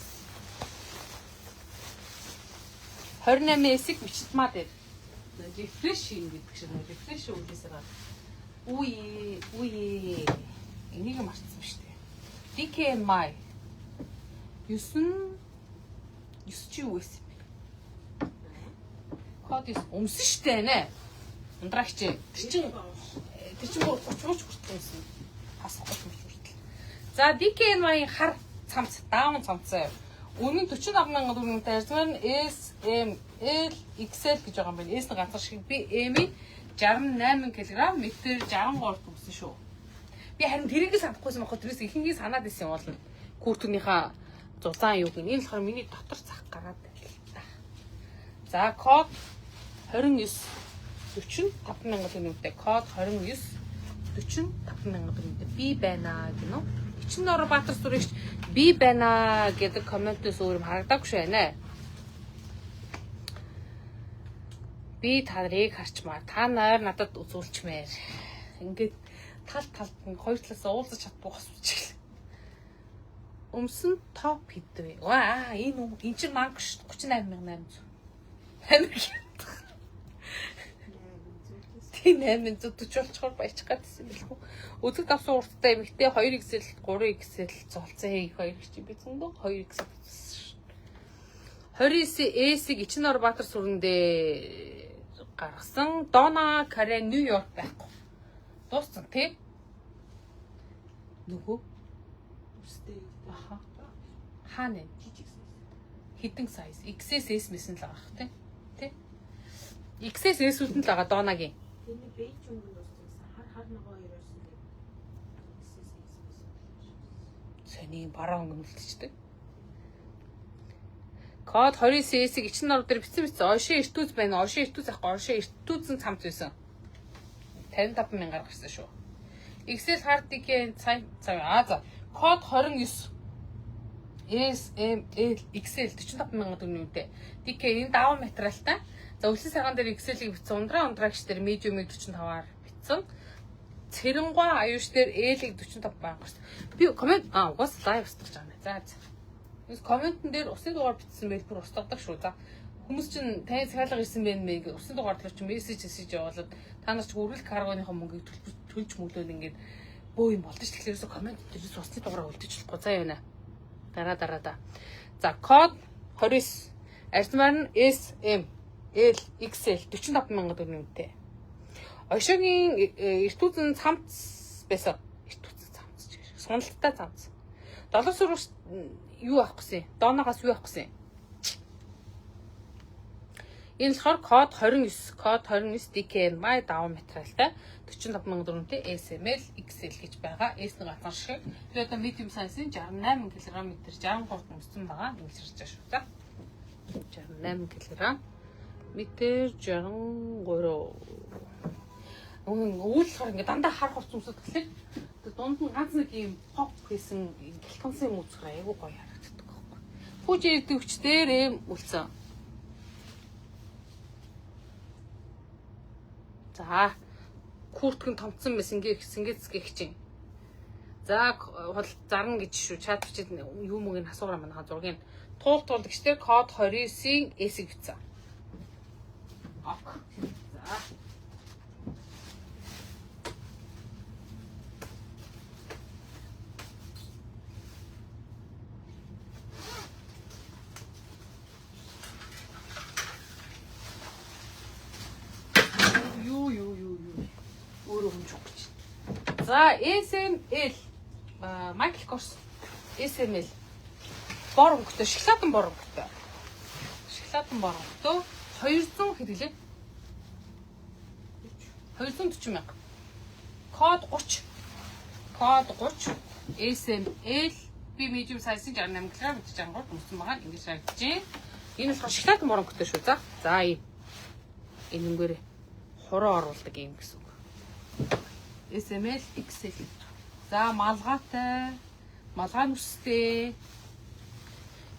28 S-ийг бичтмаа дээр. Refresh хийн гэдэг шиг refresh үлээсээр байна. Үе үе энийг мартсан шүү дээ. DKMI 9 9 чи юу байсан юм бэ? Код 9 өмсөн штэ нэ. Ундрагч. Тэр чин бүр 30 30 хүртэл өмсөн. Хас 30 30 хүртэл. За DKNY-ийн хар цамц, даун цамцаа. Үнэн 45 мянган төгрөгтэй арьсмаар нь S, M, L, XL гэж байгаа юм байна. S нь ганцхан шиг би M-ийн 68 кг, метр 63 төгсөн шүү. Би харин тэрийг л санахгүйсэн байхгүй тэрээс ихэнхийг санаад исэн юм болно. Куртгийнхаа зузаан юуг нь. Энэ болохоор миний дотор зах гараад байна л та. За код 29 45 мянган төгрөгтэй. Код 29 45 мянган төгрөгтэй. Би байна гэнэ үү? Ичин Нор Баатар сүрэгч би байна гэдэг комментээс өөр юм харагдаагүй шүү нэ. Би та нарыг харчмаар. Та нар надад үзүүлчмээр. Ингээд тал талд нь хоёр талаас уулзах чаддгүй асуучих. Өмсөн топ хэд вэ? Ваа энэ үү? Эн чинь манг ш 38800. Амар хямдхан. Тийм 840 болчоор баячих гэдсэн бэлхүү. Үзэг давсан урттай эмэгтэй 2XL 3XL золцсон их хоёр чи би зөндөө 2XL. 29 S-ийг Ичин Ор Баатар сүрэндээ гаргасан. Donna Karen New York байхгүй. Дууссан тий? Нөгөө Үстэй. аха. Хаана вэ? Жижиг size. Хідэн size. XS S мэсэн л байгаа хэ тий? Тий? XS S үлдэн л байгаа Donna-гийн. Тэрний бейж өнгө нь дууссан. Хар хар ногоо хоёр орсон гэдэг. XS S байсан. Сони бараа өнгөнөлтчтэй. Код 29 S-ийг Ичин Ор дээр бичсэн бичсэн. Оршин эртүүз байна. Оршин эртүүз ахгүй. Оршин эртүүзэн цамц байсан. 55 мянгаар гарсан шүү. XL hard DK сайн цаг аа за код 29 S M L XL 45 мянган төгрөг үнэтэй. DK энэ даван материалтай. За өлсөн цагаан дээр XL-ийг бичсэн. Ундраа ундраагч дээр medium-ыг 45-аар бичсэн. Цэрэнгуа аюуш дээр L-ийг 45 мянга гарсан. Би коммент аа угаас лайв устгаж байгаа юм. За за. Юус комментэн дээр усны дугаар бичсэн байл бүр устгадаг шүү. За хүмүүс чинь таны захиалга ирсэн байх мэ гэж усны дугаар руу чинь мессеж мессеж явуулаад та нар чи үргэлж каргоныхоо мөнгийг төлж мөлөөл ингээд бөө юм болдож тэгэхээр ерөөсө коммент дээрээс усны дугаараа үлдээж болохгүй заа юу нэ. Дараа дараа да. За код 29 арьсмаар нь S M L XL 45 мянган төгрөг үнэтэй. Ошогийн эртүүзэн цамц байсан. Эртүүзэн цамц ч гэж. Суналттай цамц. Долоос руу юу авах гэсэн? Доноогоос юу авах гэсэн? Энэ болохоор код 29, код 29 DKNY даван материалтай 45,000 төгрөгтэй SML XL гэж байгаа. S нэг ганцхан шиг. Би одоо medium size-ын 68 кг метр 63 өмсөн байгаа. Ингэж харж байгаа шүү. За. 68 кг метр 63. Үн өвөл болохоор ингээ дандаа хар хувц өмсөд тэгэхээр дунд нь ганц нэг юм pop хийсэн гэлтонсын юм үзэх айгүй гоё харагддаг байхгүй. Пүүж ирдэг хүч дээр эм үлцэн. За куртк нь томцсон байсан гэх сингэцгэх чинь. За хол зарна гэж шүү. Чат бичээд юу мөг нь асуугараа манайха зургийг туул туул гэжтэй код 29-ийн S-ийг бичсэн. Ок. За. Юу юу юу юу. Өөрөө хомжих гэж. За SML Michael Kors SML бор өнгөтэй, шоколадын бор өнгөтэй. Шоколадын бор өнгөтэй 200 хэд гэлээ? 240 мянга. Код 30. Код 30 SML би medium size-ын 68 кг 63 өмсөн байгаа. Ингэж харагдаж байна. Энэ болохоор шоколадын бор өнгөтэй шүү. За. За ийм. Энэ өнгөөрөө хуруу оруулдаг юм гэсэн үг. SML XL. За малгайтай, малгай нүстэй.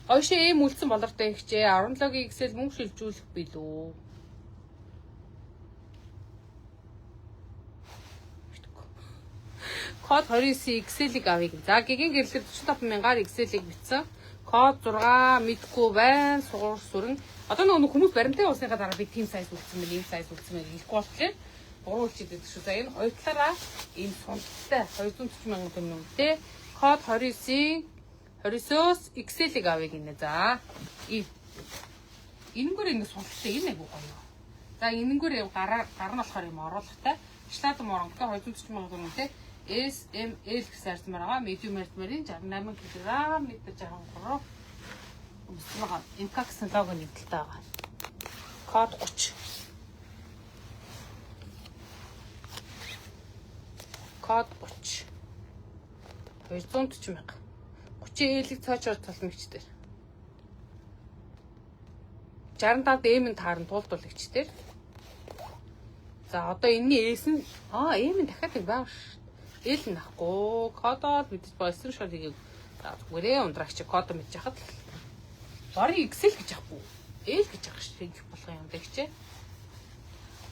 Ойшоо ийм үлдсэн болортой ихчээ 17-гийн XL мөнгө шилжүүлэх билүү? Код 29 XL-ийг авъя. За гигэн гэрлэр 45 мянгаар XL-ийг бичсэн. Код 6 мэдгүй байна. Сугуур сүрэн. Одоо нөгөө хүмүүс баримтаа явуулсныхаа дараа би тийм сайз үлдсэн мэн, ийм сайз үлдсэн мэн хэлэхгүй болохоор буруу хэлчихээд байдаг шүү. За энэ хоёр талаараа ийм сунттай 240 мянган төгрөгтэй код 29-ийн 29-өөс XL-ийг авъя гинэ. За ийм энэнгүүр ингэ сунттай энэ айгуу гоё. За энэнгүүр гараа гар нь болохоор юм оруулахтай. Шлаад моронтой 240 мянган төгрөгтэй S M L гэсэн арзмаар байгаа. Medium арзмарын 68 кг, метр 63 өмсөн байгаа. MK гэсэн лого нэгдэлтэй байгаа. Код 30. Код 30. 240 мянга. 30 L-ийг цоочоор тулна гэж дээр. 65 M-ын таарн туулдвал гэж дээр. За одоо энэний S нь M нь дахиад нэг байгаа ш. L нь ахгүй. Кодоо мэдэж болсон шууд хийгээг. За зүгээрээ ундрагч кодо мэдж яхад л барыг Excel гэж авахгүй. L гэж авах ш. Их болох юм даа хичээ.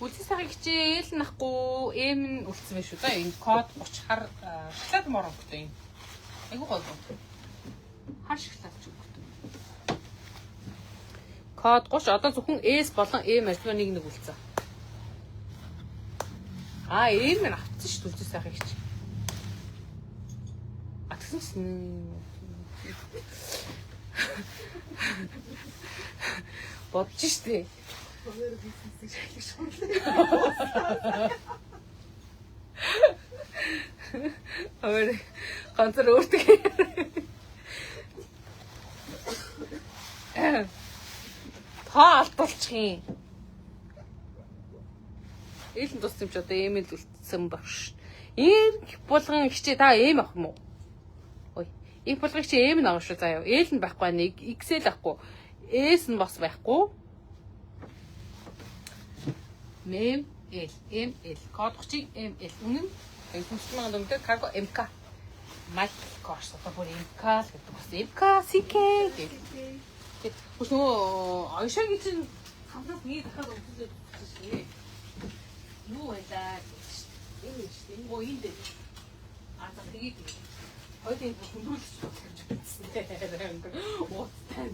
Үлсэн сарыг хичээ L нь ахгүй, M нь үлдсэн байх шүү. За энэ код 30 хар шоколад мор өнгөтэй юм. Айгуу гоё. Хар шоколад ч өнгөтэй. Код 30 одоо зөвхөн S болон M арьсмаа нэг нэг үлдсэн. А M нь авцсан шүү дээ үлсэн сайхыг хичээ. А тэгсэн чинь бодож штэ. Өөр ганцаар өөртөө. Та алдуулчих юм. Ээлэн тус юм чи одоо ийм л үлдсэн баг ш. Их булган хичээ та ийм авах юм уу? Ой, их булган хичээ ийм нь авах шүү заяа. L нь байхгүй нэг, XL авахгүй. S нь бас байхгүй. M L M L код 30 M L үнэн 240,000 төгрөгтэй карго MK Michael Kors одоо бүр MK л гэдэг бас MK CK гэх. Тэгвэл нөгөө оёшоогийн чинь хамтаас нэг дахиад өмсөлөө гэсэн шээ. Юу байлаа гэж шүү дээ. Энэ шүү дээ. Оо энэ дээ. А за тэгээд хоёулын хүндрүүлж гэж бодсон. Ууцтай.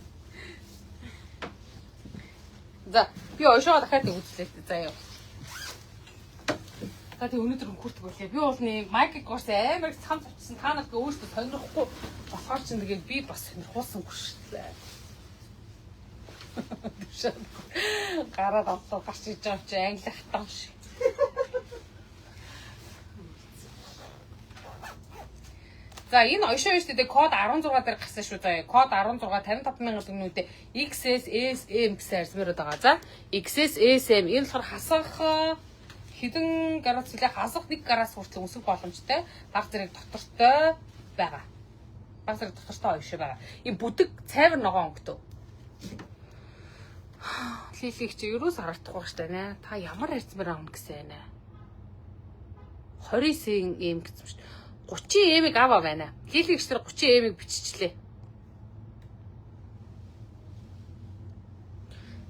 За би оёшоо дахиад нэг үзлээ заяа. За тэг өнөөдөр хөртөг байлаа. Би бол нэг Michael Kors амар их цамц авчихсан. Та нарт өөрөөсөө сонирхгүй болохоор чинь тэгээд би бас сонирхуулсангүй шүү дээ. Гараад авлаа гарч иж байгаа чи англи хатан шиг. За энэ ойшоо шүү дээ код 16 дээр гарсан шүү заяа. Код 16 55,000 төгрөгнүүдээ XS S M гэсэн арзмерүүд байгаа. За XS S M энэ болохоор хасах хэдэн градус үлээ хасах 1 градус хүртэл өсөх боломжтой. Баг зэрэг дотортой байгаа. Баг зэрэг дотортой ойшоо байгаа. Энэ бүдэг цайвар ногоон өнгөтэй. Лилиг чи ерөөс харагдахгүй штэ нэ. Та ямар арзмер авна гэсэн нэ. 29 эм гэсэн шүү. 30 эмийг аваа байна. Лилиг ч тэр 30 эмийг биччихлээ.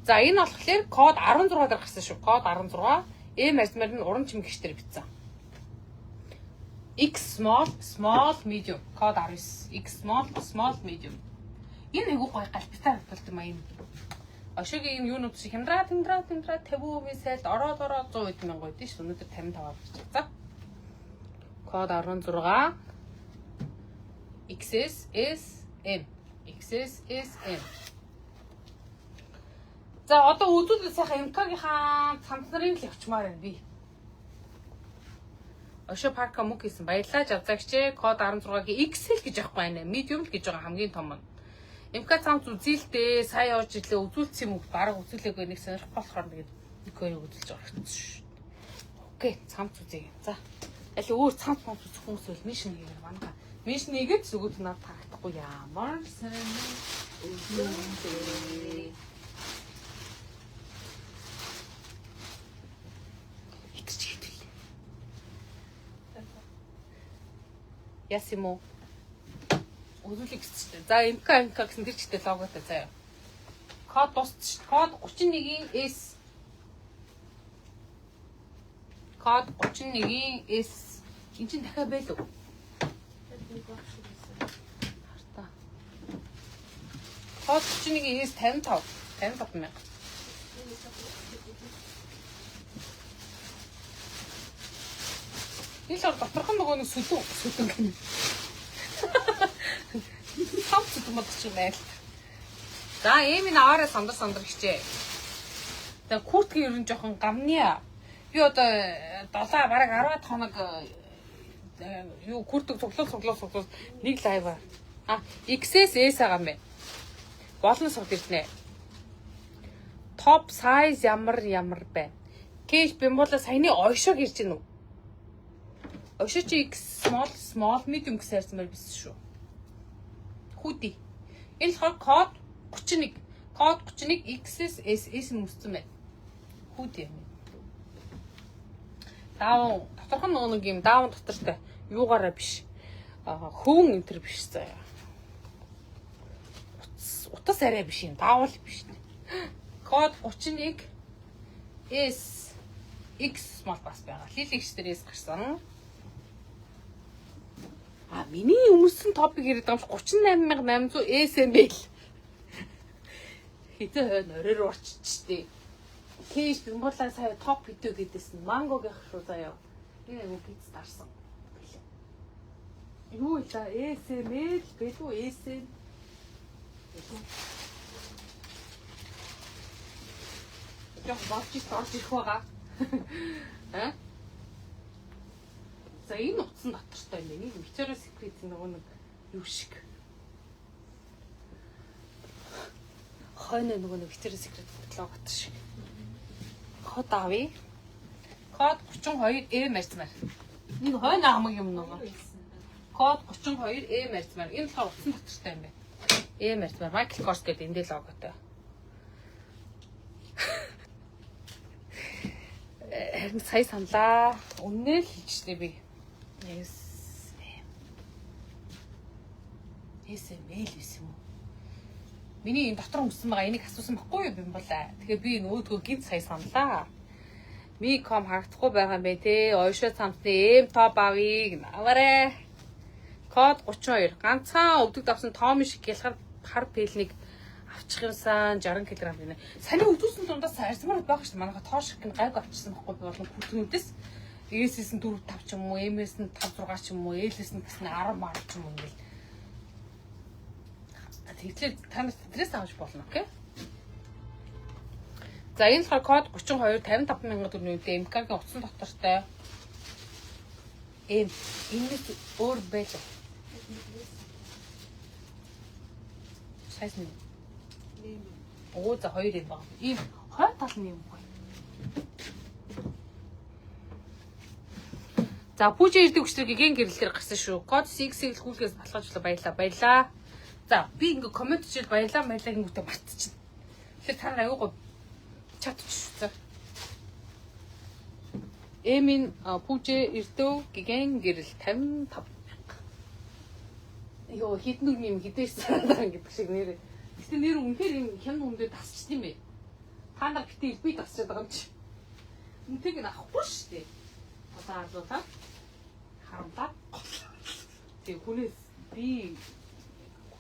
За энэ болохоор код 16 дээр гарсан шүү. Код 16 эм арзмер нь уран чимгэгч дээр бичсэн. X small, small medium код 19. X small, small medium. Энэ айгуу гоё галбитай харагдалт юм а энэ. Ошигийн юм юунууд шиг хямдраа хямдраа хямдраа 50% сайлд ороод ороод 100 хэдэн мянга үйдэн шүү. Өнөөдөр 55-аар бичиж. За. Код 16 XS S M XS S M. За одоо үзүүлэл сайхан МК-гийнхаа цамц нарын л явчмаар байна би. Ошо парка мөнгө хийсэн. Баярлалаа жавзаагч. Код 16-гийн XL гэж явахгүй байна. Medium л гэж байгаа хамгийн том нь. МК цамц үзээлтэй сая явж ирлээ үзүүлсэн юм уу? Бараг үзүүлээгүй нэг сонирхгүй болохоор тэгээд нэг хоёрыг үзүүлж байгаа хэвчээ шүү. Окей, цамц үзье. За. Аль өөр цамц цамц үзэх хүмүүс бол мишн хийгээр манайха. Мишн хийгээд зүгүүд над таагдахгүй ямар сонир үзүүлээ. Хитэрч хитвэл. Яс юм уу? Үзүүлэх гэсэн чинь. За МК МК гэсэн тэр чигтээ логотой заяа. Код дуусч шүү. Код 31-ийн S. Код 31-ийн S. Энд чинь дахиад байлуу. Нэг баг шиг байсан. Хартаа. Код 31-ийн S 55. 55 мянга. Энэ л доторхон нөгөө нэг сүлэн сүлэн гэнэ. Том сүлэн бодчих юм байл. За эм энэ аваарай сандар сандар хичээ. За куртки ер нь жоохон гамны. Би одоо 7 бараг 10 хоног юу куртк цуглуул цуглуул цуглуул нэг лайв. А XS S байгаа юм байна. Болон сувд ирнэ. Топ size ямар ямар байна. Кэш бимбола саяны ойшог ирж гинүү. Ойшоо чи X small small medium гэсэн ярьсан байр бисэн шүү. Хүүди. Энэ болохоор код 31. Код 31 XS S S нь үссэн байна. Хүүди юм. Даавн доторх нь нөгөө нэг юм даавн дотортой юугаараа биш. Аа хөвөн энэ төр биш заяа. Утас арай биш юм. Даавал биш. Код 31 S X small бас байгаа. Лилигч дээр S гарсан. А миний өмсөн топик ирээд байгаа юм шиг 38800 SML. Хитэ хойно орой руу очичтэй. Кэш бимбуулаа сая топ хитэ гэдээсэн. Мангогийнх шүү заяа. Би айгу гиз дарсан. Юу илаа SML бэлүү SM. Яг болж ич орж ирэх байгаа. Аа? За энэ утсан дотортой юм байна. Энэ Victoria's Secret нөгөө нэг юу шиг. Хойно нөгөө нэг Victoria's Secret логот шиг. Код авъя. Код 32 M арцмаар. Нэг хойно амаг юм нөгөө. Код 32 M арцмаар. Энэ болохоор утсан дотортой юм байна. M арцмаар Michael Kors гэдэг эндээ логотой. Харин сая саналаа. Үннээ л хэлчихлээ би. S M S M L байсан юм уу? Миний энэ дотор өмсөн байгаа энийг асуусан байхгүй юу бимбалаа. Тэгэхээр би энэ өөдгөө гинт сая саналаа. Ми ком харагдахгүй байгаа юм бэ те. Ойшоо цамцны М топ авыг аваарэ. Код 32. Ганцхан өвдөг давсан том шиг гялхар хар пэлнийг авчих юмсан 60 кг гинэ. Саний өвдүүлсэн дундаас арьсмаар байгаа шүү дээ. Манайха тоо шиг гин гайг авчихсан байхгүй би болон күртгүүдээс. S-ээс нь 4 5 ч юм уу, M-ээс нь 5 6 ч юм уу, L-ээс нь гэсэн 10 мар ч юм уу ингээл. Тэгэхээр та нар тэдрээс авч болно, окей? За энэ болохоор код 32 55 мянган төгрөгийн МК-гийн утсан дотортой. Эм энэс өөр байлаа. Size нь. Оо за 2 юм байна. Ийм хой тал нь юм гоё. За пүүжээ ирдэг хүчтэй гигэн гэрлэлээр гарсан шүү. Код 6-ийг л хүлгээс баталгаажуулаа баялаа. Баялаа. За би ингээ коммент чил баялаа баялаа гингүүтээ мартчихна. Тэгэхээр та нар аюу гоо чат шүү. За. Эмин пүүжээ ирдэв гигэн гэрэл 55 мянга. Йоо хитэн нүг юм хідээсэн гэдэг шиг нэр. Гэтэ нэр үнэхээр юм хян нүмдээ тасчт юм бэ. Та нар битээ би тасчаад байгаа юм чи. Үнтэйг нь авахгүй шүү дээ. Одоо харлуу та. Харамлаад. Тэг хүнээс би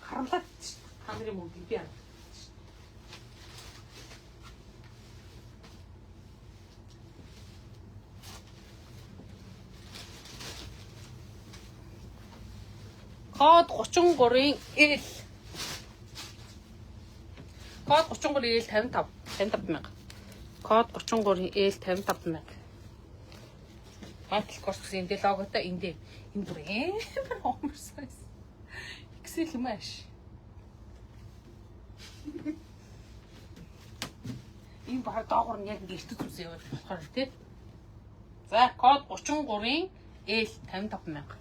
харамлаад шүү дээ. Та нарын мөнгө би авах. Код 33-ын L. Код 33 L 55 55 мянга. Код 33-ын L 55 мянга. Michael Kors гэсэн энэ дээр логотой энэ дээр энэ бүр амар oversize. XL юм ааш. Энэ баг доогуур нь яг ингэ эртэг зүс яваад болохоор тий. За код 33-ын L 55 мянга.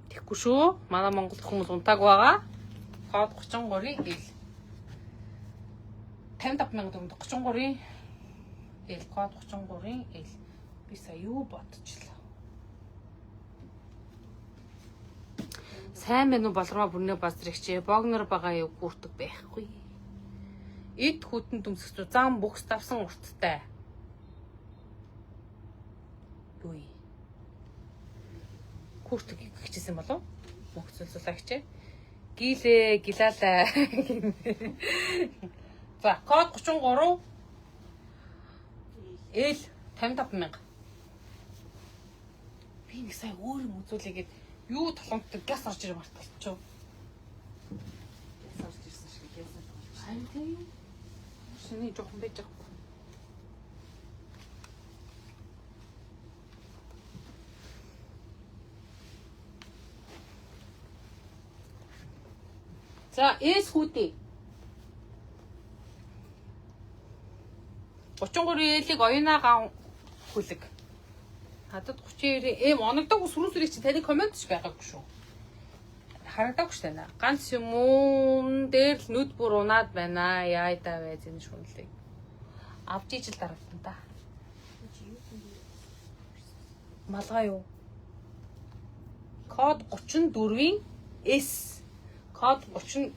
Тэгэхгүй шүү. Манай Монгол хүмүүс унтааг байгаа. Код 33-ын L. 55 мянга төгрөг 33-ын L код 33-ын L. Би сая юу бодчихлоо. Сайн мэн үү болроо бүрнээ базрагч богнор байгаа юу гүртэг байхгүй. Эд хүтэн дүмсгч зам бүхс давсан урттай. Юу юм? Күртэг гэжсэн болов? Мөнгө цөлцөлагч. Гилээ, гилаалаа. За, код 33 L 55 мянга. Би нэг сая өөр юм үзүүлээгээд юу толгомтой гяс орж ирэх марталчив. Яс орж ирсэн шиг яс орж. Харин тийм. Шиний жоохон байж байгаа. За, S хүүдээ. 33 L-ийг оюунаа ган хүлэг. Надад 32 M оногдоогүй сүрэн сүрийг чи таны коммент ч байгаагүй шүү. Харагдаагүй шүү тань. Ганц юм уу дээр л нүд бүр унаад байна. Яа даа вэ зэн шүнлэг. Авч ижил дарагдсан та. Малгай юу? Код 34-ийн S. Код 30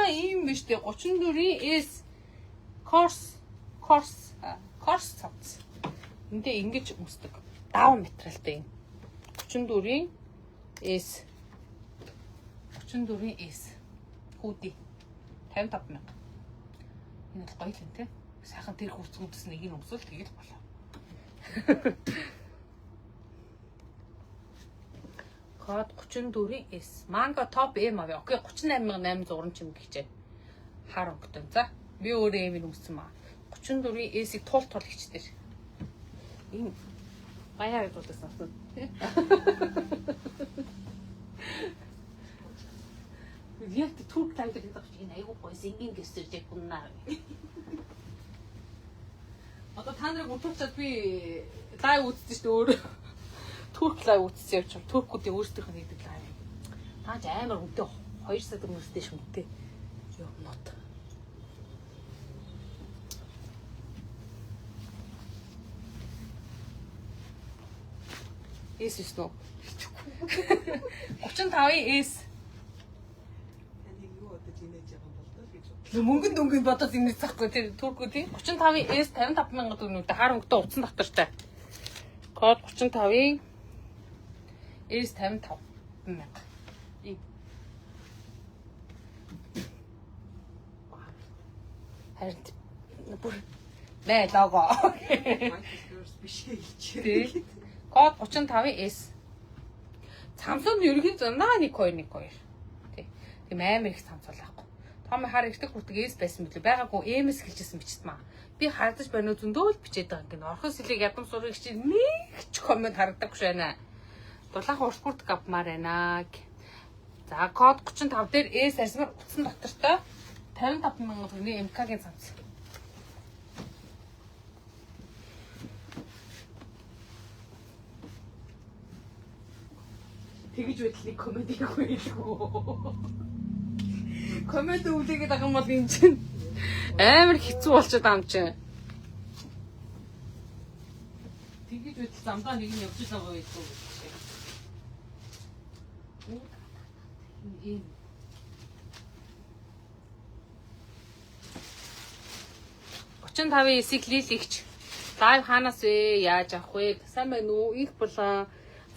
ийм биш үү? 34-ийн S. Корс корс корс цавц. Эндээ ингэж өмсдөг. Даун материалтай юм. 34-ийн S. 34-ийн S. Хүүдий. 55 мянга. Энэ бол гоё л юм те. Сайхан тэр хурц үдс нэг нь өмсөл тэгэл болоо. Код 34-ийн S. Манго топ M авъя. Окей 38800 ч юм гэжээ. Хар өнгөтэй. За би өөрөө M-ийг өмссөн маа. 34-ийн S-ийг тул тул хичдэр. Энэ баяа гэж бодсон асуу. Яг турк лайв дээр гэдэг чинь энэ айгуу гоё зингийн гэсэрж яг гуннаа. Одоо та нарыг унтуулчаад би лайв үзсэн шүү дээ өөрөө. Турк лайв үзсэн явж байгаа. Туркуудын өөрсдийнх нь хийдэг лайв. Та ч амар үнэтэй 2 сая төгрөгтэй шүнтэй. Юмнууд. S 9 үү? 35-ын S. Таныг юу бодож инээж байгаа юм бол доо гэж бодлоо. Мөнгөн дөнгөн бодоод инээж захгүй тэр туркуудын 35-ын S 55 мянган төгрөгтэй хар өнгөтэй утсан доктортой. Код 35-ын S 55 мянга. Ийм. Харин бүр нэ лого. Michael Kors биш гэж. Тий. Код 35-ын S. Самсууд нь ерөнхийдөө наа 1 2 1 2. Тий. Тийм амар их самс бол байхгүй. Том хар эртэг хүртэг S байсан мөлий байгаагүй MS гэлжсэн бичсэн маа. Би хардаж байна уу зөндөө л бичээд байгаа гин. Орхон сэлийг ядам сурыг чи нэг ч коммент харагдаггүй ш байна. Дулаахан урт хүртэг авмаар байна. За код 35 дээр S арьсмар утсан дотортой 55 мянган төгрөгийн МК-гийн цамц. Тэгэж байтал нэг коммент хийхгүй хэлэхгүй. Коммент өвлөгээд байгаа юм бол энэ чинь амар хэцүү болчиход байгаа юм чинь. Тэгэж байтал замдаа нэг нь явж байгаа байлгүй гэж. Энэ 35-ийн эсийг лилигч live хаанаас вэ? Яаж авах вэ? Сайн байна уу? Их булан.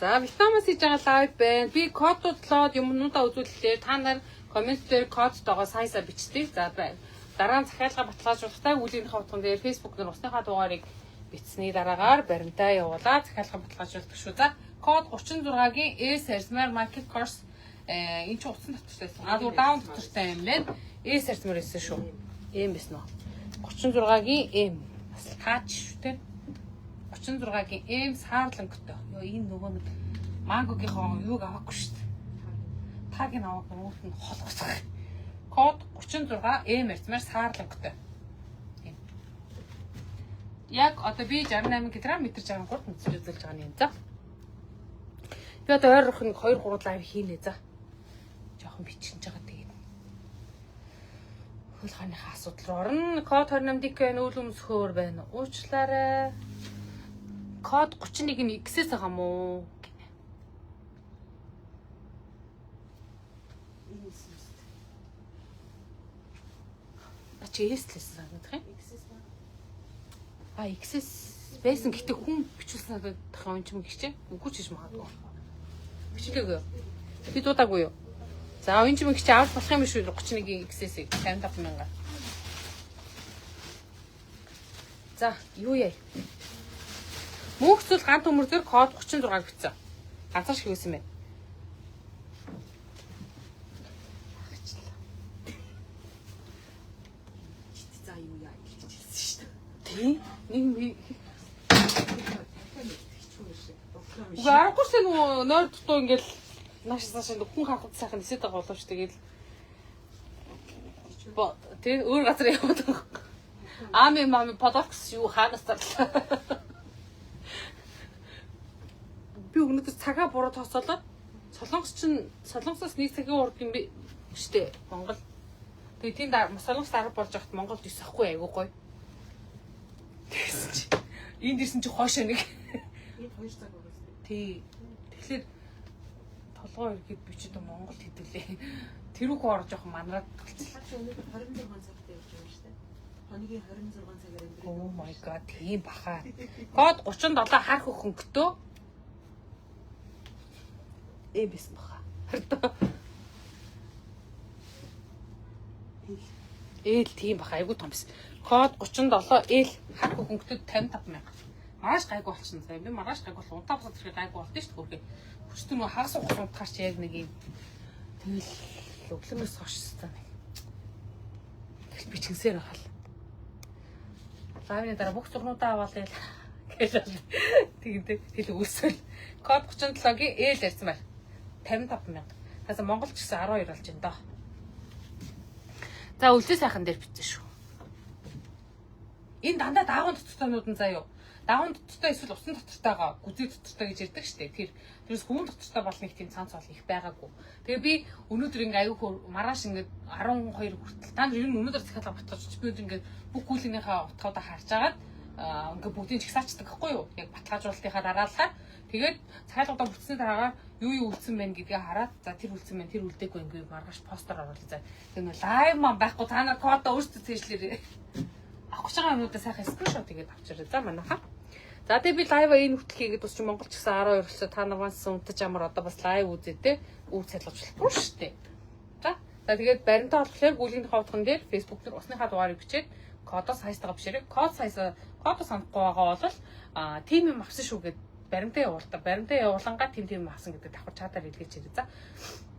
За, Вьетнамаас хийж байгаа live байна. Би кодуудлоод юмнуудаа үзүүллээ. Та нар коммент дээр кодтойгоо size аа бичдэг. За, байна. Дараа нь захиалга баталгаажуулалтаа үүлгийнхээ утган дээр Facebook дээр усныхаа дугаарыг бичсэний дараагаар баримтаа явуулаад захиалга баталгаажуулдаг шүү. За, код 36-гийн S арьсмаар Michael Kors энэ чинь утсан дотортой байсан. А зүгээр даун дотортой юм байна. S арьсмаар байсан шүү. Эм байсан уу? 36-гийн М. Бас таач шүү те. 36-гийн М саарланготой. Йоо энэ нөгөө нэг мангогийнхоо юуг аваагүй шүү дээ. Таг нь аваагүй үүт нь холгоцох. Код 36 М арьсмаар саарланготой. Тийм. Яг одоо би 68 кг метр 63 мэдсэж үзүүлж байгаа юм. За. Би одоо ойр орох нэг 2 3 live хийнэ за. Жохон бичиж байгаа тэгээд. Хөл хааныхаа асуудал руу орно. Код 28 DK нүүл өмсөхөөр байна. Уучлаарай. Код 31 нь X-ээс байгаа мó гинэ. Энэ сүст. А чи S лсэн санагдах юм. XS ба. А XS байсан гэтээ хүн бичүүлсэн санагдах юм ч юм гिच. Үгүй ч гэж магадгүй. Бичлээгүй юу? Би дуудаагүй юу? За энэ ч юм гिच авч болох юм биш үү 31-ийн XS-ийг 55 мянга. За юу яа? Мөнх зүйл ганц төмөр дээр код 36-г бичсэн. Ганцаар шиг байсан байна. За юу яа гэж хэлсэн шүү дээ. Тий. Нэг Тархиа мэдчихгүй юм шиг. Бодлоо юм Үгүй аргагүй шээ нөгөө нойр дутуу ингээл нааш цааш хүн харахад сайхан нисээд байгаа боловч тэгэл тий өөр газар яваад байгаа. Ами мами подокс юу хаанаас зарлаа. Би өнөөдөр цагаа буруу тооцоолоод Солонгос чинь Солонгосоос нэг цагийн урд юм би штэ Монгол. Тэгээ тийм Солонгос 10 болж байхад Монголд 9 ахгүй айгуу гоё. Тэгсэн чи энд ирсэн чи хоошоо нэг. Энд 2 цаг байгаа шүү дээ. Тий. Тэгэхээр толгой эргээд би ч одоо Монголд хэдүүлээ. Тэрүүхүү орж явах манраад болчихлоо. Та чи өнөөдөр 26 цагт явж байгаа шүү дээ. Хоногийн 26 цагаар амьдрэх. Oh my god, тийм баха. Код 37 харах хөнгөтөө. Эм байсан баха. Хардаа. Ээл тийм баха, айгуу том байсан. Код 37 Л харах хөнгөтөө 55 мянга. Маргааш гайгүй болчихно заа. Би маргааш гайгүй бол удаа босоод ирэхэд гайгүй болдсон шүү дээ хөрхөө. Хүчтэй нөгөө хагас ухах унтахаар чи яг нэг юм тэгэл өглөөнөөс хойш хэвээр нэг. Тэгэл би чинсээр байгаа л. Лайвны дараа бүх зурнуудаа аваалаа гэж тэгэнтэй тэл өсөл. Код 37-гийн Л ярьсан байна. 55 мянга. Тасаа Монгол ч гэсэн 12 болж байна доо. За үлдээ сайхан дээр бичсэн шүү. Энэ дандаа даагуун дотортойнууд нь заа юу. Даагуун дотортой эсвэл усан дотортойгоо гүзээ дотортой гэж ярьдаг штэ. Тэр тэрс гүн дотортой бол нэг тийм цанц бол их байгаагүй. Тэгээ би өнөөдөр ингээ аюу хөр маргааш ингээ 12 хүртэл та нар ер нь өнөөдөр захиалга баталгаж би өнөөдөр ингээ бүх гүйлгийнхаа утгаудаа харж агаад ингээ бүгдийг чагсаачдаг гэхгүй юу? Яг баталгаажуулалтынхаа дараалалаар тэгээд захиалгуудаа бүтсний дараагаар юу юу үлдсэн байна гэдгээ хараад за тэр үлдсэн байна, тэр үлдээгүй ингээ маргааш постоор оруулъя. За тэг нөө live маань байхгүй та нар кодоо өөрсдөө цээжлээрэй. Авах гэж байгаа юмнуудаа сайхан screenshot хийгээд авчираа. За манайхаа. За тэгээ би live энэ хүртэл хийгээд бас чи Монгол ч гэсэн 12 болсоо та нар мансан унтаж амар одоо бас live үзээ те үр цалгаж болохгүй шүү дээ. За. За тэгээд баримтаа олохлоор гүйлгийнхээ утган дээр Facebook дээр усныхаа дугаарыг бичээд кодоо size-тайгаа бичээрэй. Код size кодоо санахгүй байгаа бол тим юм авсан шүү гэд баримтаа явуултаа. Баримтаа явуулангаа тим тим авсан гэдэг давхар чатаар илгээч хэрэг. За.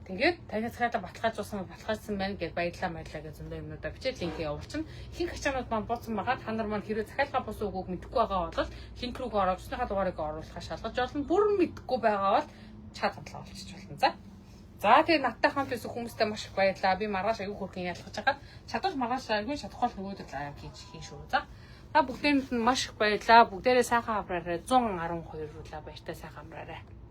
Тэгээд таны захиалга баталгаажуулсан, баталгаажсан байна гэдээ, баярлалаа, баярлалаа гэж зөндөө юмнуудаа бичээд линкээ явуулчихна. Ихэнх ачаанууд маань бууцсан байгаа. Та нар маань хэрвээ захиалга буусан үгүйг мэдэхгүй байгаа бол линк рүү ороод усныхаа дугаарыг оруулахаа шалгаж болно. Бүрэн мэдэхгүй байгаа бол чат хандлага олчих болно. За. За, тэгээ надтай хамт байсан хүмүүстээ маш их баярлалаа. Би маргааш аягүй хөөрхөн ялгаж байгаа. Чадвал маргааш аягүй, чадахгүй л нөгөөдөр live хийж хийн шүү. За. Та бүгдээрэнд нь маш их баярлалаа. Бүгдээрээ сайхан амраарай. 112 рүүлээ, баяртай сайхан амраарай.